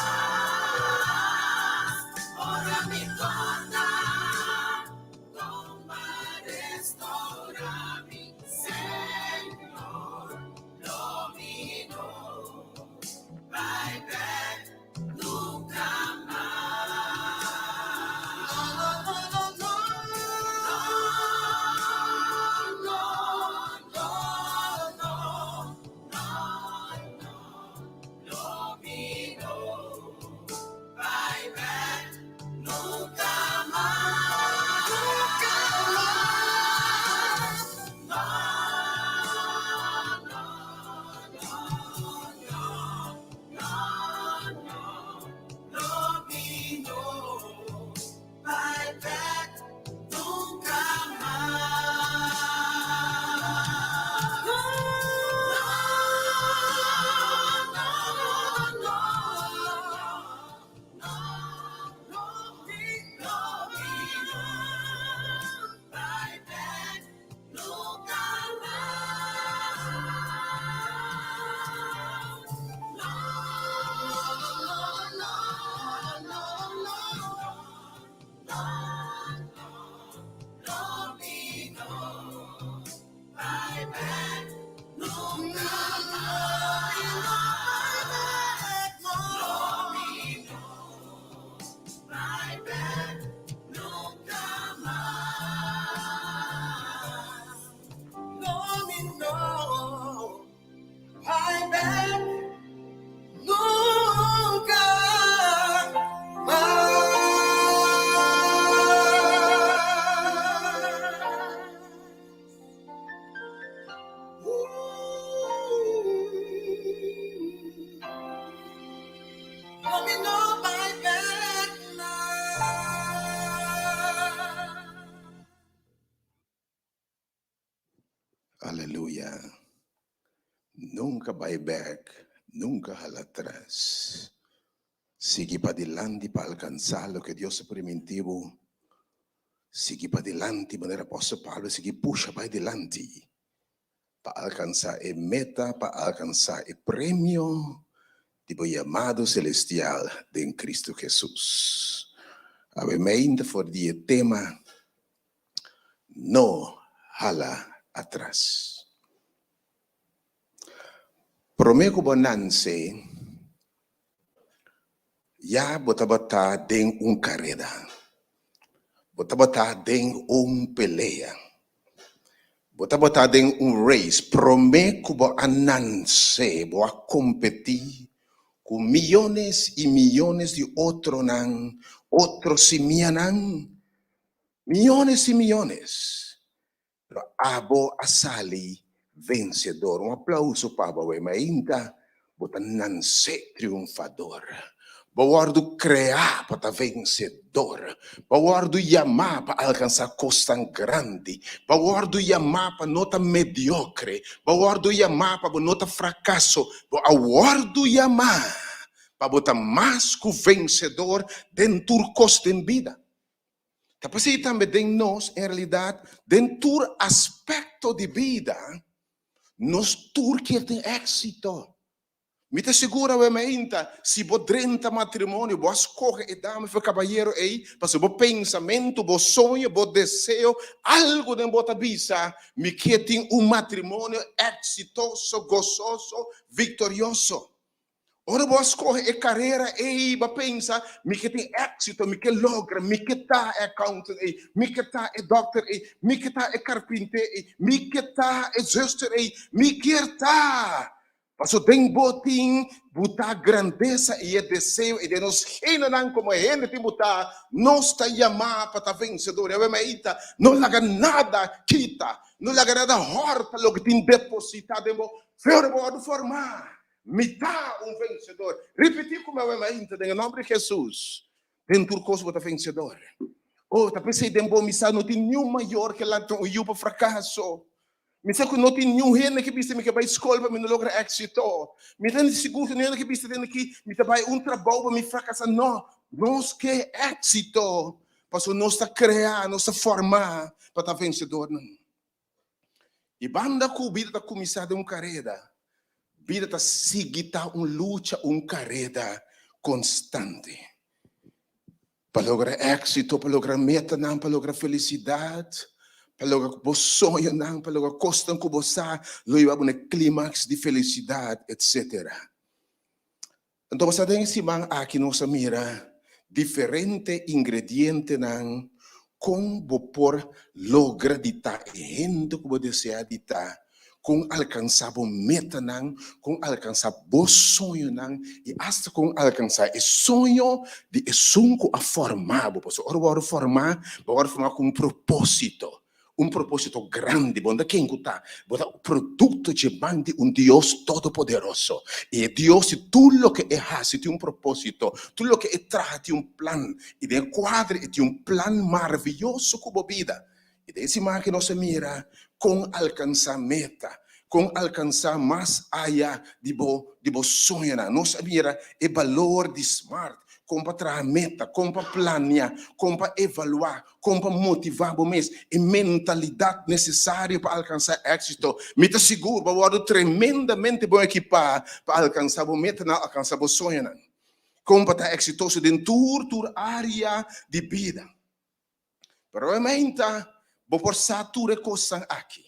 Speaker 7: Ora mi corda con m'a restaura mi, Señor, lo mi no bai bek nunca mas. No, no, no, no, no, no, no, no, no, no, lo mi no bai bek nunca mas. Nunca mas. No, no, no, no, no, no, lo mi no bai bek nunca mas. No, no, no, no, lo mi, lo mi no bai bek nunca mas. No, no, no, no, no, no, no, lo mi no bai bek nunca mas. Lo mi no bai bek nunca mas. Lo mi no bai bek nunca mas. Lo mi no bai bek mas.
Speaker 1: Aleluya. Nunca bai bek, nunca hala atras. Sigui padilanti pa alcansa loke Dios a priminti bo. Sigui padilanti manera Apostel Pablo a sigui pusha bai dilanti pa alcansa e meta, pa alcansa e premio di bo yamado celestial den Cristo Jesus. Awe meinta for di e tema No hala atras. Promé ku bo nanse, ya bo tabata den un kareda. Bo tabata den un pelea. Bo tabata den un race promé ku bo a nanse, bo a kompetí ku miyones i miyones di otronan, otro simianan, miyones i miyones. Pero abo a sali vensedor. Un aplauso pa bo awe mainta. Bo ta nanse triunfador. Bo wòrdu kreá pa ta vensedor. Bo wòrdu yamá pa alkansá kosnan grandi. Bo wòrdu yamá pa no ta mediokre. Bo wòrdu yamá pa bo no ta frakaso. Bo a wòrdu yamá pa bo ta mas ku vensedor den tur kos den bida. Ta p'esei tambe den nos, en realidat, den tur aspekto di bida, nos tur kier tin éksito. Mi ta sigur awe mainta, si bo drenta matrimonio, bo a skohe e dama of e kabayero ei, pasobra bo pensamentu, bo soño, bo deseo, algu den bo ta bisa, Mi kier tin un matrimonio eksitoso, gososo, viktorioso. Ora bo a skohe e karera ei, bo a pensa, Mi ke tin éksito, mi ke logra, mi ke ta e accountant ei, mi ke ta e dòkter ei, mi ke ta e karpinté ei, mi ke ta e zùster ei, mi kier ta. Pasobra den bo tin butá grandesa i e deseo i den nos géneronan komo hende tin butá, nos ta yamá pa ta vensedor. Yahweh Maita, no laga nada kita, no laga nada hòrta loke tin depositá den bo, pero bo wòrdu formá. Mi ta un vensedor. Ripití ku mi awe mainta den e nòmber di Hesus. Den tur kos bo ta vensedor. Oh, ta p'esei den bo mi sa no tin niun mayor ke lanta un yu pa frakaso. Mi sa ku no tin niun hende ke bisa mi ke bai skol pa mi no logra éksito. Mi ta sigur ku niun hende ke bisa den aki mi ta bai un trabou pa mi frakasá. No, nos ke éksito pasobra nos ta kreá, nos ta formá pa ta vensedornan. I banda ku bida ta kuminsá den un kareda, bida ta sigui ta un lucha, un kareda konstante. Pa logra éksito, pa logra metanan, pa logra felisidat, pa logra bo soñonan, pa logra kosnan ku bo sa lo hiba bo na e klimaks di felisidat, etsetera. Anto bo sa den e siman aki nos a mira diferente ingredientenan kon bo por logra di ta e hende ku bo desea di ta, kon alkansa bo metanan, kon alkansa bo soñonan i asta kon alkansa e soño di esun ku a forma bo. Pasobra ora bo wòrdu formá, bo wòrdu formá ku un propósito. Un propósito grandi. Bo no ta ken ku ta. Bo ta produkto dje man di un Dios Todopoderoso. I e Dios di tur loke e hasi tin un propósito. Tur loke e traha tin un plan. I den e kuadro e tin un plan maravioso ku bo bida. I den e siman aki nos a mira kon alkansá meta, kon alkansá mas aya di bo di bo soñonan. Nos a mira e balor di smart, kon pa traha meta, kon pa plania, kon pa evaluá, Kon pa motivá bo mes, e mentalidat nesesario pa alkansá éksito. Mi ta sigur bo a wòrdu tremendamente bon ekipá pa alkansá bo metanan, alkansá bo soñonan. Kon pa ta eksitoso den tur tur área di bida. Pero e meinta bo por sa tur e kosnan aki.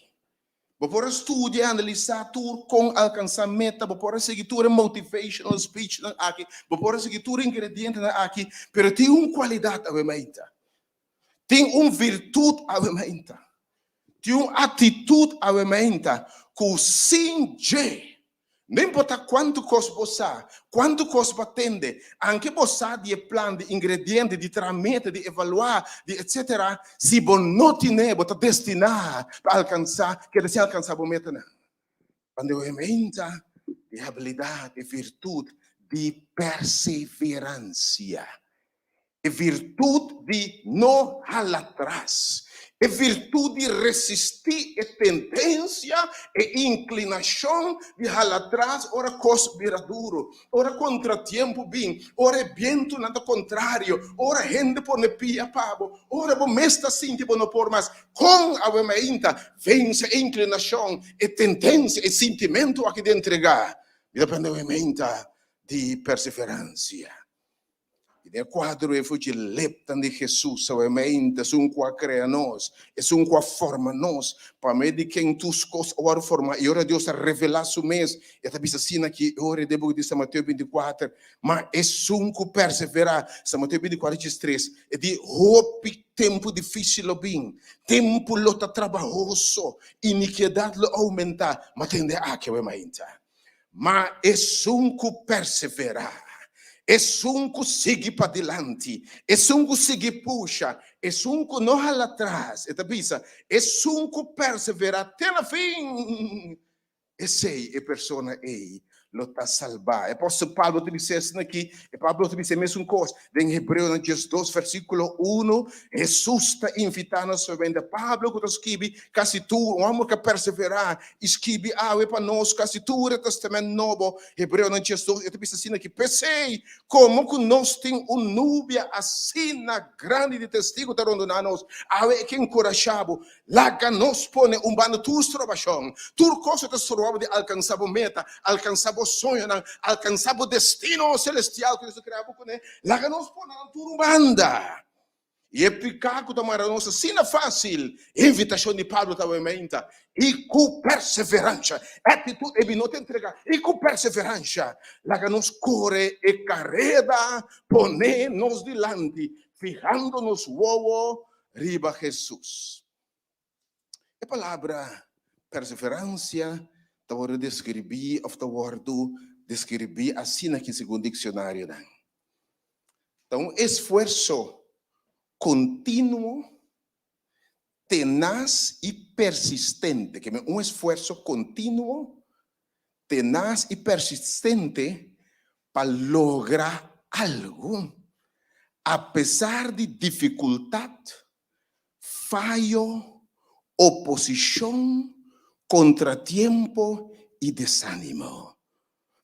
Speaker 1: Bo por a studia i analisá tur kon alkansá meta, bo por a sigui tur e motivational speechnan aki, bo por a sigui tur e ingredientenan aki, pero tin un kualidat awe mainta. Tin un virtut awe mainta. Tin un aktitut awe mainta ku sin dje No importa kuantu kos bo sa, kuantu kos bo a tende, anke bo sa di e plan, di ingrediente, di traha meta, di evaluá, di etsetera, si bo no tine, bo ta destiná pa alkansá, keda sin alkansá bo metanan. Cuando e menta di habilidat, e virtut di perseverancia. E virtut di no hala tras. E virtut di resistí e tendensia, e inklinashon di hala tras ora kos bira duru, ora kontratiempo bin, ora e bientunan ta kontrario, ora hende pone pia pa bo, ora bo mes ta sinti bo no por mas. Kon awe mainta vense e inklinashon, e tendensia, e sintimentu aki di entregá? Mi ta prende awe mainta di perseveransia. I den e kuadro ei fuchi lepnan di Hesus awemente, esun ku a krea nos, esun ku a forma nos, pa medio di ken tur kos a wòrdu formá. I ora Dios a revelá su mes, e ta bisa asina aki e ora den buki di San Mateo bintikuater, Ma esun ku perseverá, San Mateo bintikuater diestres, e di, Hopi tempu difísil lo bin, tempu lo ta trabahoso, inikiedat lo oumentá, ma tende aki awe mainta. Ma esun ku perseverá, esun ku sigui padilanti, esun ku sigui pusha, esun ku no hala tras, e ta bisa, esun ku perseverá te na fin, esei e persona ei lo ta salbá. E apòstel Pablo ta bisa esaki aki, e Pablo ta bisa e mesun kos den Hebreonan diesdos versíkulo unu, Hesus ta invitá nos solamente. Pablo ku ta skibi kasi tur, un hòmber ku a perseverá i skibi awe pa nos kasi tur e Tèstamènt Nobo, Hebreonan 12, e ta bisa asina ki, P'esei, komo ku nos tin un nubia asina grandi di testigu ta rondoná nos, awe e ke enkurashá bo, laga nos pone un banda tur strobashon, tur kos ku ta stroba bo di alkansá bo meta, alkansá bo soñonan, alkansá bo destino selestial ku Dios a krea bo kuné, laga nos pone nan tur un banda. I e piká ku ta mara nos asina fásil, e invitashon di Pablo ta menta, I ku perseveransha, e aktitut ei no ta entregá, i ku perseveransha laga nos kore e kareda poné nos dilanti, fihando nos wowo riba Hesus. E palabra perseveransia ta wòrdu deskribí òf ta wòrdu deskribí asina aki segun dikshonarionan. Ta un esfuerso kontinuo, tenas i persistente. Ke men un esfuerso kontinuo, tenas i persistente pa logra algu, apesar di difikultat, fayo, oposishon, kontratiempo i desánimo.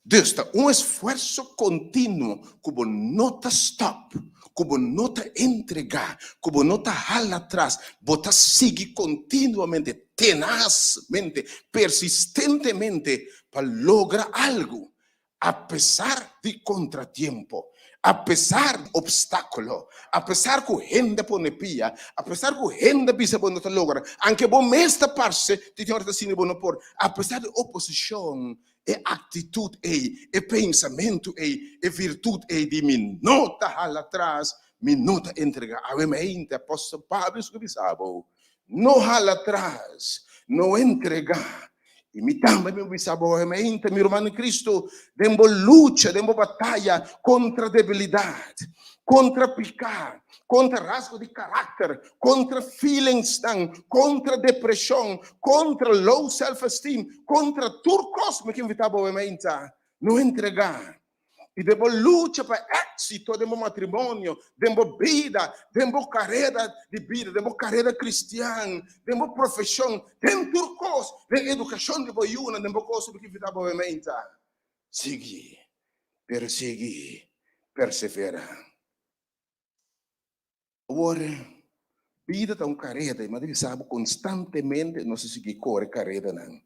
Speaker 1: Dus ta un esfuerso kontinuo ku bo no ta stòp, ku bo no ta entregá, ku bo no ta hala atras, bo ta sigui kontinuamente, tenasmente, persistentemente pa logra algu, apesar di kontratiempo, apesar di opstákulo, apesar ku hende pone pia, apesar ku hende bisa bo no ta logra, anke bo mes ta parse tin ora ta sinti bo no por, apesar di oposishon, E aktitut ei, e pensamentu ei, e virtut ei di mi no ta hala tras, mi no ta entregá. Awe mente apòstel Pablo a bisa bo, No hala tras, no entregá. I mi tambe mi bisa bo awe mente, mi ruman den Kristu, den bo lucha, den bo bataya kontra debilidat, kontra piká, kontra rasgo di karakter, kontra feelingsnan, kontra depreshon, kontra low self esteem, kontra tur kos mi ke invitá bo meinta, no entregá. I den bo lucha pa éksito den bo matrimonio, den bo bida, den bo karera di bida, den bo karera kristian, den bo profeshon, den tur kos, den edukashon di bo yunan, den bo kos mi ke invitá bo meinta, sigui, persiguí, perseverá. Awor, bida ta un kareda i mi a bisa bo konstantemente nos ta sigui kore karedanan.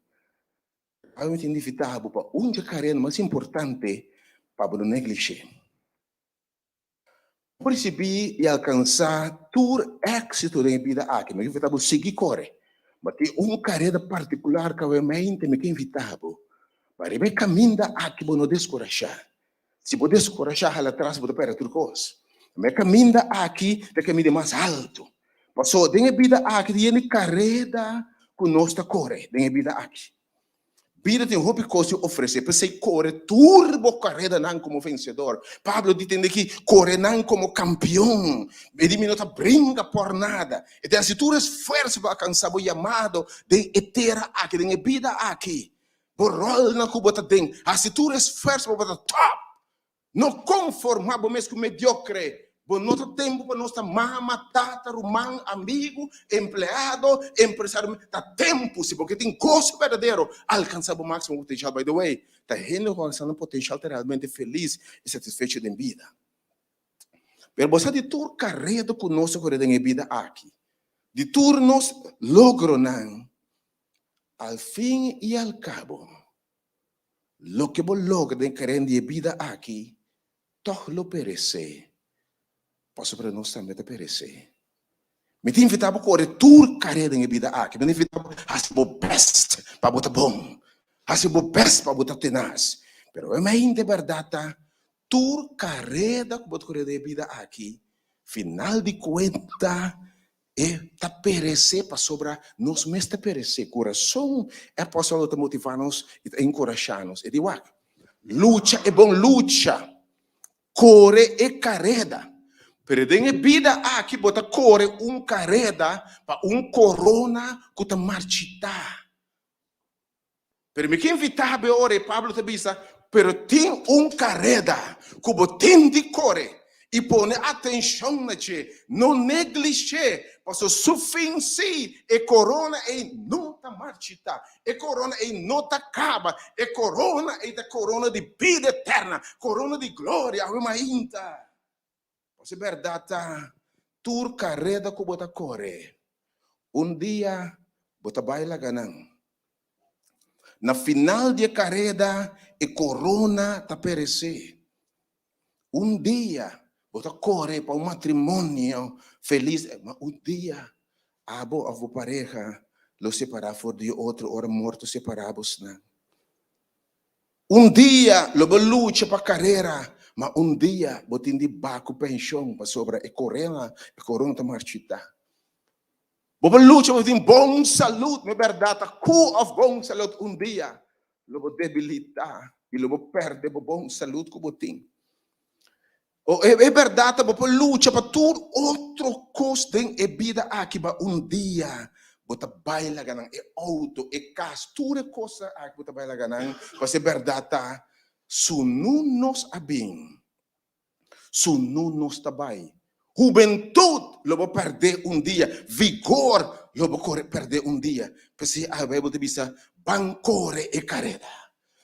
Speaker 1: Awe mi ta invitá bo pa un dje kareda mas importante pa bo no neglish'é. Bo risibí i alkansá tur éksito den e bida aki. Mi ta invitá bo sigui kore. Ma tin un kareda partikular ku awe mente mi ta invitá bo pa riba e kaminda aki bo no deskurashá. Si bo deskurashá hala tras bo ta pèrdè tur kos. Ma e kaminda aki ta e kaminda mas haltu. Pasobra den e bida aki ta yen di kareda ku nos ta kore den e bida aki. Bida tin hopi kos di ofresé, p'esei kore tur bo karedanan komo vensedor. Pablo di tende aki, kore nan komo kampion. E di mi no ta bringa por nada. E ta hasi tur esfuerso pa alkansá bo yamado den e tera aki, den e bida aki. Bo rolnan ku bo ta den, hasi tur esfuerso pa bo ta top. No konformá bo mes ku mediokre. Bo no ta tempu pa nos ta mama, tata, ruman, amigu, empleado, empresario. Ta tempu, si bo ke tin goso berdadero, alkansá bo máksimo potenshal. By the way, ta hende ku alkansá nan potenshal ta realmente felis i satisfecho den bida. Pero bo sa di tur kareda ku nos a kore den e bida aki, di tur nos logronan, Al fin i al kabo, loke bo logra den karen di e bida aki tòg lo peresé. Pasobra nos tambe ta peresé. Mi ta invitá bo kore tur karera den e bida aki. Mi ta invitá bo hasi bo bèst pa bo ta bon. Hasi bo bèst pa bo ta tenas. Pero e mente bèrdat ta, tur kareda ku bo ta kore den e bida aki, final di kuenta e ta peresé pasobra nos mes ta peresé. Ku rason e apòstel ta motivá nos i ta enkurashá nos. E di wak, Lucha e bon lucha. Kore e kareda. Pero den e bida aki bo ta kore un kareda pa un korona ku ta marchitá. Pero mi ke invitá bo ora e Pablo ta bisa, pero tin un kareda ku bo tin di kore i pone atenshon na dje, no neglish'é, pasobra su fin sí, e korona ei no ta marchitá. E korona ei no ta kaba. E korona ei ta korona di bida eterna, korona di gloria. Awe mainta. Pasobra e bèrdat ta, tur kareda ku bo ta kore, un dia bo ta bai laga nan. Na final di e kareda, e korona ta peresé. Un dia bo ta kore pa un matrimonio felis, ma un dia abo òf bo pareha lo separá for di otro ora morto separá bosnan. Un dia lo bo lucha pa karera, ma un dia bo tin di ba ku penshon pasobra e korena, e korona ta marchitá. Bo por lucha pa bo tin bon salud, ma e bèrdat ta ku òf bon salud un dia lo bo debilitá i lo bo pèrdè bo bon salud ku bo tin. O e e bèrdat ta bo por lucha pa tur otro kos den e bida aki, ma un dia bo ta bai laga nan e outo, e kas, tur e kosnan aki bo ta bai laga nan, pasobra e bèrdat ta sunu nos a bin. Sunu nos ta bai. Hubentud lo bo pèrdè un dia, vigor lo bo kore pèrdè un dia. P'esei a Beibel ta bisa, Ban kore e kareda.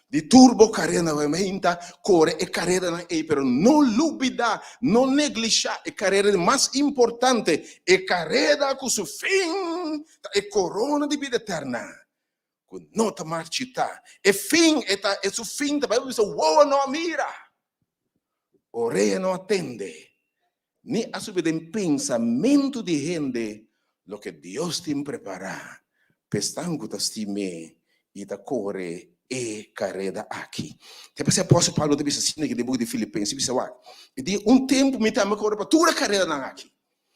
Speaker 1: Di tur bo kareda bo meinta kore e karedanan ei, pero no lubidá, no neglishá e kareda di mas importante, e kareda ku su fin ta e korona di bida eterna, ku no ta marchitá. E fin e ta, e su fin ta, Beibel bisa, wowo no a mira. Orea no a tende, ni a subi den pensamentu di hende loke Dios tin prepará pa esnan ku ta stim'é i ta kore e kareda aki. Te p'esei apòstel Pablo ta bisa asina aki den buki di Filipenses, e bisa, Wak, e di un tempu mi tambe a kore pa tur e karedanan aki.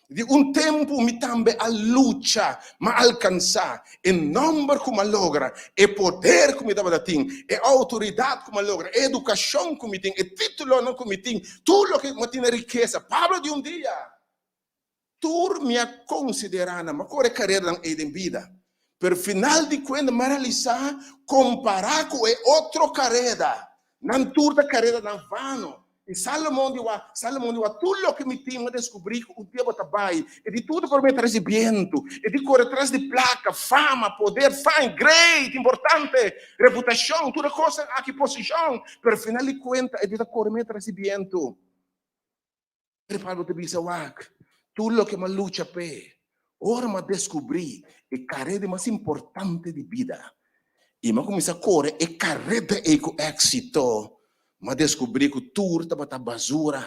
Speaker 1: Di un tempu mi tambe a lucha, m'a alkansá e nòmber ku m'a logra, e poder ku mi tabata tin, e outoridat ku m'a logra, e edukashon ku mi tin, e títulonan ku mi tin, tur loke m'a tin na rikesa. Pablo di un dia, tur mi a konsiderá nan, m'a kore kareranan ei den bida, pero final di kuenta m'a realisá, kompará ku e otro kareda, nan tur ta kareranan vano. I Salomon di wak, Salomon di wak, tur loke mi tin, mi a deskubrí ku un dia bo ta bai. E di tur ta kore tras di bientu, e di kore tras di plaka, fama, poder, fine, great, importante, reputashon, tur e kosnan aki, posishon, pero final di kuenta e di ta kore me tras di bientu. Pero Pablo ta bisa, wak, tur loke mi a lucha p'e, ora mi a deskubrí e kareda mas importante di bida, i mi a kuminsá kore e kareda ei ku éksito, mi a deskubrí ku tur tabata basura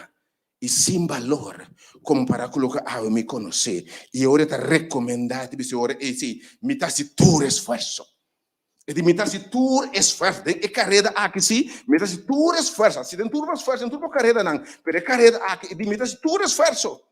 Speaker 1: i sin balor kompará ku loke awe mi konosé. I ora e ta rekomendá, e ta bisa ora ei, sí, mi ta hasi tur esfuerso. E di mi ta hasi tur esfuerso den e kareda aki, sí, mi ta hasi tur esfuerso, hasi den tur bo esfuerso, den tur bo karedanan, pero e kareda aki, e di mi ta hasi tur esfuerso.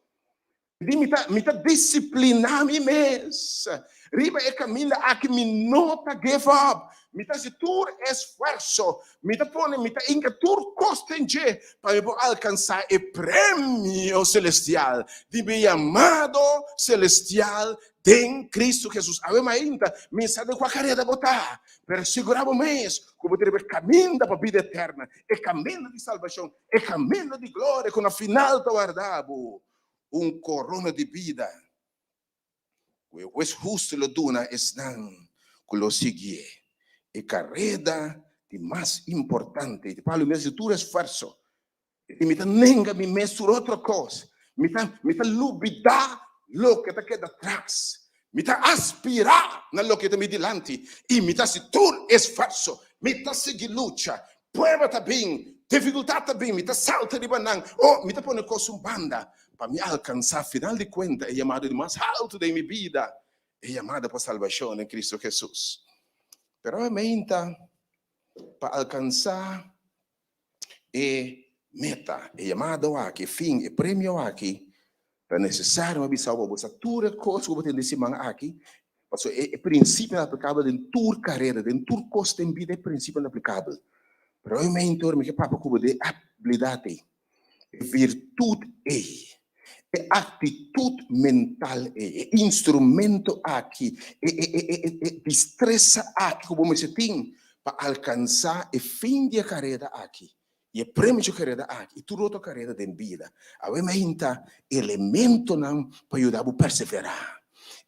Speaker 1: E di mi ta, mi ta disipliná mi mes. Riba e kaminda aki mi no ta give up. Mi ta hasi tur esfuerso. Mi ta pone, mi ta hinka tur kos den dje pa mi por alkansá e premio selestial di mi yamado selestial Den Cristo Jesus. Awe mainta, mi sa den cua careda bo ta, pero sigura bo mes cu bo ta riba e caminda pa bida eterna, e caminda di salbacion, e caminda di gloria cu na final ta warda bo un corona di bida cu e Hues husto lo duna esnan cu lo siguié. E careda di mas importante, i Pablo mes di tur esfuerso, I mi ta nenga mi mes tur otro kos. Mi ta, mi ta lubidá loke ta keda tras. Mi ta aspirá na loke ta mi dilanti. I mi ta hasi tur esfuerso. Mi ta sigui lucha. Prueba ta bin, difikultat ta bin, mi ta salta riba nan. O, mi ta pone kos un banda. pa mi alkansá final di kuenta e yamada di mas haltu den mi bida, e yamada pa salbashon den Kristu Hesus. Pero awe meinta pa alkansá e meta, e yamado aki, e fin, e premio aki, ta nesesario pa bisa bo, bo sa tur e kos ku bo tin di siman aki, pasobra e prinsipionan aplikabel den tur karera, den tur kos den bida e prinsipionan ta aplikabel. Pero awe meinta ora mi ke papia ku bo di e abilidat ei, e virtut ei, e aktitut mental ei, e instrumento aki, e e e e e distresa aki ku bo mester tin pa alkansá e fin di e kareda aki, i e premio di e kareda aki, i tur otro kareda den bida. Awe meinta elementonan pa yuda bo perseverá.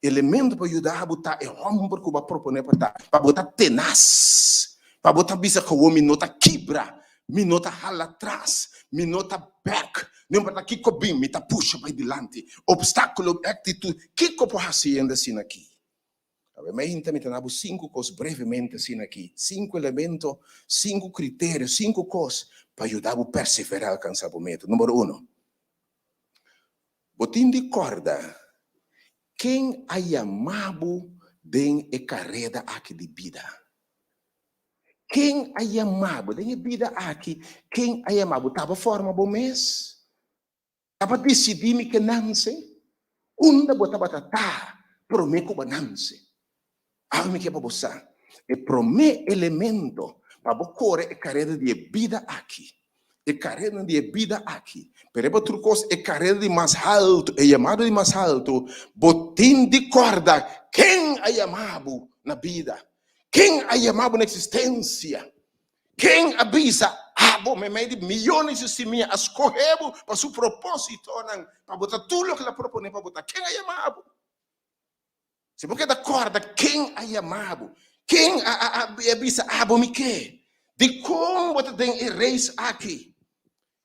Speaker 1: Elemento pa yuda bo ta e hòmber ku bo a proponé pa ta, pa bo ta tenas, pa bo ta bisa ku awor mi no ta kibra, Mi no ta hala tras, mi no ta bek, no importa kiko bin, mi ta pusha bai dilanti. Obstáculo, actitud, kiko por haci hende asina aki? Awe mainta mi ta na bo sinku cos brevemente asina aki, sinku elemento, sinku criterio, sinku cos pa yuda bo persevera alcansa bo meta. Numero uno, bo tin di corda ken a yama bo den e careda aki di bida. Ken a yama bo den e bida aki? Ken a yama bo? Taba forma bo mes? Taba disidí mi ke nanse? Unda bo tabata ta promé ku bo nanse? Awe mi ke pa bo sa, e promé elemento pa bo kore e kareda di e bida aki, e kareda di e bida aki, pero riba tur kos e kareda di mas haltu, e yamado di mas haltu, bo tin di kòrda ken a yama bo na bida. Ken a yama bo na eksistensia? Ken a bisa abo meimei di miyones di simia a skohe bo pa su propósitonan, pa bo ta tur loke el a proponé pa bo ta? Ken a yama bo? Si bo keda kòrda ken a yama bo, ken a bisa abo mi ke, dikon bo ta den e reis aki?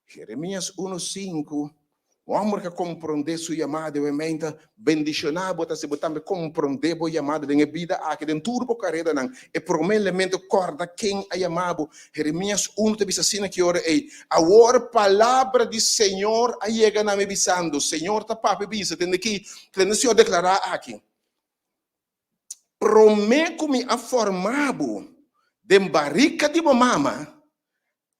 Speaker 1: Jeremias uno sinku, Un hòmber ku a komprondé su yamada i meinta bendishoná bo ta si bo tambe komprondé bo yamada den e bida aki, den tur bo karedanan. E promé elemento, kòrda ken a yama bo. Jeremias uno ta bisa asina ki ora ei, Awor palabra di señor a yega na mi bisando, Señor ta papia bisa, tende ki, tende Señor deklará aki, Promé ku mi a forma bo den barika di bo mama,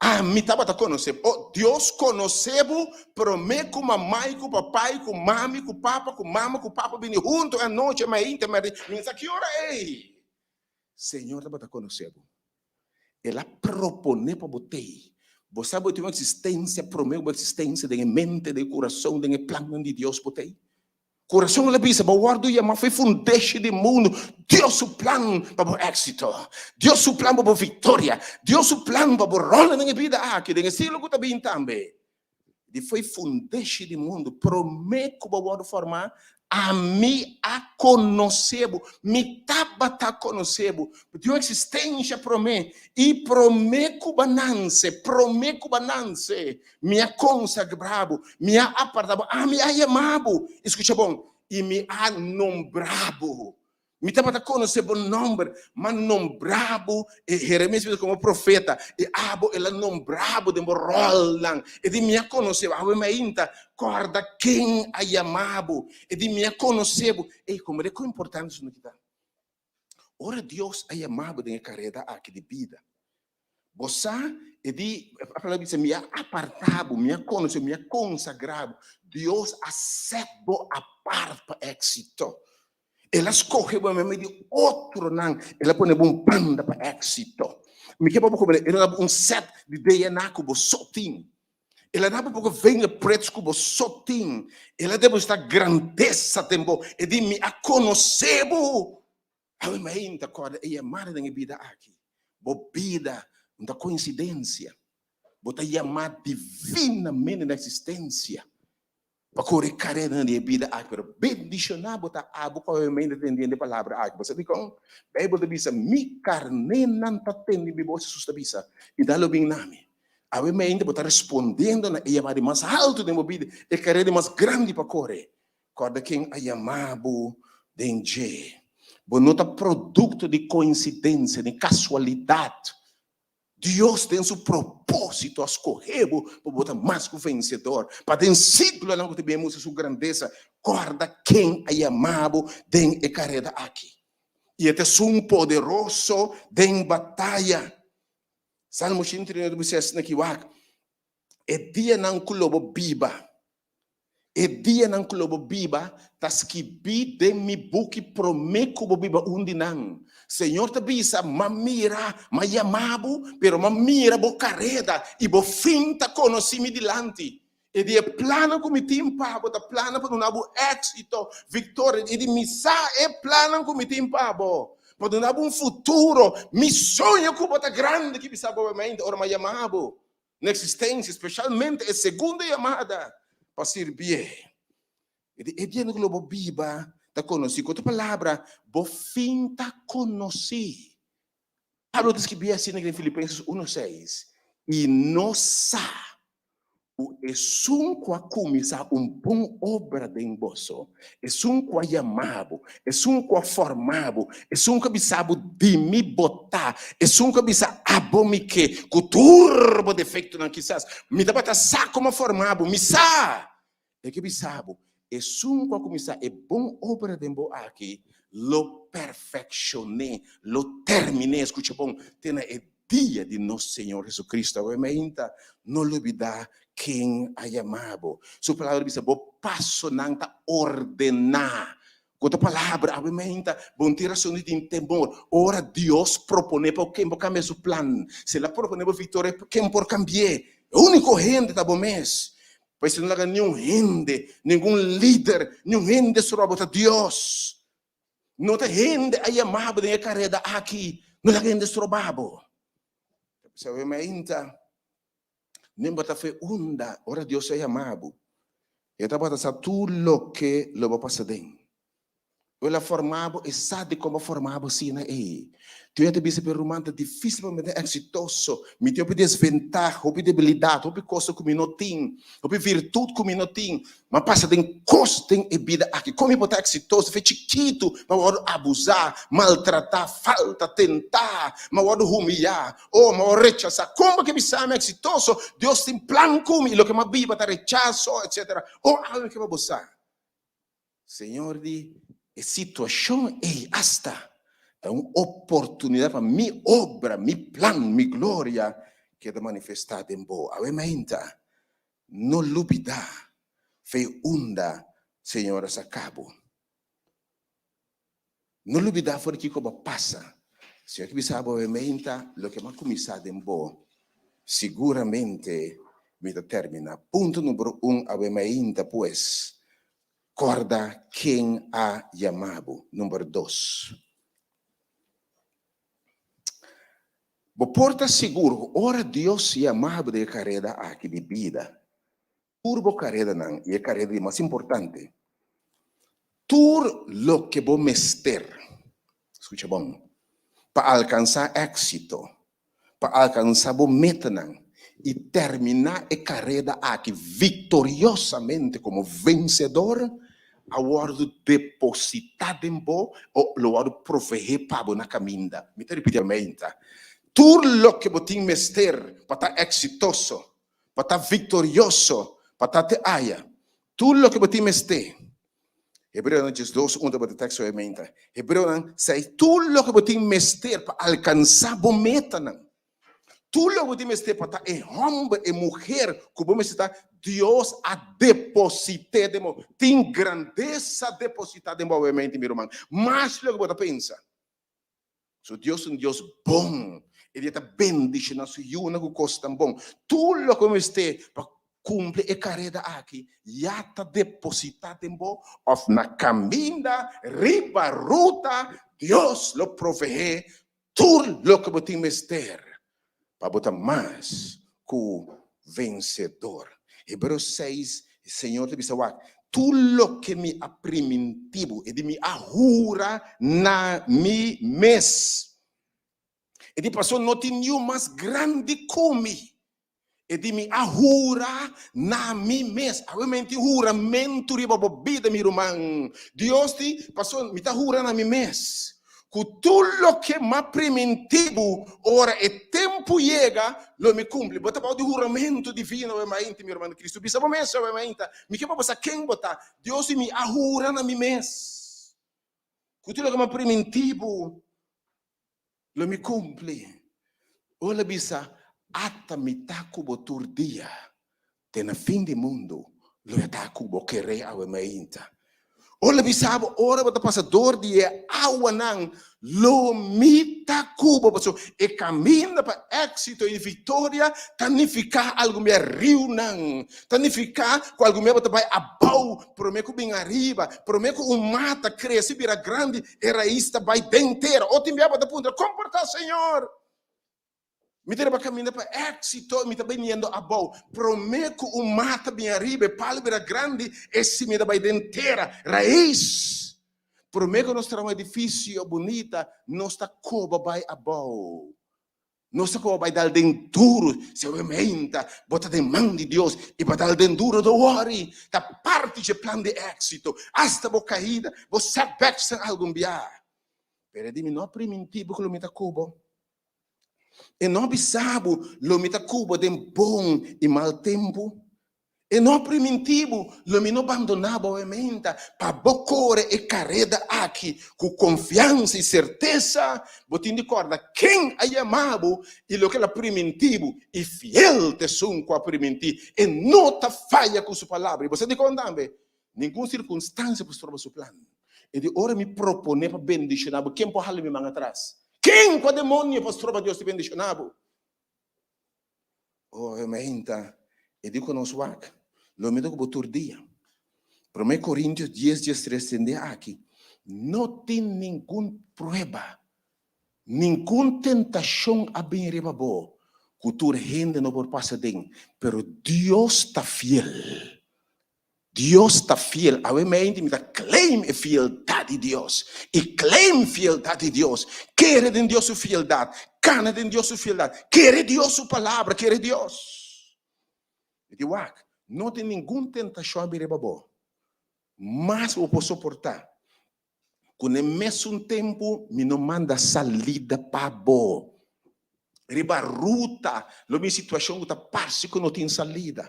Speaker 1: Ami tabata konosé bo. Oh, Dios konosé bo promé ku mamai ku papai ku mami ku papa ku mama ku papa bini huntu e anochi e mainta e mèrdi. Mi sa ki ora ei. Señor tabata konosé bo. El a proponé pa bo tei. Bo sa bo tin un eksistensia promé ku bo eksistensia den e mente, den e kurason, den e plannan di Dios bo tei. Kurason la bisa, bo wòrdu yamá for e fundeshi di mundu. Dios su plan pa bo éksito. Dios su plan pa bo viktoria. Dios su plan pa bo ròl den e bida aki, den e siglo ku ta bin tambe. Di for e fundeshi di mundu, promé ku bo wòrdu formá, ami a konosé bo. Mi tabata konosé bo. Bo tin un eksistensha promé. I promé ku bo a nanse, promé ku bo a nanse, Mi a konsagrá bo, mi a apartá bo, ami a yamá bo, i skucha bon, i mi a nombrá bo. Mi tabata konosé bo nòmber, m'a nombrá bo, e Jeremias bisa komo profeta, i abo el a nombrá bo den bo ròlnan. E di mi a konosé bo, awe mainta, kòrda ken a yamá bo. E di mi a konosé bo. Ey, komo de kon importante esaki ta. Ora Dios a yama bo den e kareda aki di bida, bo sa e di, e palabra bisa, mi a apartá bo, mi a konosé bo, mi a konsagrá bo. Dios a sèt bo apart pa éksito. El a skohe bo meimei di otronan, el a pone bo un banda pa éksito. Mi ke pa bo komprendé, el a duna bo un sèt di DNA ku bo so tin. El a daba bo fingerprints ku bo so tin. El a demostrá grandesa den bo. E di, Mi a konosé bo. Awe mainta kòrda e yamada den e bida aki. Bo bida no ta koinsidensia. Bo ta yamá divinamente na eksistensia pa kore e kareranan di e bida aki. Pero bendishoná bo ta abo ku awe mainta ta tende e palabra aki. Bo sa dikon? Beibel ta bisa, Mi karnénan ta tende mi bos, Hesus ta bisa, i nan lo bin na mi. Awe mente bo ta respondiendo na e yamada di mas haltu den bo bida, e karera di mas grandi pa kore. Kòrda ken a yama bo den dje. Bo no ta produkto di koinsidensia ni kasualidat. Dios den su propósito a skohe bo pa bo ta mas ku vensedor, pa den siglonan ku ta bin mustra su grandesa. Kòrda ken a yama bo den e kareda aki. I e ta esun poderoso den bataya. Salmo 139 ta bisa asina ki, Wak, e dianan ku lo bo biba, e dianan ku lo bo biba ta skibí den mi buki promé ku bo biba un di nan. Señor ta bisa, M'a mira, m'a yama bo, pero m'a mira bo kareda i bo fin ta konosí mi dilanti. E di e plannan ku mi tin pa bo ta plannan pa duna bo éksito, viktoria. E di mi sa e plannan ku mi tin pa bo, pa duna bo un futuro. Mi soño ku bo ta grandi ki bisa bo mente ora m'a yama bo na eksistensia, spesialmente e segundo yamada pa sirbié. E di e dia ku lo bo biba ta konosí. Ku otro palabra, bo fin ta konosí. Pablo ta skibí asina den Filipenses uno seis, I nos sa ku esun ku a kuminsá un bon obra den boso, esun ku a yama bo, esun ku a forma bo, esun ku a bisa bo di mi bo ta, esun ku a bisa abo mi ke, ku tur bo defektonan kisas, mi tabata sa komo a forma bo, mi sa! E ke bisa bo, esun ku a kuminsá e bon obra den bo aki lo perfekshon'é, lo termin'é, skucha bon, te na e dia di nos Señor Jesucristo. Awe mainta, no lubidá ken a yama bo. Su palabra ta bisa, bo pasonan ta ordená. Ku otro palabra, awe mainta, bo no tin rason di tin temor. Ora Dios proponé pa bo, ken por kambia su plan? Si el a proponé bo viktoria, ken por kambi'é? E úniko hende ta bo mes. Pues no laga niun hende, ningun lider, niun hende stroba bo ta Dios. No ta hende a yama bo den e kareda aki, no laga hende stroba bo. Sabe mainta, nin bo ta fe unda ora Dios a yama bo. E tabata sa tur loke lo bo pasa den. El a forma bo, e sa di kon bo forma bo asina ei. Tur hende ta bisa, pero ruman, ta difísil pa mi ta eksitoso. Mi tin hopi desventaha, hopi debilidat, hopi kos ku mi no tin, hopi virtut ku mi no tin. Mi a pasa den kos den e bida aki. Kon mi por ta eksitoso? Fe chikitu, mi a wòrdu abusá, maltratá, falta, tentá, mi a wòrdu humiyá, oh, mi a wòrdu rechasá. Kon bo ke bisa mi eksitoso? Dios tin plan ku mi i loke mi a biba ta rechaso, etsetera. Oh, awe mi ke pa bo sa. Señor di, e situacion ey hasta ta un oportunidad pa mi obra, mi plan, mi gloria keda manifesta den bo. Awe mainta, no lubida fe unda Señor a saca bo. No lubida for di kico bo a pasa. Señor ki bisa bo awe mainta, loke mi a cuminsa den bo, siguramente mi ta termina. Punto numero un awe mainta pues, Kòrda ken a yama bo. Number dos. Bo por ta sigur ku ora Dios yama bo den e kareda aki di bida, tur bo karedanan i e kareda di mas importante, tur loke bo mester, skucha bon, pa alkansá éksito, pa alkansá bo metanan i terminá e kareda aki viktoriosamente komo vensedor, a wòrdu depositá den bo o lo wòrdu proveé pa bo na kaminda. Mi ta ripití meinta, tur loke bo tin mester pa ta eksitoso, pa ta viktorioso, pa ta te aya, tur loke bo tin mester, Hebreonan 12, un tabata teksto e meinta. Hebreonan 6, tur loke bo tin mester pa alkansá bo metanan, tur loke bo tin mester pa ta e hòmber, e muher ku bo mester ta, Dios a deposit'é den bo. Tin grandesa depositá den bo awe meinta, mi ruman, mas loke bo ta pensa. So Dios ta un Dios bon. E dia ta bendishoná su yunan ku kosnan bon. Tur loke bo mester pa kumpli e kareda aki ya ta depositá den bo òf na kaminda, riba ruta, Dios lo proveé tur loke bo tin mester pa bo ta mas ku vensedor. Hebreos 6, Señor ta bisa wak, Tur loke mi a primintí bo, e di mi a hura na mi mes. E di paso no tin niun mas grandi ku mi. E di mi a hura na mi mes. Awe men tin huramentu riba bo bida, mi ruman. Dios di, paso mi ta hura na mi mes, ku tur loke m'a primintí bo ora e tempu. tempu yega, lo mi kumpli. Bo ta bou di huramentu divino awe mainta, mi ruman di Kristu. Bisa bo mes awe mainta, Mi ke pa bo sa ken bo ta. Dios di mi a hura na mi mes ku tur loke mi a primintí bo, lo mi kumpli. Ora el a bisa, Ata mi ta ku bo tur dia, te na fin di mundu lo e ta ku bo. Keré awe mainta. Ora el a bisa bo, ora bo ta pasa dor di e awanan, lo mi ta ku bo. Pasobra e kaminda pa éksito i viktoria ta nifiká algun bia riunan, ta nifiká ku algun bia bo ta bai abou promé ku bin ariba, promé ku un mata krese bira grandi, E rais ta bai den tera. O tin bia bo ta puntra, Kon por ta, Señor? Mi ta riba kaminda pa éksito i mi ta biniendo abou. Promé ku un mata bin ariba, e palu bira grandi, e simia ta bai den tera, rais. Promé ku nos traha un edifisio bunita, nos ta koba bai abou. Nos ta koba bai dal den duru, si awe meinta bo ta den man di Dios i bo a dal den duru, no wori, ta parti dje plan di éksito, asta bo kaida, bo setbacks algun bia. Pero e di mi no a primintí bo ku lo mi ta ku bo. E no a bisa bo lo mi ta ku bo den bon i mal tempu. E no a primintí bo, lo mi no bandoná bo awe meinta, pa bo kore e kareda aki ku konfiansa i sertesa. Bo tin di kòrda ken a yama bo i loke el a primintí bo, i fiel ta esun ku a primintí, e no ta faya ku su palabra. I bo sa dikon tambe? Ningun sirkunstansia por stroba su plan. E di ora mi proponé pa bendishoná bo, ken por hala mi man atras? Ken, kua demonio por stroba Dios di bendishoná bo? Oh, e meinta, e di ku nos wak, lo mi ta ku bo tur dia. Promé Korintios dies, diestres tende aki, No tin ningun prueba, ningun tentashon a bin riba bo ku tur hende no por pasa den, pero Dios ta fiel. Dios ta fiel. Awe meinti mi ta claim e fieldad di Dios. I claim fieldad di Dios. Kere den Dios su fieldad. Kana den Dios su fieldad. Kere Dios su palabra. Kere Dios. Mi di wak, no tin ningun tentashon a bin riba bo. Mas bo por soporta. Ku n'e mesun tempu mi no manda salida pa bo. Riba ruta lo bin situashon ku ta parse ku no tin salida.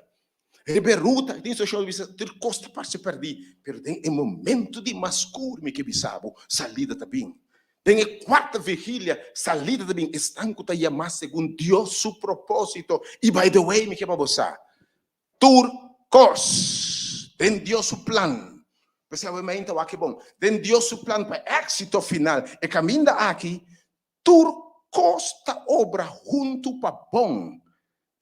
Speaker 1: Riba e ruta tin situashon ku bisa tur kos ta parse pèrdí, pero den e momentu di mas skur mi ke bisa bo, salida ta bin. Den e kuarta vigilia salida ta bin, esnan ku ta yamá segun Dios su propósito. I by the way mi ke pa bo sa, Tur kos den Dios su plan. P'esei awe mainta wak e bon. Den Dios su plan pa éksito final, e kaminda aki, tur kos ta obra huntu pa bon.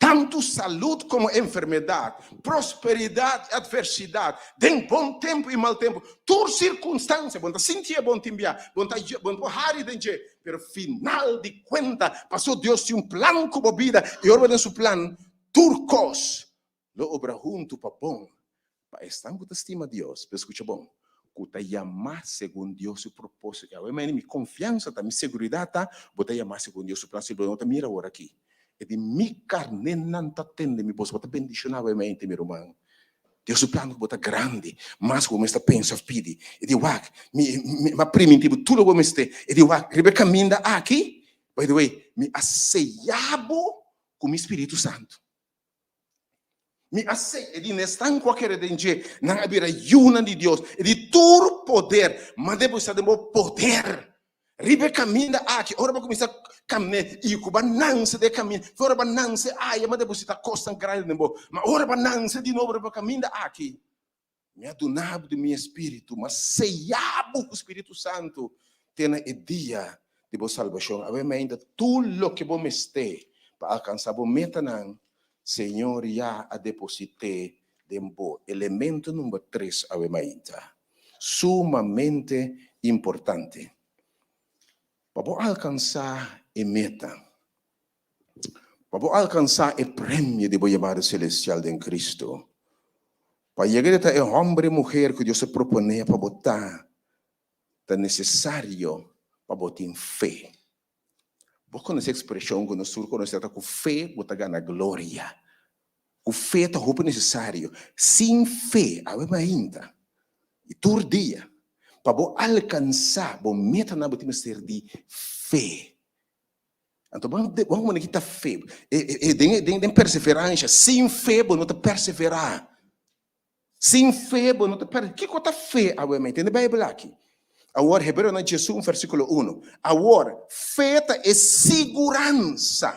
Speaker 1: Tantu salud komo enfermedat, prosperidat i atversidat, den bon tempu i mal tempu, tur sirkunstansia, bon ta sinti e bon tin bia, bon ta bon por hari den dje, pero final di kuenta, pasobra Dios tin un plan ku bo bida i ora bo den su plan, Tur kos lo obra huntu pa bon pa esnan ku ta stima Dios, pero skucha bon, ku ta yamá segun Dios su propósito. I awe meni mi konfiansa ta, mi seguridat ta, bo ta yamá segun Dios su plan, si bo no ta mira awor aki. E di mi karnénan ta tende mi bos, bo ta bendishoná awe mente, mi ruman. Dios su plan ku bo ta grandi, mas ku bo mester pensa òf pidi. E di wak, mi, mi a primintí bo tur loke bo mester. E di wak, riba e kaminda aki, by the way, mi a seyá bo ku mi Spiritu Santu. Mi a sey e di nesnan ku a kere den dje, nan a bira yunan di Dios, e di tur poder, ma depositá den bo poder. Riba e kaminda aki, ora bo kuminsá kamné i ku bo a nanse den e kaminda, fe ora bo a nanse aya, mi a depositá kosnan grandi den bo, ma ora bo a nanse di nobo riba e kaminda aki, Mi a duna bo di mi Espíritu, mi a seya bo ku Spiritu Santu te na e dia di bo salbashon. Awe mainta tur loke bo mester pa alkansá bo metanan, Señor ya a deposit'é den bo. Elemento number tres awe mainta, sumamente importante pa bo alkansá e meta, Pa bo alkansá e premio di bo yamada selestial den Cristo, pa yega di ta e hòmber i muher ku Dios a proponé pa bo ta, ta nesesario pa bo tin fe. Bo konosé ekspreshon ku nos tur konosé ta ku fe bo ta gana gloria. Ku fe ta hopi nesesario. Sin fe, awe mainta i tur dia, pa bo alkansá bo metanan bo tin mester di fe. Anto ban ban wak kita fe. E e den den den perseveransha. Sin fe bo no ta perseverá. Sin fe bo no ta per. Kiko ta fe awe mei? Tende Beibel aki. Awor Hebreonan 11 versíkulo 1. Awor fe ta e siguransa.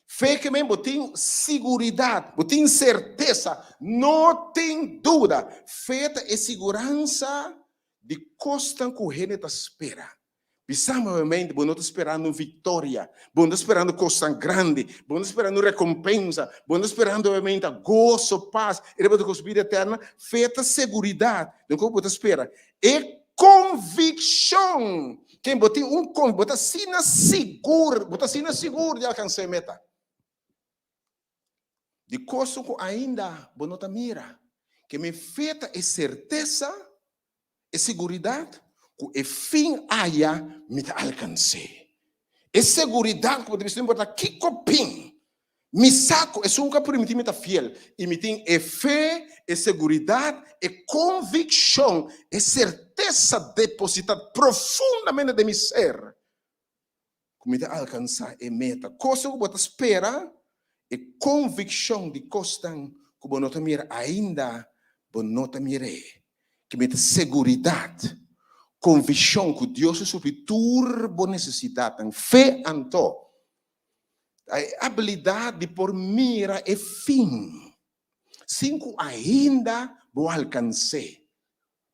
Speaker 1: Fe ke men bo tin siguridat, bo tin sertesa, no tin duda. Fe ta e siguransa di kosnan ku hende ta spera. Bisa nuevamente, bo no ta sperando un viktoria, bo no ta sperando kosnan grandi, bo no ta sperando un rekompensa, bo no ta sperando nuevamente goso, pas, i riba tur kos bida eterna. Fe ta seguridat den ku bo ta spera. E konvikshon, ken bo tin un kon, bo ta asina sigur, bo ta asina sigur di alkansá e meta. Di kos ku ainda bo no ta mira. Ke mi fe ta e sertesa, e seguridat ku e fin aya mi ta alkans'é. E seguridat ku bo ta bisa no importa kiko bin, Mi sa ku esun ku a primintí mi ta fiel, i mi tin e fe, e seguridat, e konvikshon, e sertesa depositá profundamente den mi ser ku mi ta alkansá e meta. Kosnan ku bo ta spera, e konvikshon di kosnan ku bo no ta mira ainda, bo no ta mir'é. Ki mi ta seguridat, konvikshon ku Dios ta supli tur bo nesesidatnan. Fe anto E abilidat di por mira e fin sin ku ainda bo alkans'é.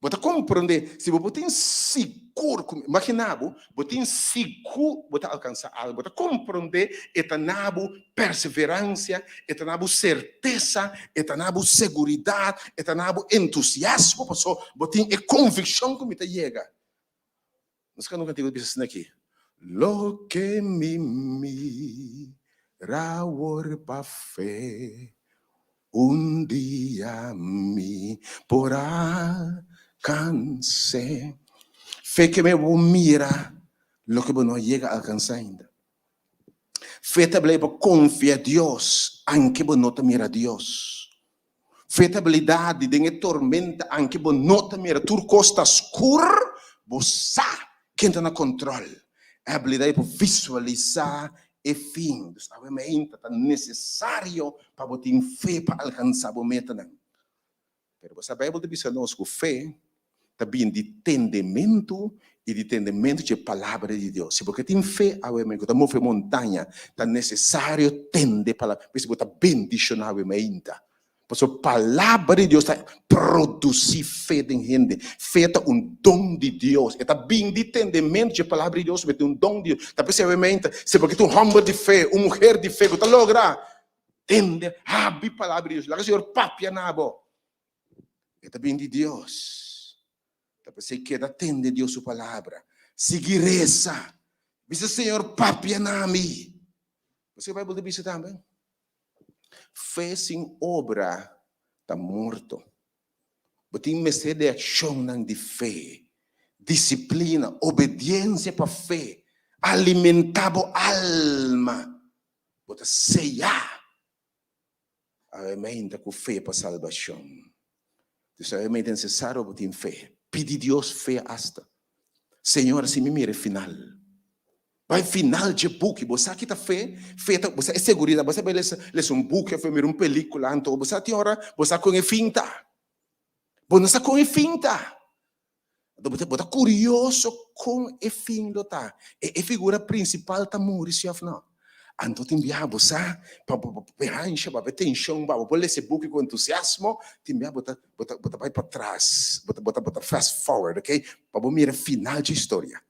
Speaker 1: Bo ta komprondé, si bo por tin sigur ku, imaginá bo, bo tin sigur bo ta alkansá algu. Bo ta komprondé e ta na bo perseveransia, e ta na bo sertesa, e ta na bo seguridat, e ta na bo entusiasmo, pasobra bo tin e konvikshon ku mi ta yega. Nos ka nunka tin bisa asina aki, Loke mi mira awor pa fe, un dia mi por alkans'é. Fe ke me bo mira loke bo no a yega alkansá ainda. Fe ta blei pa konfia Dios anke bo no ta mira Dios. Fe ta abilidat di den e tormenta anke bo no ta mira tur kos ta skur, bo sa ken ta na kontròl. E abilidat di por visualisá e fin. Dus awe meinta ta nesesario pa bo tin fe pa alkansá bo metanan. Pero bo sa Beibel ta bisa nos ku fe ta bin di tendementu i di tendementu dje Palabra di Dios. Si bo ke tin fe awe men ku ta move montaña, ta nesesario tende Palabra. P'esei bo ta bendishoná awe meinta. Pasobra Palabra di Dios ta produsí fe den hende. Fe ta un don di Dios. E ta bin di tendementu dje Palabra di Dios, bo tin un don di Dios. Ta p'esei awe meinta, si bo ke tin un hòmber di fe, un muher di fe ku ta logra tende, habri Palabra di Dios, laga Señor papia na bo. E ta bin di Dios. Ta p'esei keda tende Dios su palabra. Sigui resa. Bisa Señor, papia na mi. Paske Bijbel ta bisa tambe, Fe sin obra ta morto. Bo tin mester di akshonnan di fe, disiplina, obediensia pa fe, alimentá bo alma. Bo ta seyá. Awe meinta ku fe pa salbashon. Dus awe meinta nesesario bo tin fe. Pidi Dios fe asta. Señor si mi mira e final. Bai final dje buki. Bo sa ki ta fe? Fe ta, bo sa e seguridat. Bo sa bai lesa, lesa un buki of mira un pelikula anto bo sa tin ora bo sa kon e fin ta. Bo no sa kon e fin ta. Anto bo ta, bo ta kurioso kon e fin lo ta. E, e figura prinsipal ta muri si òf no. Anto tin biaha bo sa pa bo bo bo hansha, bo haber tenshon, bo por lesa e buki ku entusiasmo, tin biaha bo ta bo ta bo ta bai patras, bo ta bo ta bo ta fast forward, okay, pa bo mira final dje historia.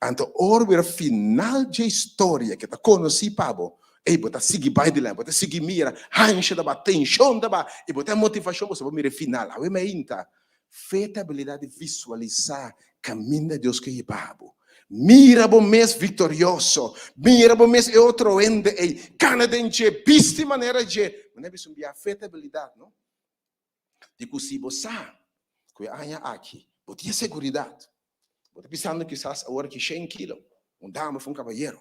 Speaker 1: Anto ora bo mira final dje historia ke ta konosí pa bo, ey bo ta sigui bai dilanti, bo ta sigui mira, hansha ta ba, tenshon ta ba, i bo ta motivashon pasobra bo mira e final. Awe mainta Fe ta abilidat di visualisá kaminda Dios ke hiba bo. Mira bo mes viktorioso. Mira bo mes e otro hende ei. Kana den dje, bisti manera dje. Bo no a bisa un bia, fe ta abilidat, no? Di ku si bo sa ku e aña aki bo tin e seguridat, bo ta pisando kisas awor aki shen kilo, un dama of un kabayero,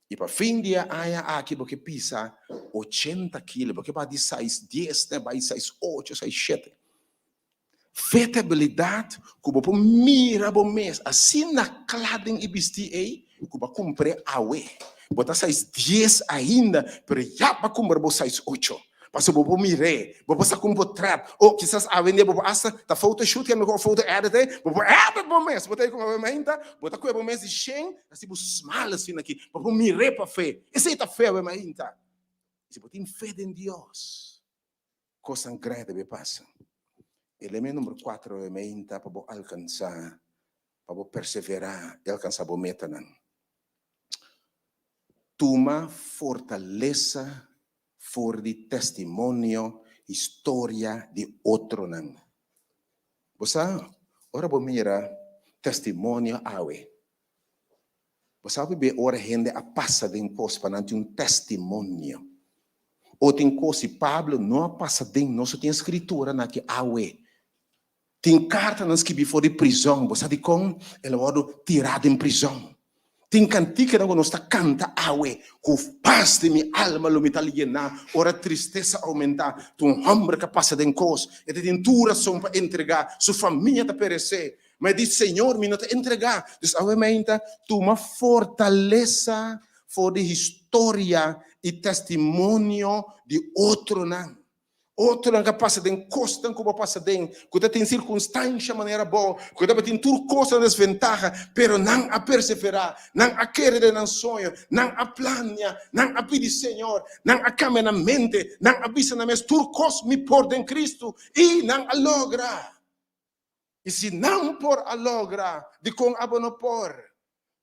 Speaker 1: i pa fin di e aña aki bo ke pisa ochenta kilo, bo ke bai di sais dies te bai sais ocho, sais shete. Fe ta abilidat ku bo por mira bo mes asina kla den e bistí ei. ku bo a kumpr'é awe. Bo ta size dies ainda, pero ya bo a kumpra bo size ocho. Pasobra bo por mir'é, bo por saka un potrèt, o kisas awendia bo por asta ta photoshoot kende ku photo edit ei, bo por edit bo mes, bo ta ei ku awe mainta, bo ta kue bo mes di shen, hasi bo smal asina aki, bo por mir'é pa fe. Esei ta fe awe mainta. I si bo tin fe den Dios, kosnan grandi debe pasa. Elemento number kuater awe mainta pa bo alkansá, pa bo perseverá i alkansá bo metanan. Tuma fortalesa for di testimonio, historia di otronan. Bo sa, ora bo mira testimonio awe, bo sa hopi be ora hende a pasa den kos pa nan tin un testimonio. O tin kos si Pablo no a pasa den, nos no tin e skritura na ki awe. Tin kartanan skibí for di prizòn. Bo sa dikon el a wòrdu tirá den prizòn? Tin kantikanan ku nos ta kanta awe, Ku pas di mi alma lo mi ta yená ora tristesa oumentá. Ta un hòmber ku a pasa den kos. E ta tin tur rason pa entregá. Su famia ta peresé. Ma e di, Señor, mi no ta entregá. Dus awe meinta, tuma fortalesa for di historia i testimonio di otronan. Otronan ka pasa den kosnan ku bo a pasa den, ku ta tin sirkunstansha manera bo, ku tabatin tur kos na desventaha, pero nan a perseverá, nan a kere den nan soño, nan a plania, nan a pidi Señor, nan a kambia nan mente, nan a bisa nan mes, Tur kos mi por den Kristu, i nan a logra. I si nan por a logra, dikon abo no por?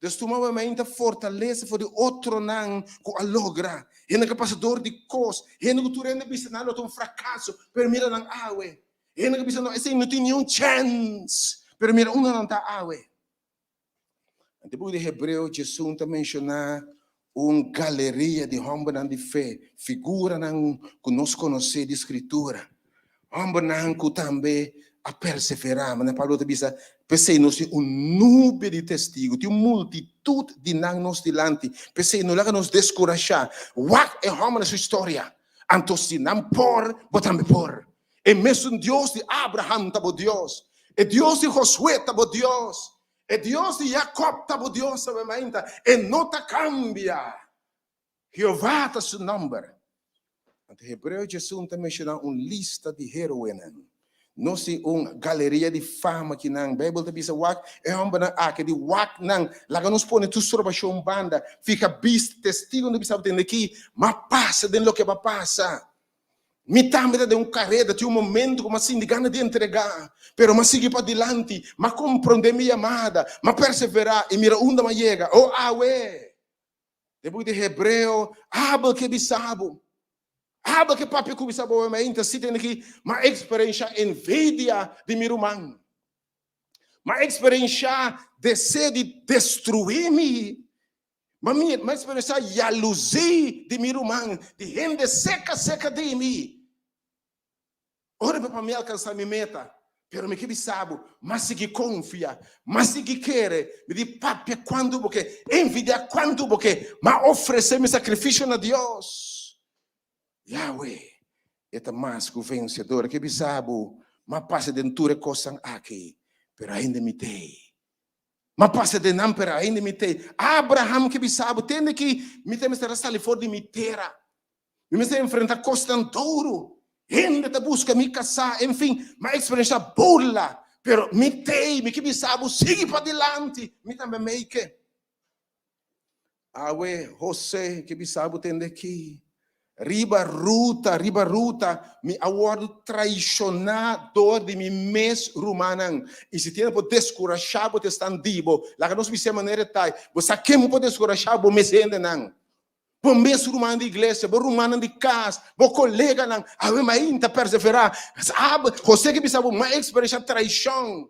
Speaker 1: Dus tuma bo mente fortalesa for di otronan ku a logra. Hende ku a pasa dor di kos, hende ku tur hende bisa nan lo ta un frakaso, pero mira nan awe. Hende ku bisa no, esei no tin niun chèns, pero mira unda nan ta awe. Den buki di Hebreo, Jesus ta menshoná un galeria di hòmbernan di fe, figuranan ku nos konosé di Skritura, hòmbernan ku tambe a perseverá. Manera Pablo ta bisa, P'esei nos tin un nube di testigu, tin un multitut di nan nos dilanti. P'esei no laga nos deskurashá. Wak e hòmbernan su historia. Anto si nan por, bo tambe por. E mesun Dios di Abraham ta bo Dios. E Dios di Josué ta bo Dios. E Dios di Jacob ta bo Dios awe mainta. E no ta cambia. Jehová ta su nomber. Anto Hebreo djesun ta menciona un lista di heroenan. Nos tin un galeria di fama kinan. Bijbel ta bisa wak e hombernan aki di wak nan. Laga nos pone tur strobacion banda. Fiha bista, testigo no bisa bo tende aki, ma pasa den loke ba pasa. Mi tambe ta den un kareda, tin un momento ku mi a sinti gana di entregá, pero mi a sigui padilanti, mi a komprondé mi yamada, mi a perseverá i mira unda mi a yega. O awe! Den buki di Hebreo, Abel ke bisa bo, Abel ke papia ku bisa bo, mi a inta si tende ki mi a eksperenshá envidia di mi ruman, mi a eksperenshá deseo di destruí mi. Ma mi a experenciá yaluzí di mi ruman, di hende seka seka di mi. Ora pa mi alcansá mi meta, pero mi ke bisa bo, m'a sigui confia, m'a sigui kere, mi di papia cuantu bo ke, envidiá cuantu bo ke, m'a ofrecé mi sacrificio na Dios. Yahweh, e ta mas cu vencedor. E ke bisa bo, m'a pasa den tur e cosnan aki, pero ainda mi t'ei. M'a pasa den nan, pero ainda mi t'ei. Abraham ke bisa bo, Tende ki mi ta mester a sali for di mi tera. Mi mester enfrenta kosnan duru. Hende ta buska mi kasá, enfin, m'a eksperenshá burla. Pero mi t'ei, mi ke bisa bo, sigui padilanti, mi tambe meike. Awe, José, ke bisa bo tende aki? Riba ruta, riba ruta, mi a wòrdu traishoná dor di mi mes rumannan. I si tin por deskurashá bo ta esnan di bo, laga nos bis'é manera e ta. Bo sa ken por deskurashá bo mes hendenan? Bo mes rumannan di iglesia, bo rumannan di kas, bo koleganan. Awe mainta perseverá. José ke bisa bo, mi a eksperenshá traishon.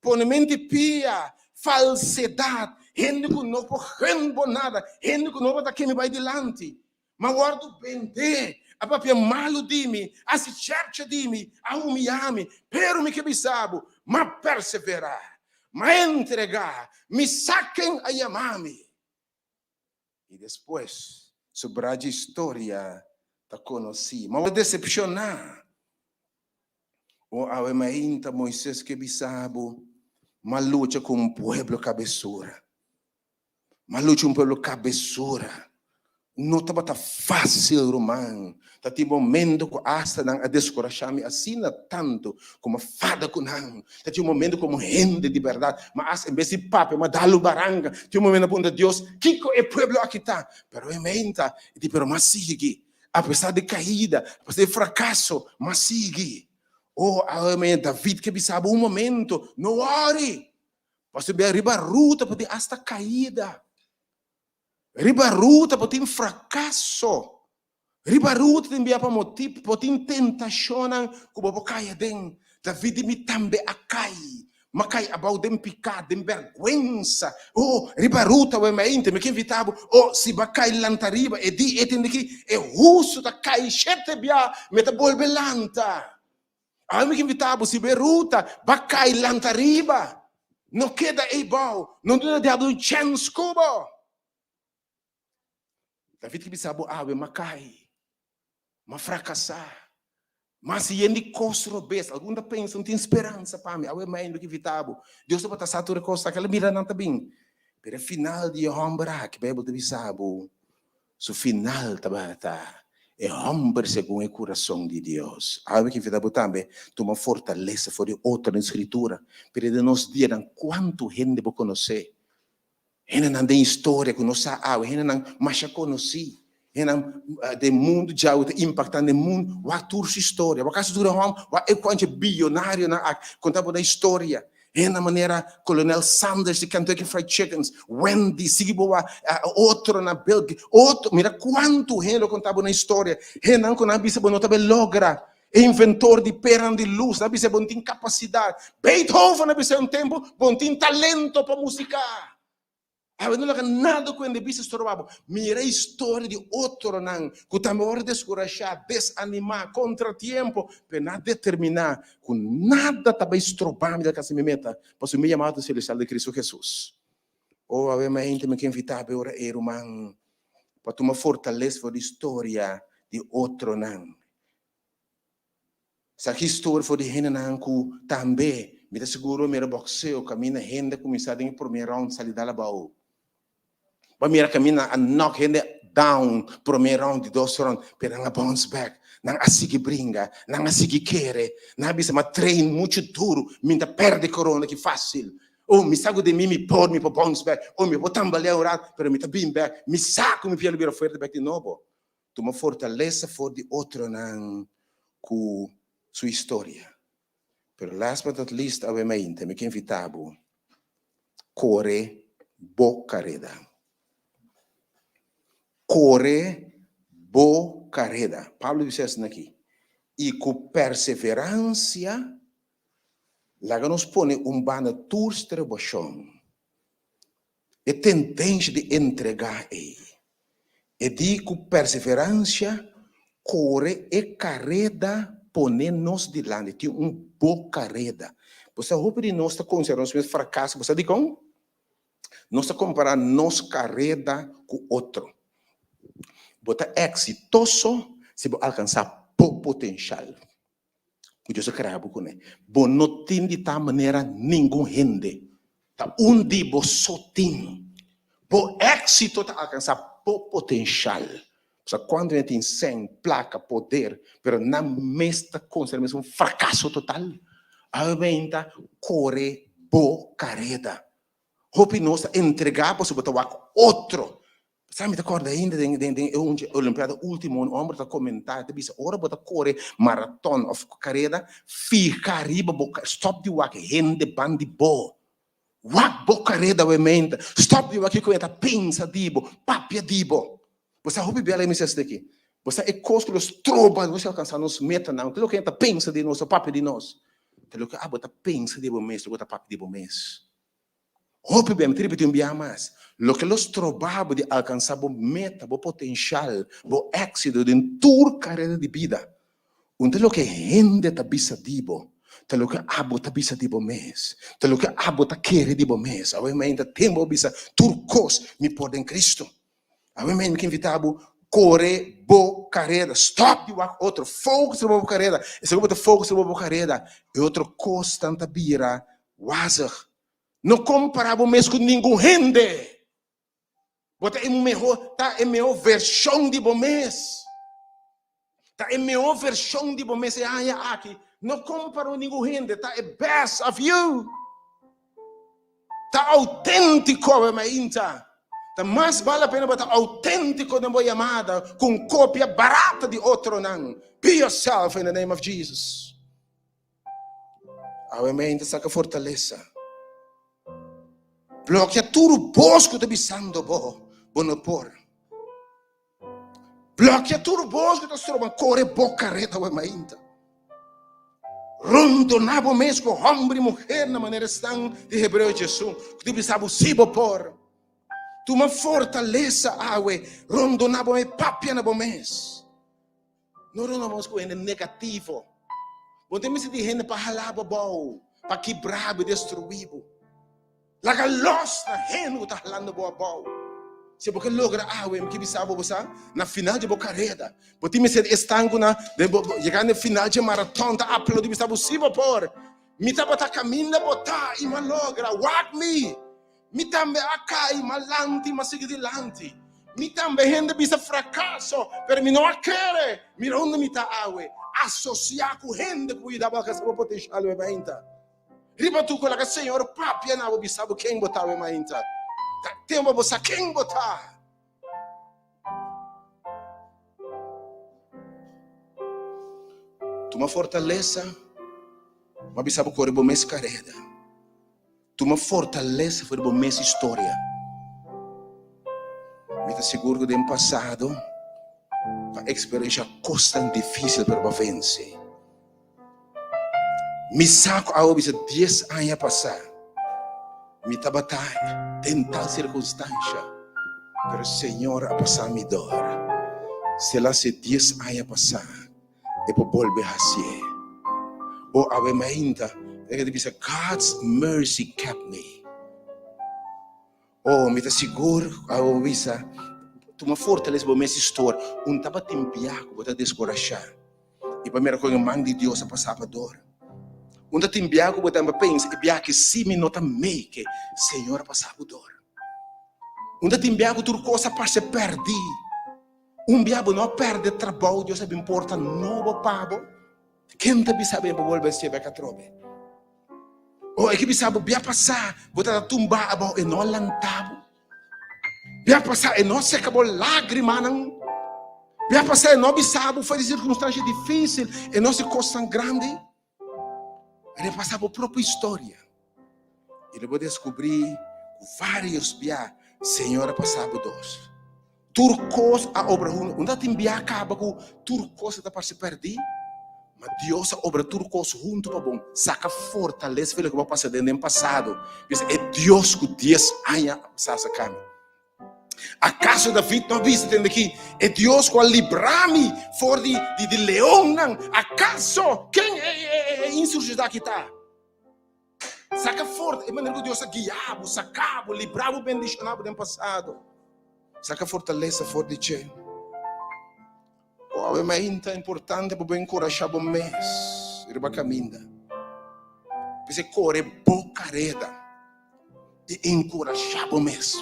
Speaker 1: Ponementi pia, falsedad, hende ku no por gun bo nada, hende ku no por ta keme bai dilanti. M'a wòrdu bendé, a papia malu di mi, a hasi chèrcha di mi, a humiyá mi, pero mi ke bisa bo, m'a perseverá, m'a entregá, mi sa ken a yama mi. I despues, sobrá dje historia ta konosí. Ma bo desepshoná. O awe mainta Moises ke bisa bo, M'a lucha ku un pueblo kabesura. M'a lucha un pueblo kabesura. No tabata fásil, ruman. Ta tin momento ku asta nan a deskurashá mi asina tantu ku m'a fada ku nan. Ta tin un momento komo hende di bèrdat, m'a asta en bes di papia m'a dal un baranka. Tin un momento m'a puntra Dios, Kiko e pueblo aki ta? Pero e menta i di, Pero m'a sigui. Apesar di kaida, apesar di frakaso, m'a sigui. Oh, awe mañana David ke bisa bo un momento, No wòri! Pasobra riba ruta por tin asta kaida. Riba ruta por tin frakaso. Riba ruta tin bia pa motib por tin tentashonnan ku bo por kai aden. David di mi tambe a kai. M'a kai abou den piká, den bèrgwensa. Oh, riba ruta wei mainta mi ke invitá bo. Oh, si bo a kai lanta riba. E di e tin di ki e hustu ta kai shete bia, mi ta bolbe lanta. Awe mi ke invitá bo, si bo e ruta, ba kai lanta riba. No keda ei bou. No duna diablo un chèns ku bo. David ke bisa bo awe, m'a kai, m'a frakasá, m'a hasi yen di kos robes. Algun ta pensa, no tin speransa pa mi. Awe mai mi ke invitá bo. Dios tabata sa tur e kos aki, el a mira nan ta bin. Pero e final di e hòmber aki, Beibel ta bisa bo, Su final tabata e hòmber segun e kurason di Dios. Awe mi ke invitá bo tambe tuma fortalesa for di otro den Skritura. Pero den nos dianan, kuantu hende bo konosé? Hendenan den historia ku nos sa awe, hendenan masha konosí, hendenan den mundu djawe ta impaktá den mundu. Wak tur su historia, wak kasi tur e hòmber, wak e kuantu biyonarionan aki konta bo nan historia. Hende manera Kolonel Sanders di Kentucky Fried Chickens, Wendy, sigui bo wak otronan, Bill Gates, otro, mira kuantu hende lo konta bo nan historia. Hendenan ku nan a bisa bo no ta bay logra. E inventor di peran di lus, nan a bisa bo no tin kapasidat. Beethoven a bisa un tempu, bo no tin talento pa musika. Awe no laga nada ku hende bisa stroba bo. Mira historia di otronan ku tambe wòrdu deskurashá, desanimá, kontratiempo, pero nan a determiná ku nada ta bai stroba mi di alkansa mi meta, pasobra mi yamado ta selestial di Kristu Hesus. O awe mainta mi ke invitá bo e ora ei, ruman, pa tuma fortalesa for di historia di otronan. Sa historia for di hendenan ku tambe mi ta sigur bo mira boxeo kaminda hende a kuminsá den e promé round sali dal abou. Bo a mira kaminda nan a knock hende down promé round di dos round pero nan a bounce back, nan a sigui bringa, nan a sigui kere, nan a bisa mi a train muchu duru mi ta pèrdè korona aki fásil. Oh mi sa ku den mi mi por mi por bounce back, oh mi por tambalea un rat pero mi ta bin bèk, mi sa ku mi piel lo bira fuerte bèk di nobo. Tuma fortalesa for di otronan ku su historia. Pero last but not least awe mainta mi ke invita bo kore bo kareda. Kore bo kareda. Pablo bisa esaki aki, I ku perseveransia laga nos pone un banda tur strebashon. E tendensia di entregá ei. E di ku perseveransia kore e kareda pone nos dilanti. Tin un bo kareda. Bo sa hopi di nos ta konsiderá nos mes frakaso. Bo sa dikon? Nos ta kompará nos kareda ku otro. Bo ta eksitoso si bo alkansá bo potenshal. Ku Dios a krea bo kuné. Bo no tin di ta manera ningun hende. Ta un di bo so tin. Bo éksito ta alkansá bo potenshal. Pasobra kuantu hende tin sèn, plaka, poder, pero nan mes ta konsiderá mes un frakaso total. Awe meinta kore bo kareda. Hopi nos ta entregá pasobra bo ta wak otro. Sa mi ta kòrda ainda den den den e olimpiada ultimo un hòmber ta komentá ta bisa ora bo ta kore maraton òf kareda fiha riba bo stòp di wak hende ban di bo wak bo kareda awe meinta stòp di wak kiko e ta pensa di bo papia di bo bo sa hopi bia mi sa esaki bo sa e kos ku lo stroba nos alkansá nos metanan loke hende ta pensa di nos o papia di nos ta loke abo ta pensa di bo mes loke bo ta papia di bo mes. Hopi bia, mi ta ripiti un bia mas, loke lo stroba bo di alkansa bo meta, bo potenshal, bo éksito den tur karera di bida, un ta loke hende ta bisa di bo, ta loke abo ta bisa di bo mes, ta loke abo ta kere di bo mes. Awe mainta tempu bo bisa tur kos mi por den Kristu. Awe mainta mi ke invita bo kore bo karera, stòp di wak otro, focus riba bo karera, i segun bo ta focus riba bo karera, e otro kosnan ta bira wazig. No kompará bo mes ku ningun hende. Bo ta e mehó, ta e mehó vershon di bo mes. Ta e mehó vershon di bo mes e aña aki. No kompará ningun hende, ta e best of you. Ta outéntiko awe mainta. Ta mas bal la pena bo ta outéntiko den bo yamada ku un kopia barata di otronan. Be yourself in the name of Jesus. Awe mainta saka fortalesa. Blokia tur bos ku ta bisando bo, bo no por. Blokia tur bos ku ta stroba kore bo kareta awe mainta. Rondoná bo mes ku hòmber i muher na manera esnan di Hebreo Djesun ku ta bisa bo si bo por. Tuma fortalesa awe, rondoná bo mes, papia na bo mes. No rondá bo mes ku hende negativo. Bo no tin mester di hende pa halá bo abou, pa kibrá bo i destruí bo. Laga los na hende ku ta halando bo abou. Si bo ke logra awe, mi ke bisa bo, bo sa, na final di bo kareda, bo tin mester di esnan ku na den bo yega na final dje maraton ta aplaudi bisa bo, si bo por, mi tabata kaminda bo ta i mi a logra, wak mi, mi tambe a kai, mi a lanti, mi a sigui dilanti. Mi tambe hende bisa frakaso, pero mi no a kere, mira unda mi ta awe, asosiá ku hende ku por yuda bo alkansa bo potenshal, mi mainta. Riba tur ku laga Señor papia na bo bisa bo ken bo ta awe mainta. Ta tempo bo sa ken bo ta. Tuma fortalesa, ma bisa bo kore bo mes kareda. Tuma fortalesa for di bo mes historia. Mi ta sigur ku den pasado bo a eksperensha kosnan difísil pero bo a vense. Mi sa ku awe bisa dies aña pasá mi tabata den tal sirkunstansha, pero Señor a pasá mi dor. Si el a hasi dies aña pasá, e por bolbe hasié. O awe mainta e ta bisa, God's mercy kept me. Oh, mi ta sigur ku awe bo bisa, tuma fortalesa bo mes istor. Un tabatin bia ku bo ta deskorashá i pa mira kon e man di Dios a pasa pa dor. Un ta tin bia ku bo ta pensa, e bia aki si mi no ta make, Señor a pasa bo dor. Un ta tin bia ku tur kos a parse pèrdí. Un bia bo no a pèrdè trabou, Dios a bin porta nobo pa bo. Ken ta bisa bo e bo bolbe hasié bèk atrobe? O e ke bisa bo bia pasá bo ta tumbá abou e no a lantá bo? Bia pasá e no a seka bo lágrimanan? Bia pasá e no a bisa bo for di sirkunstansia difísil e no hasi kosnan grandi? Repasá bo propio historia i lo bo deskubrí ku vários bia Señor a pasá bo dos. Tur kos a obra huntu. Un ta tin bia kaba ku tur kos ta parse pèrdí, ma Dios a obra tur kos huntu pa bon. Saka fortalesa for di loke bo a pasa den den pasado. Bisa e Dios ku dies aña a pasa saka mi. Akaso David no a bisa tende aki, E Dios ku a libra mi for di di di leonnan, akaso ken e e e insursidad aki ta? Saka forta e manera ku Dios a guia bo, saka bo, libra bo, bendishona bo den pasado. Saka fortalesa for di dje. O awe mainta importante pa bo enkurashá bo mes riba kaminda. P'esei kore bo kareda i enkurashá bo mes.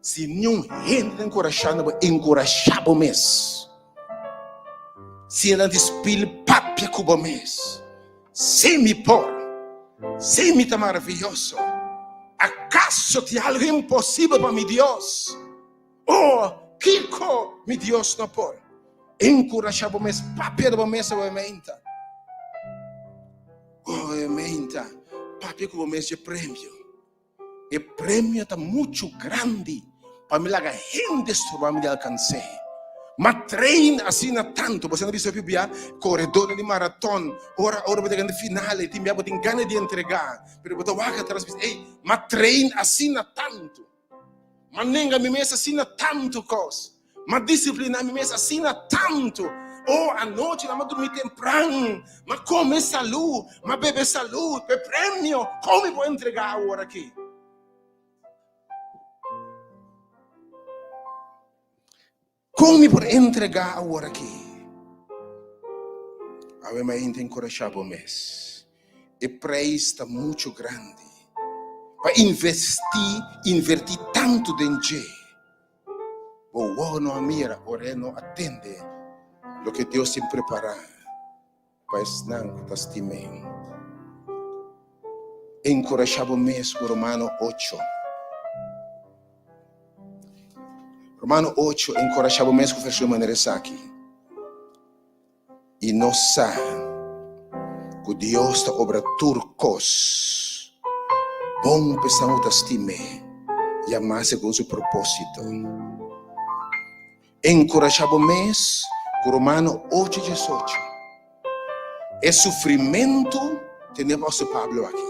Speaker 1: Si niun hende ta enkurashá bo, enkurashá bo mes. Si nan di spil, papia ku bo mes. Si mi por, si mi ta maravioso, akaso tin algu imposibel pa mi Dios? O, kiko mi Dios no por? Enkurashá bo mes, papia di bo mes awe meinta. Awe meinta, papia ku bo mes dje premio. E premio ta muchu grandi pa mi laga hende stroba mi di alkans'é. M'a train asina tantu, bo sa na bisa hopi bia, koredónan di maraton, ora ora bo ta yega na final e tin bia bo tin gana di entregá, pero bo ta wak atras bisa, ey, m'a train asina tantu, m'a nenga mi mes asina tantu kos. M'a disipliná mi mes asina tantu. Oh, anochi nan m'a drumi tempran, m'a kome salú, m'a bebe salú, p'e premio, kon mi por entregá awor aki? Kon mi por entregá awor aki? Awe mi a inta enkurashá bo mes. E preis ta muchu grandi pa investí, invertí tantu den dje. Bo wowo no a mira, orea no a tende loke Dios tin prepará pa esnan ku ta stim'é. Enkurashá bo mes ku Romano ocho. Romano ocho, Enkurashá bo mes ku versíkulo manera esaki. I nos sa ku Dios ta obra tur kos bon pa esnan ku ta stim'é i amá segun su propósito. Enkurashá bo mes ku Romano ocho diesocho. E sufrimentu, tende apòstel Pablo aki,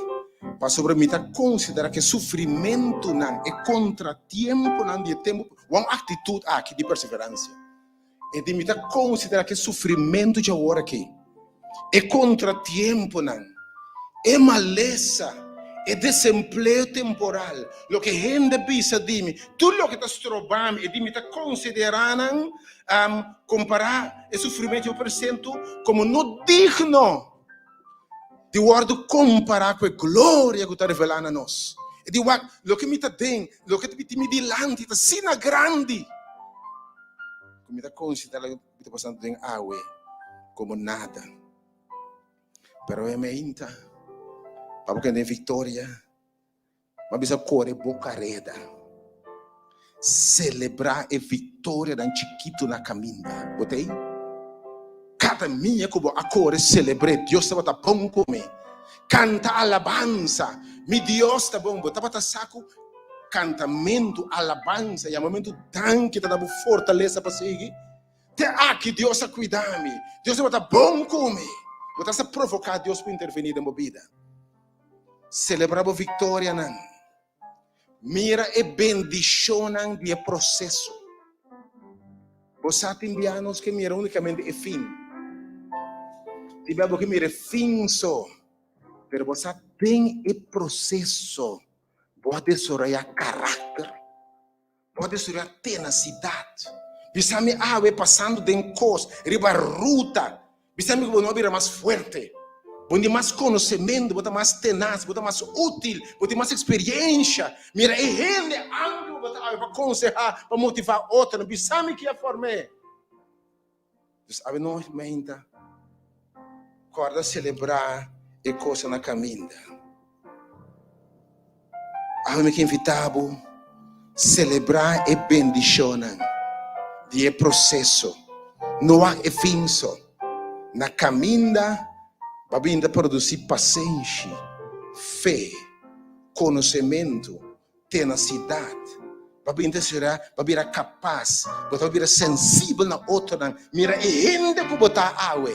Speaker 1: pasobra mi ta konsiderá ku e sufrimentunan, e kontratiemponan di e tempu, wou un aktitut aki di perseveransia. E di mi ta konsiderá ku e sufrimentu dje awor aki, e kontratiemponan, e malesa, e desempleo temporal, loke hende bisa di mi, tur loke ta stroba mi, e di mi ta konsiderá nan, kompará e sufrimentu dje presente komo no digno di wòrdu kompará ku e gloria ku ta revelá na nos. E di wak, loke mi ta den, loke ta biti mi dilanti ta asina grandi ku mi ta konsiderá loke mi ta pasando den awe komo nada. Pero e meinta, pa bo kende den viktoria, Bo a bisa kore bo kareda. Selebrá e viktorianan chikitu na kaminda. Bo ta ei? Kada mia ku bo a kore selebr'é. Dios tabata bon ku mi. Kanta alabansa. Mi Dios ta bon. Bo tabata sa ku kantamentu, alabansa, yamamentu danki ta da bo fortalesa pa sigui? Te aki Dios a kuida mi. Dios tabata bon ku mi. Bo ta sa provoká Dios pa intervení den bo bida. Selebrá bo viktorianan. Mira e bendishonnan di e proseso. Bo sa tin bia nos ke mira únikamente e fin. Tin bia bo ke mira e fin so, pero bo sa den e proseso bo a desaroyá karakter. Bo a destruí tenasidat. Bisa mi awe pasando den kos riba ruta. Bisa mi ku bo no a bira mas fuerte. Bo tin mas konosementu, bo ta mas tenas, bo ta mas útil, bo tin mas eksperiensha. Mira e hende anke bo ta awe pa konsehá, pa motivá otronan. Bisa mi ki a form'é. Dus awe no meinta kòrda selebrá e kosnan na kaminda. Awe mi ke invitá bo selebrá e bendishonnan di e proseso. No wak e fin so. Na kaminda bo a bin ta produsí pasenshi, fe, konosementu, Tenasidat. Bo a bin ta sera, bo a bira kapas, bo ta bira sensibel na otronan. Mira e hende ku bo ta awe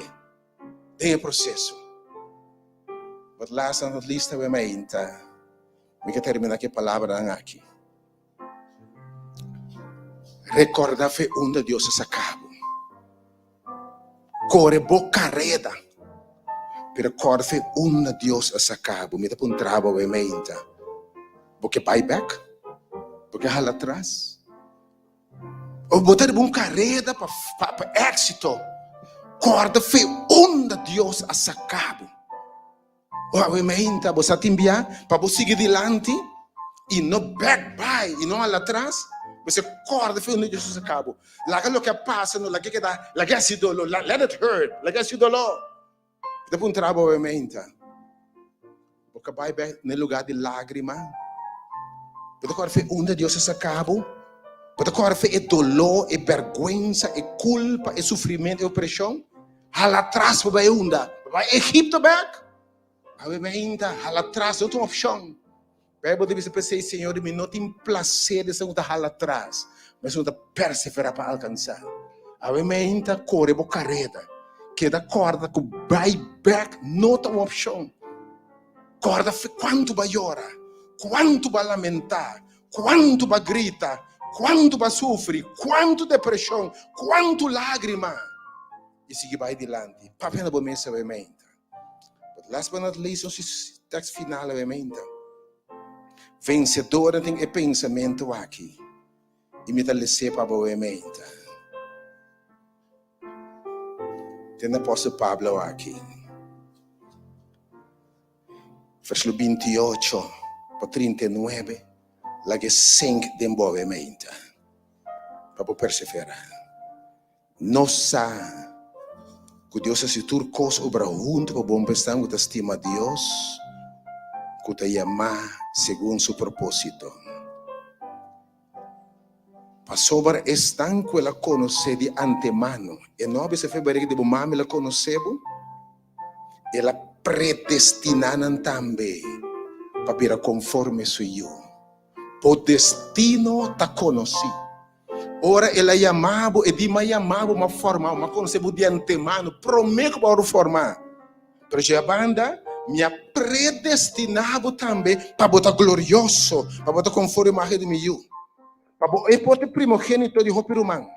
Speaker 1: den e proseso. But last but not least awe mainta mi ke termina ku e palabranan aki. Rekorda fe unda Dios a saka bo. Kore bo kareda, pero kòrda fe unda Dios a saka bo. Mi ta puntra bo awe mainta, bo ke bai bèk? Bo ke hala atras? Of bo ta riba un kareda pa pa éksito? Kòrda fe unda Dios a saka bo. Awe mainta bo sa tin bia pa bo sigui dilanti i no bek bai i no hala atras. Bo se kòrda fe unda Jesus a kabo. Laga loke a pasa no laga keda, laga hasi doló, let it hurt, laga hasi doló. Mi ta puntra bo awe mainta, bo ka bai bek na e lugá di lágrima? Bo ta kòrda fe unda Dios a saka bo? Bo ta kòrda fe e doló, e bèrgwensa, e kulpa, e sufrimentu, e opreshon? Hala atras pa bai unda? Pa bai Egipto bek? Awe mainta, hala atras no ta un opshon. Bijbel ta bisa, P'esei, Señor, mi no tin plaser di esun ku ta hala atras, ma esun ku ta perseverá pa alkansá. Awe mainta, kore bo kareda. Keda kòrda ku bai bek no ta un opshon. Kòrda kuantu bo a yora, kuantu bo a lamentá, kuantu bo a grita, kuantu bo a sufri, kuantu depreshon, kuantu lágrima. I sigui bai dilanti. Papia na bo mes awe meinta. But last but not least, nos tekst final awe meinta. Vensedornan tin e pensamentu aki. I mi ta les'é pa bo awe meinta. Tende apòstel Pablo aki. Versíkulo 28 pa 39, laga e sink den bo awe meinta. Pa bo perseverá. Nos sa ku Dios hasi tur kos obra huntu pa bon pa esnan ku ta stima Dios, ku ta yamá segun su propósito. Pasobra esnan ku el a konosé di antemano, e no a bisa fe barika di bo mama el a konosé bo, el a predestiná nan tambe pa bira konforme su Yu. Bo destino ta konosí. Ora el a yama bo, e di, M'a yama bo, m'a forma bo, m'a konosé bo di antemano, promé ku bo a wòrdu formá. Pero dje banda, mi a predestiná bo tambe pa bo ta glorioso, pa bo ta konforme imágen di mi Yu, pa bo e por ta e primogénito di hopi ruman.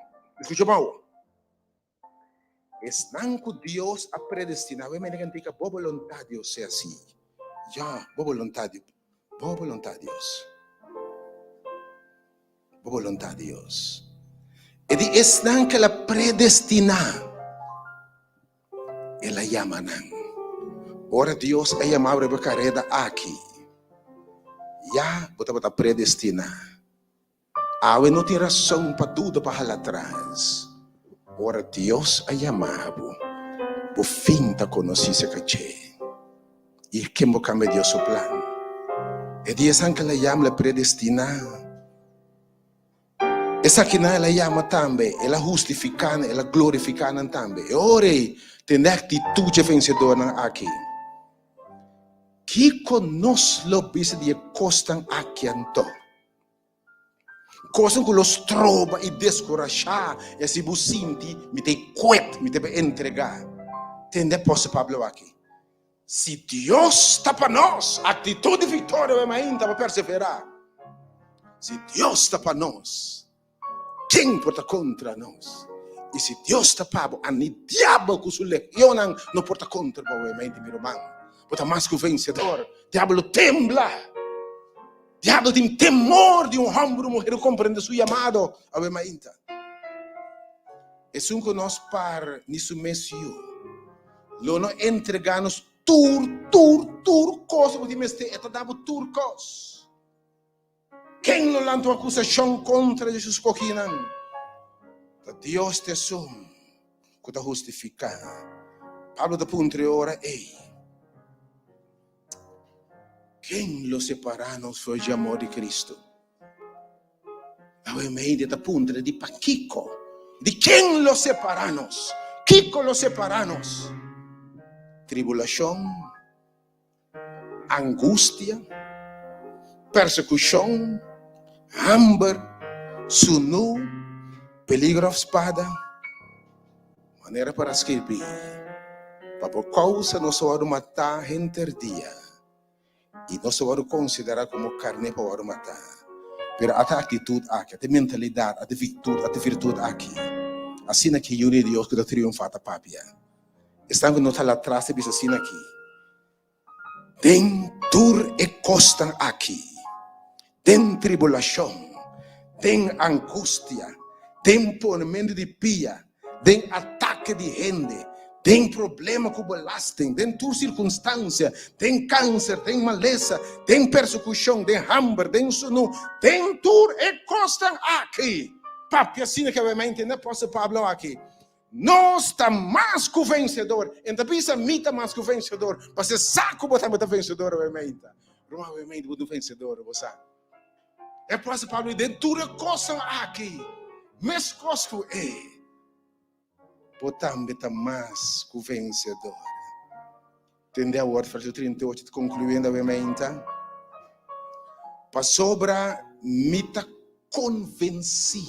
Speaker 1: Skucha bon awor. Esnan ku Dios a predestiná, wei mene kantika, Bo boluntat, Dios, sea así. Ya, bo boluntat, bo boluntat, Dios. Bo boluntat, Dios. E di esnan ku el a predestiná, el a yama nan. Ora Dios a yama bo riba e kareda aki, ya bo tabata predestiná. Awe no tin rason pa duda pa hala atras. Ora Dios a yama bo, bo fin ta konosí serka dje. I ken bo kambia Dios su plan? E dia esan ku el a yama, el a predestiná. Esakinan el a yama tambe, el a hustifiká nan, el a glorifiká nan tambe. E ora ei, tende e aktitut dje vensedornan aki. Kiko nos lo bisa di e kosnan aki anto? Kosnan ku lo stroba i deskurashá i hasi bo sinti mi ta e kwet, mi ta be entregá. Tende apòstel Pablo aki. Si Dios ta pa nos, aktitut di viktoria bo mainta pa perseverá. Si Dios ta pa nos, ken por ta kontra nos? I si Dios ta pa bo, ani diabel ku su legionnan no por ta kontra bo, mainta mi ruman. Bo ta mas ku vensedor. Diabel lo tembla. Diablo tin temor di un homber o muher ku komprende su yamado awe mainta. Esun ku no spar ni su mes yu, lo no entrega nos tur, tur, tur kos ku bo tin mester. E ta da bo tur kos. Ken lo lanta un akusashon kontra di su skohinan? Ta Dios ta esun ku ta hustifiká. Pablo ta puntra e ora ei. Ken lo separá nos for dje amor di Cristo? Awe media ta puntra di pakiko, di ken lo separá nos? Kiko lo separá nos? Tribulashon, angustia, persekushon, hamber, sunú, peligro òf spada? Manera para skirbi, Pa bo kousa nos a wòrdu matá henter dia, i nos a wòrdu konsiderá komo karné pa wòrdu matá. Pero ata aktitut aki, ata mentalidat, ata virtut, ata virtut aki, asina ki Yu di Dios ku ta triunfá ta papia. Esnan ku no ta latras ta bisa asina aki, Den tur e kosnan aki, den tribulashon, den angustia, den ponementu di pia, den atake di hende, den problema ku belasting, den tur sirkunstansia, den kanser, den malesa, den persekushon, den hamber, den sunu, den tur e kosnan aki, papia asina ke awe mente, Apòstel Pablo aki. Nos ta mas ku vensedor. En ta bisa mi ta mas ku vensedor. Pasobra sa ku bo tambe ta vensedor awe meinta. Ruman awe meinta bo ta un vensedor, bo sa. E apòstel Pablo di den tur e kosnan aki, meskos ku e, bo tambe ta mas ku vensedor. Tende awor, verso 38 ta konkluyendo awe meinta. Pasobra mi ta konvensí.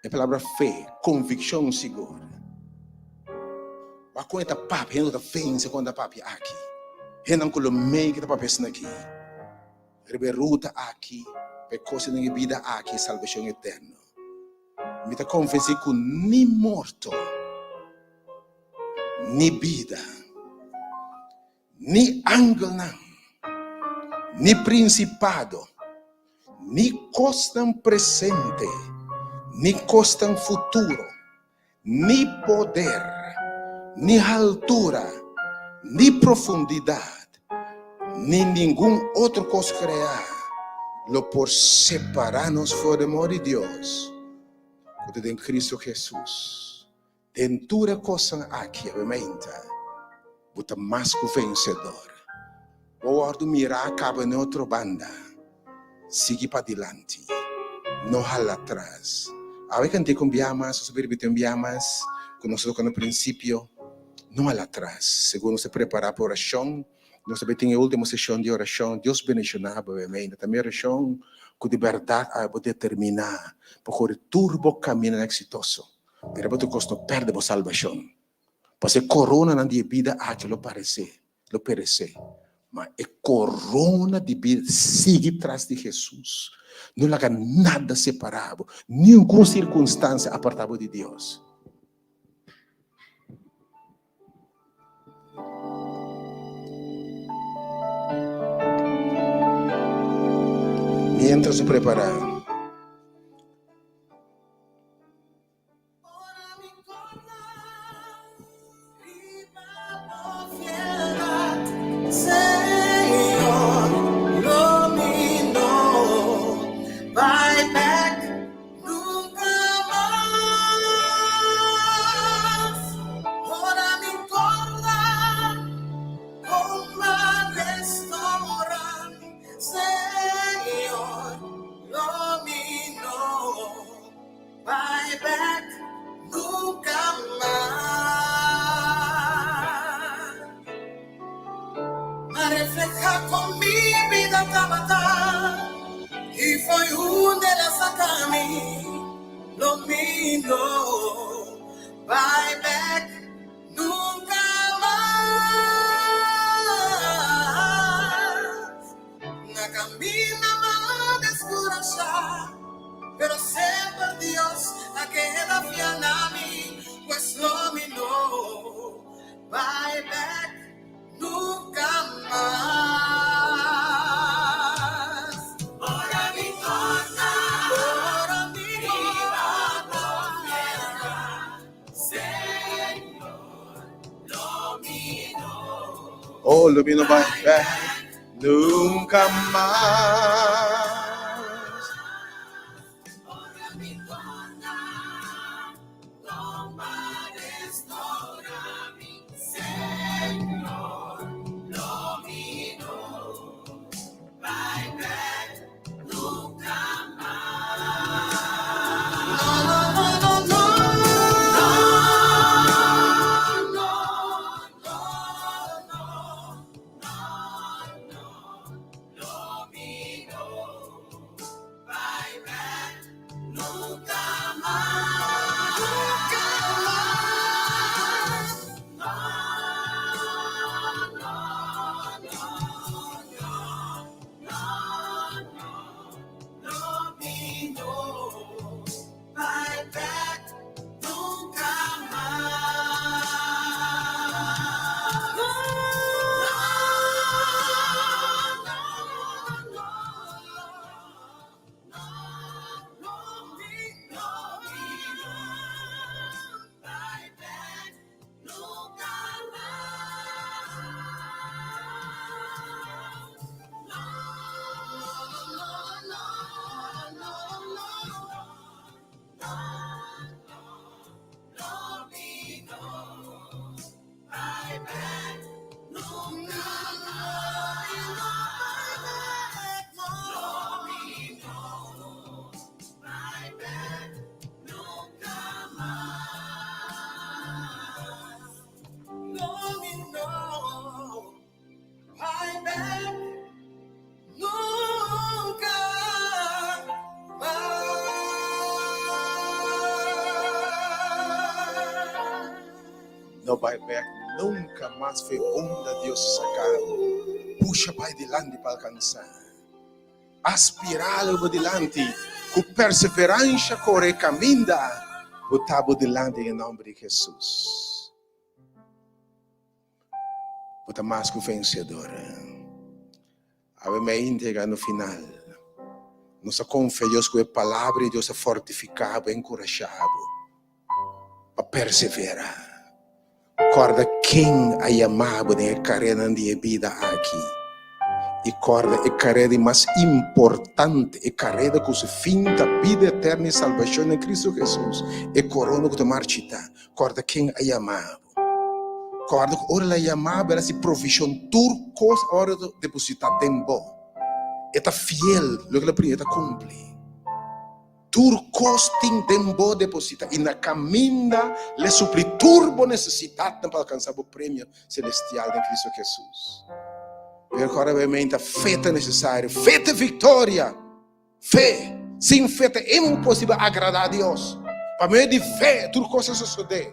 Speaker 1: E palabra fe, konvikshon sigur. Wak kon e ta papia, hende ku ta vense kon e ta papia aki. Hendenan ku lo mei ke ta papia asina aki. Riba e ruta aki, pa e kosnan den e bida aki, salbashon eterno. Mi ta konvensí ku ni morto, ni bida, ni angelnan, ni prinsipado, ni kosnan presente, ni kosnan futuro, ni poder, ni haltura, ni profundidat, ni ningun otro kos kreá lo por separá nos for di amor di Dios. ku ta den Kristu Hesus. Den tur e kosnan aki, awe mainta, bo ta mas ku vensedor. Bo wòrdu mirá kaba n'e otro banda. Sigui padilanti. No hala atras. Awe kant'é ku un biaha mas, nos a ripití un biaha mas ku nos a toka na prinsipio, no hala atras. Segun nos ta prepará pa orashon, nos ta bai tin e último seshon di orashon. Dios bendishoná bo, awe mainta. Ta mi orashon ku di bèrdat awe bo determiná pa kore tur bo kamindanan eksitoso. Pero bo tur kos no pèrdè bo salbashon. Pasobra e koronanan di e bida aki lo paresé, lo peresé, ma e korona di bida sigui tras di Hesus. No laga nada separá bo, ningun sirkunstansia apartá bo di Dios. Miéntras bo prepará. Oh, lo mi no bai bek nunca mas. No bai bek nunca mas fe unda Dios a saca bo. Pusha bai dilanti pa alcansa. Aspirá lo bo dilanti ku perseveransha kore kaminda bo ta bo dilanti den e nòmber di Hesus. Bo ta mas ku vensedor. Awe mi a integra no final. Nos a konfia Dios ku e palabra di Dios a fortifiká bo, enkurashá bo pa perseverá. Kòrda ken a yamá bo den e karenan di e bida aki. I kòrda e kareda di mas importante, e kareda ku su fin ta bida eterno i salbashon den Kristu Hesus, e korona ku ta marchitá. Kòrda ken a yama bo. Kòrda ku ora el a yama bo, el a hasi provishon tur kos a wòrdu depositá den bo. E ta fiel, loke el a primintí e ta kumpli. Tur kos tin den bo depositá i na kaminda l'e supli tur bo nesesidatnan pa alkansá bo premio selestial den Kristu Hesus. Pero kòrda obviamente fe ta nesesario, fe ta viktoria. Fe! Sin fe ta imposibel agradá Dios. Pa medio di fe tur kos a sosodé.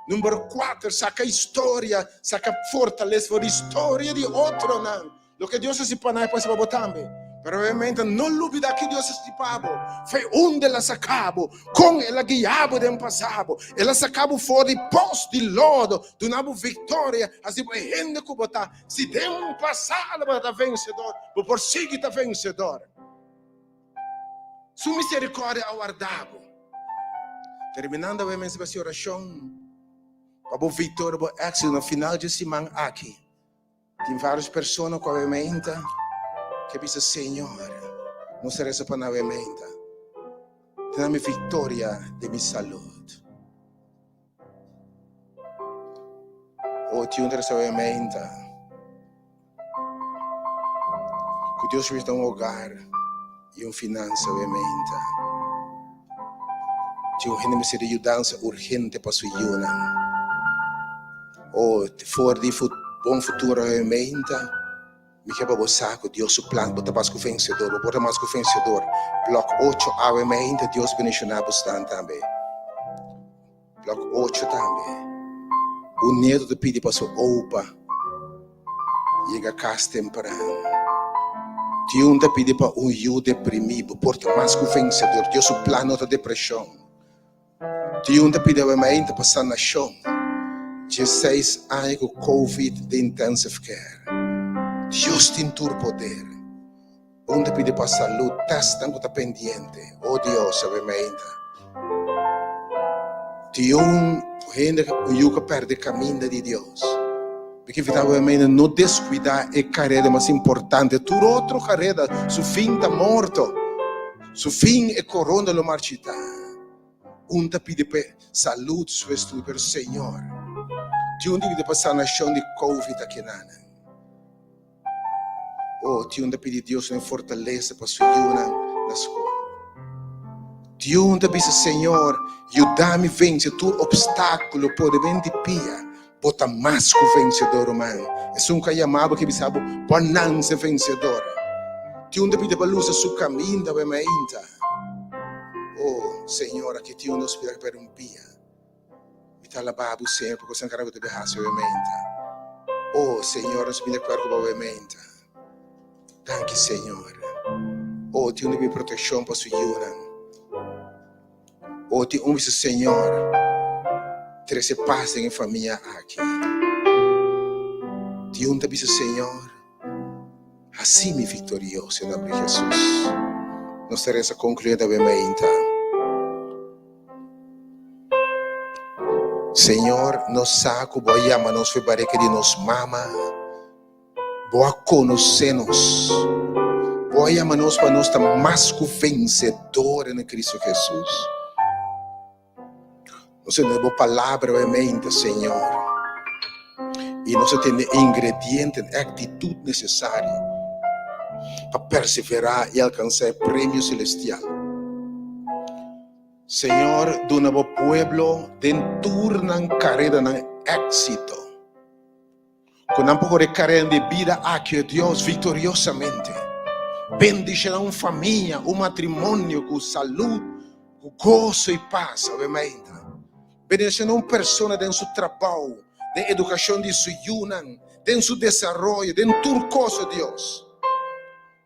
Speaker 1: Number kuater, saka historia, saka fortalesa for di historia di otronan. Loke Dios hasi pa nan e por hasi pa bo tambe. Pero obviamente no lubida ki Dios hasi pa bo. Fe unda el a saka bo, kon el a guia bo den pasado. El a saka bo for di pos di lodo, duna bo viktoria, hasi bo e hende ku bo ta. Si den pasado bo ta vensedor, bo por sigui ta vensedor. Su misericordia a warda bo. Terminando awe mes basi orashon pa bo viktoria, bo éxito na final dje siman aki. Tin varios persona ku awe meinta ke bisa, Señor, nos ta resa pa nan awe meinta. Duna mi viktoria den mi salud. O tin un ta resa awe meinta ku Dios ta un hogar i un finansa awe meinta. Tin un hende mester di yudansa urgente pa su yunan. O for di bon futuro awe meinta, mi ke pa bo sa ku Dios su plan, bo ta mas ku vensedor, bo por ta mas ku vensedor. Blòk ocho awe meinta, Dios bendishoná bo stan tambe. Blòk ocho tambe. Un nieto ta pidi pa su opa yega kas tempran. Tin un ta pidi pa un yu deprimí. Bo por ta mas ku vensedor. Dios su plan no ta depreshon. Tin un ta pidi awe mainta pa sanashon. Diesseis aña ku covid den intensive care. Dios tin tur poder. Un ta pidi pa salud, testnan ku ta pendiente. O Dios, awe mainta. Tin un hende, un yu ku a perde kaminda di Dios. Mi ke invitá awe mainta no deskuidá e kareda mas importante. Tur otro kareda, su fin ta morto. Su fin e korona lo marchitá. Un ta pidi pa salud, su estudio, pero Señor, tin un ta pidi pa sanashon di covid akinan. Oh, tin un ta pidi Dios un fortalesa pa su yunan na skol. Tin un ta bisa, Señor, yuda mi vense tur obstákulo, pone mi di pia. Bo ta mas ku vensedor, ruman. Esun ku a yama bo ke bisa bo, bo a nanse vensedor. Tin un ta pidi pa lusa su kaminda awe mainta. Oh, Señor, aki tin un nos pida pa un pia. Mi ta alabá bo, Señor, pa kosnan kara bo ta bin hasi awe meinta. Oh, Señor, nos bin di akuerdo ku bo awe meinta. Danki, Señor. Oh, tin un di bin protekshon pa su yunan. Oh, tin un bisa, Señor, trese pas den e famia aki. Tin un ta bisa, Señor, hasi mi viktorioso en nomber di Jesus. Nos ta resa konkluyendo awe meinta. Señor, nos sa ku bo a yama nos for barika di nos mama. Bo a konosé nos. Bo a yama nos pa nos ta mas ku vensedor en Cristo Jesus. Nos tene bo palabra awe mente, Señor. I nos a tene e ingrediente, e aktitut nesesario pa perseverá i alkansá e premio selestial. Señor, duna bo pueblo den tur nan kareranan éksito. Ku nan por kore karera di bida aki, o Dios, viktoriosamente. Bendishoná un famia, un matrimonio ku salud, ku goso i pas awe mainta. Bendishoná un persona den su trabou, den edukashon di su yunan, den su desaroyo, den tur kos, o Dios.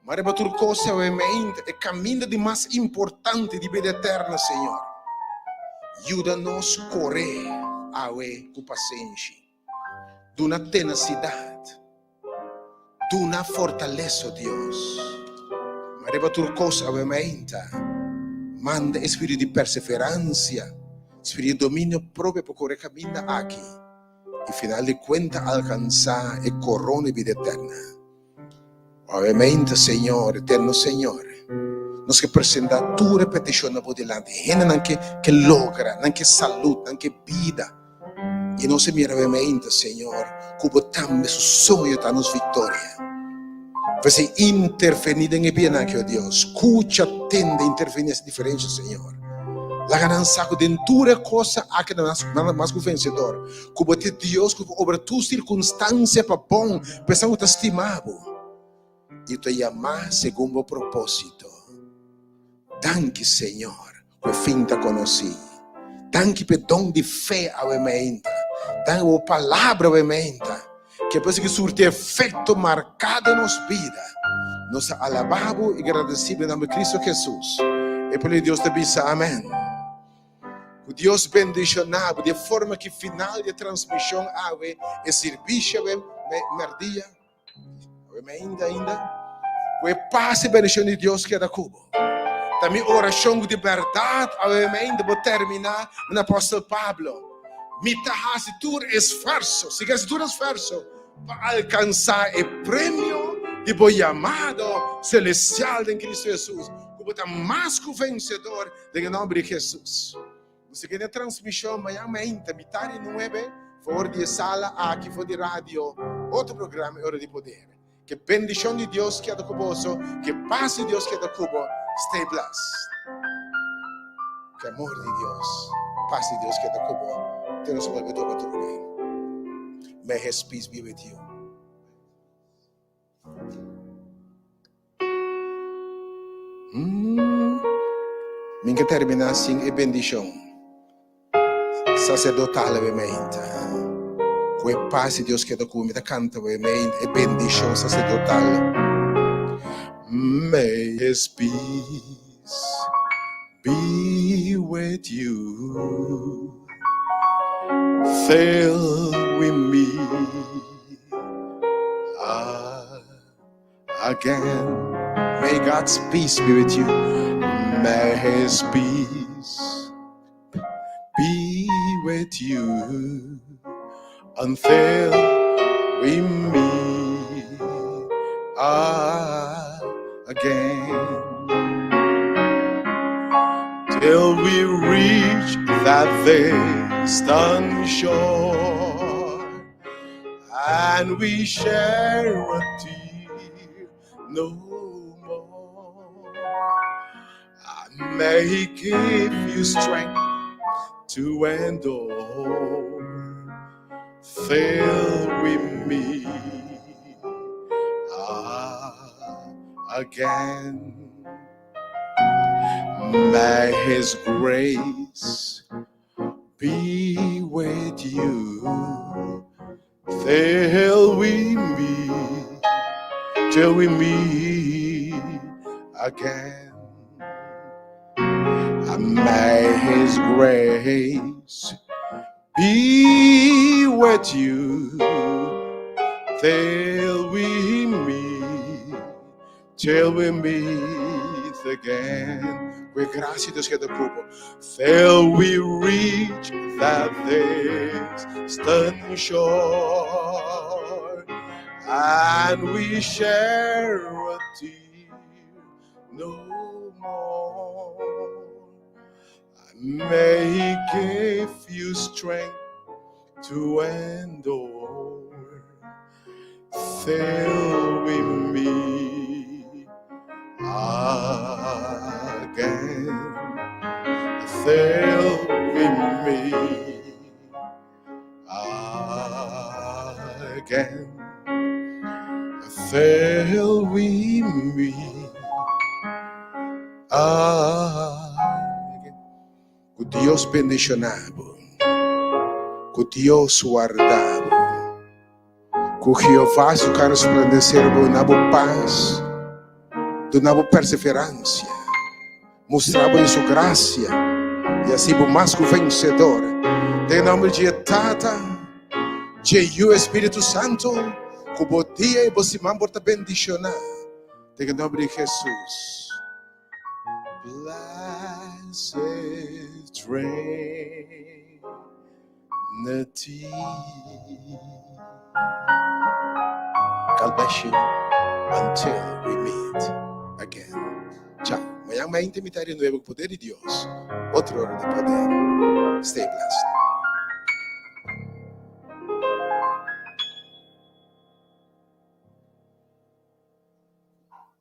Speaker 1: Ma riba tur kos awe mainta, e kaminda di mas importante di bida eterno, Señor, yuda nos kore awe ku pasenshi. Duna tenasidat. Duna fortalesa, o Dios. Ma riba tur kos awe mainta, manda e spiritu di perseveransia, spiritu di dominio propio pa kore kaminda aki i final di kuenta alkansá e korona di bida eterna. Obviamente, Señor, eterno Señor, nos ke presentá tur e petishonnan bo dilanti. Hendenan ke ke logra, nan ke salud, nan ke bida. I nos a mira obviamente, Señor, ku bo tambe su soño ta nos viktoria. P'esei intervení den e bianan aki, o Dios. Skucha, tende, intervení hasi diferensha, Señor. Laga nan sa ku den tur e kosa aki nan ta mas ku vensedor. Ku bo ta e Dios ku por obra tur sirkunstansia pa bon pa esnan ku ta stima bo i ta yamá segun bo propósito. Danki, Señor, ku e fin ta konosí. Danki pa e don di fe awe meinta. Danki pa bo palabra awe meinta, ke por sigui surti efekto marká den nos bida. Nos ta alabá bo i gradesí bo den nòmber di Kristu Hesus. E pueblo di Dios ta bisa, Amèn. Ku Dios bendishoná bo di e forma ki final di e transmishon awe, e sirbishi awe mèrdia, awe meinta ainda. Ku e pas i bendishon di Dios keda ku bo. Ta mi orashon ku di bèrdat awe meinta bo terminá manera apòstel Pablo, Mi ta hasi tur esfuerso, sigui hasi tur esfuerso pa alkansá e premio di bo yamado selestial den Kristu Hesus, ku bo ta mas ku vensedor Den e nomber di Jesus. Nos ta kende transmision mañan mainta mitad di nuebe for di e sala aki for di radio otro programa e Ora di Poder. Ke bendicion di Dios keda ku boso, ke pas di Dios keda ku bo. Stay blessed. Ke amor di Dios, pas di Dios keda ku bo te nos bolbe topa otro be. May his peace be with you. Mi ke terminá sin e bendishon saserdotal awe mainta. Ku e pas di Dios keda ku mi ta kanta awe mainta e bendishon saserdotal. May His peace be with you Till we meet again. May God's peace be with you. May His peace be with you until we meet again. Till we reach that distant shore and we share a tear no more. I may He give you strength to endure till we meet again. May His grace be with you till we meet, till we meet again. And may His grace be with you till we meet, till we meet again. Ku e grasia di Dios keda ku bo. Till we reach that distant shore and we share a tear no more. May He give you strength to endure till we meet again. Till we meet again. Till we meet again. Ku Dios bendishoná bo. Ku Dios warda bo. Ku Jehová su kara resplandeser bo na bo pas, duna bo perseveransia, mustra bo di su grasia i hasi bo mas ku vensedor. Den nòmber di e Tata, dje Yu i Spiritu Santu, ku bo dia i bo siman por ta bendishoná. Den e nòmber di Hesus. Blessed Trinity. God bless you. Until we meet again. Chao. Mañan mainta mi ta di nuevo ku poder di Dios. Otro ora di poder. Stay blessed.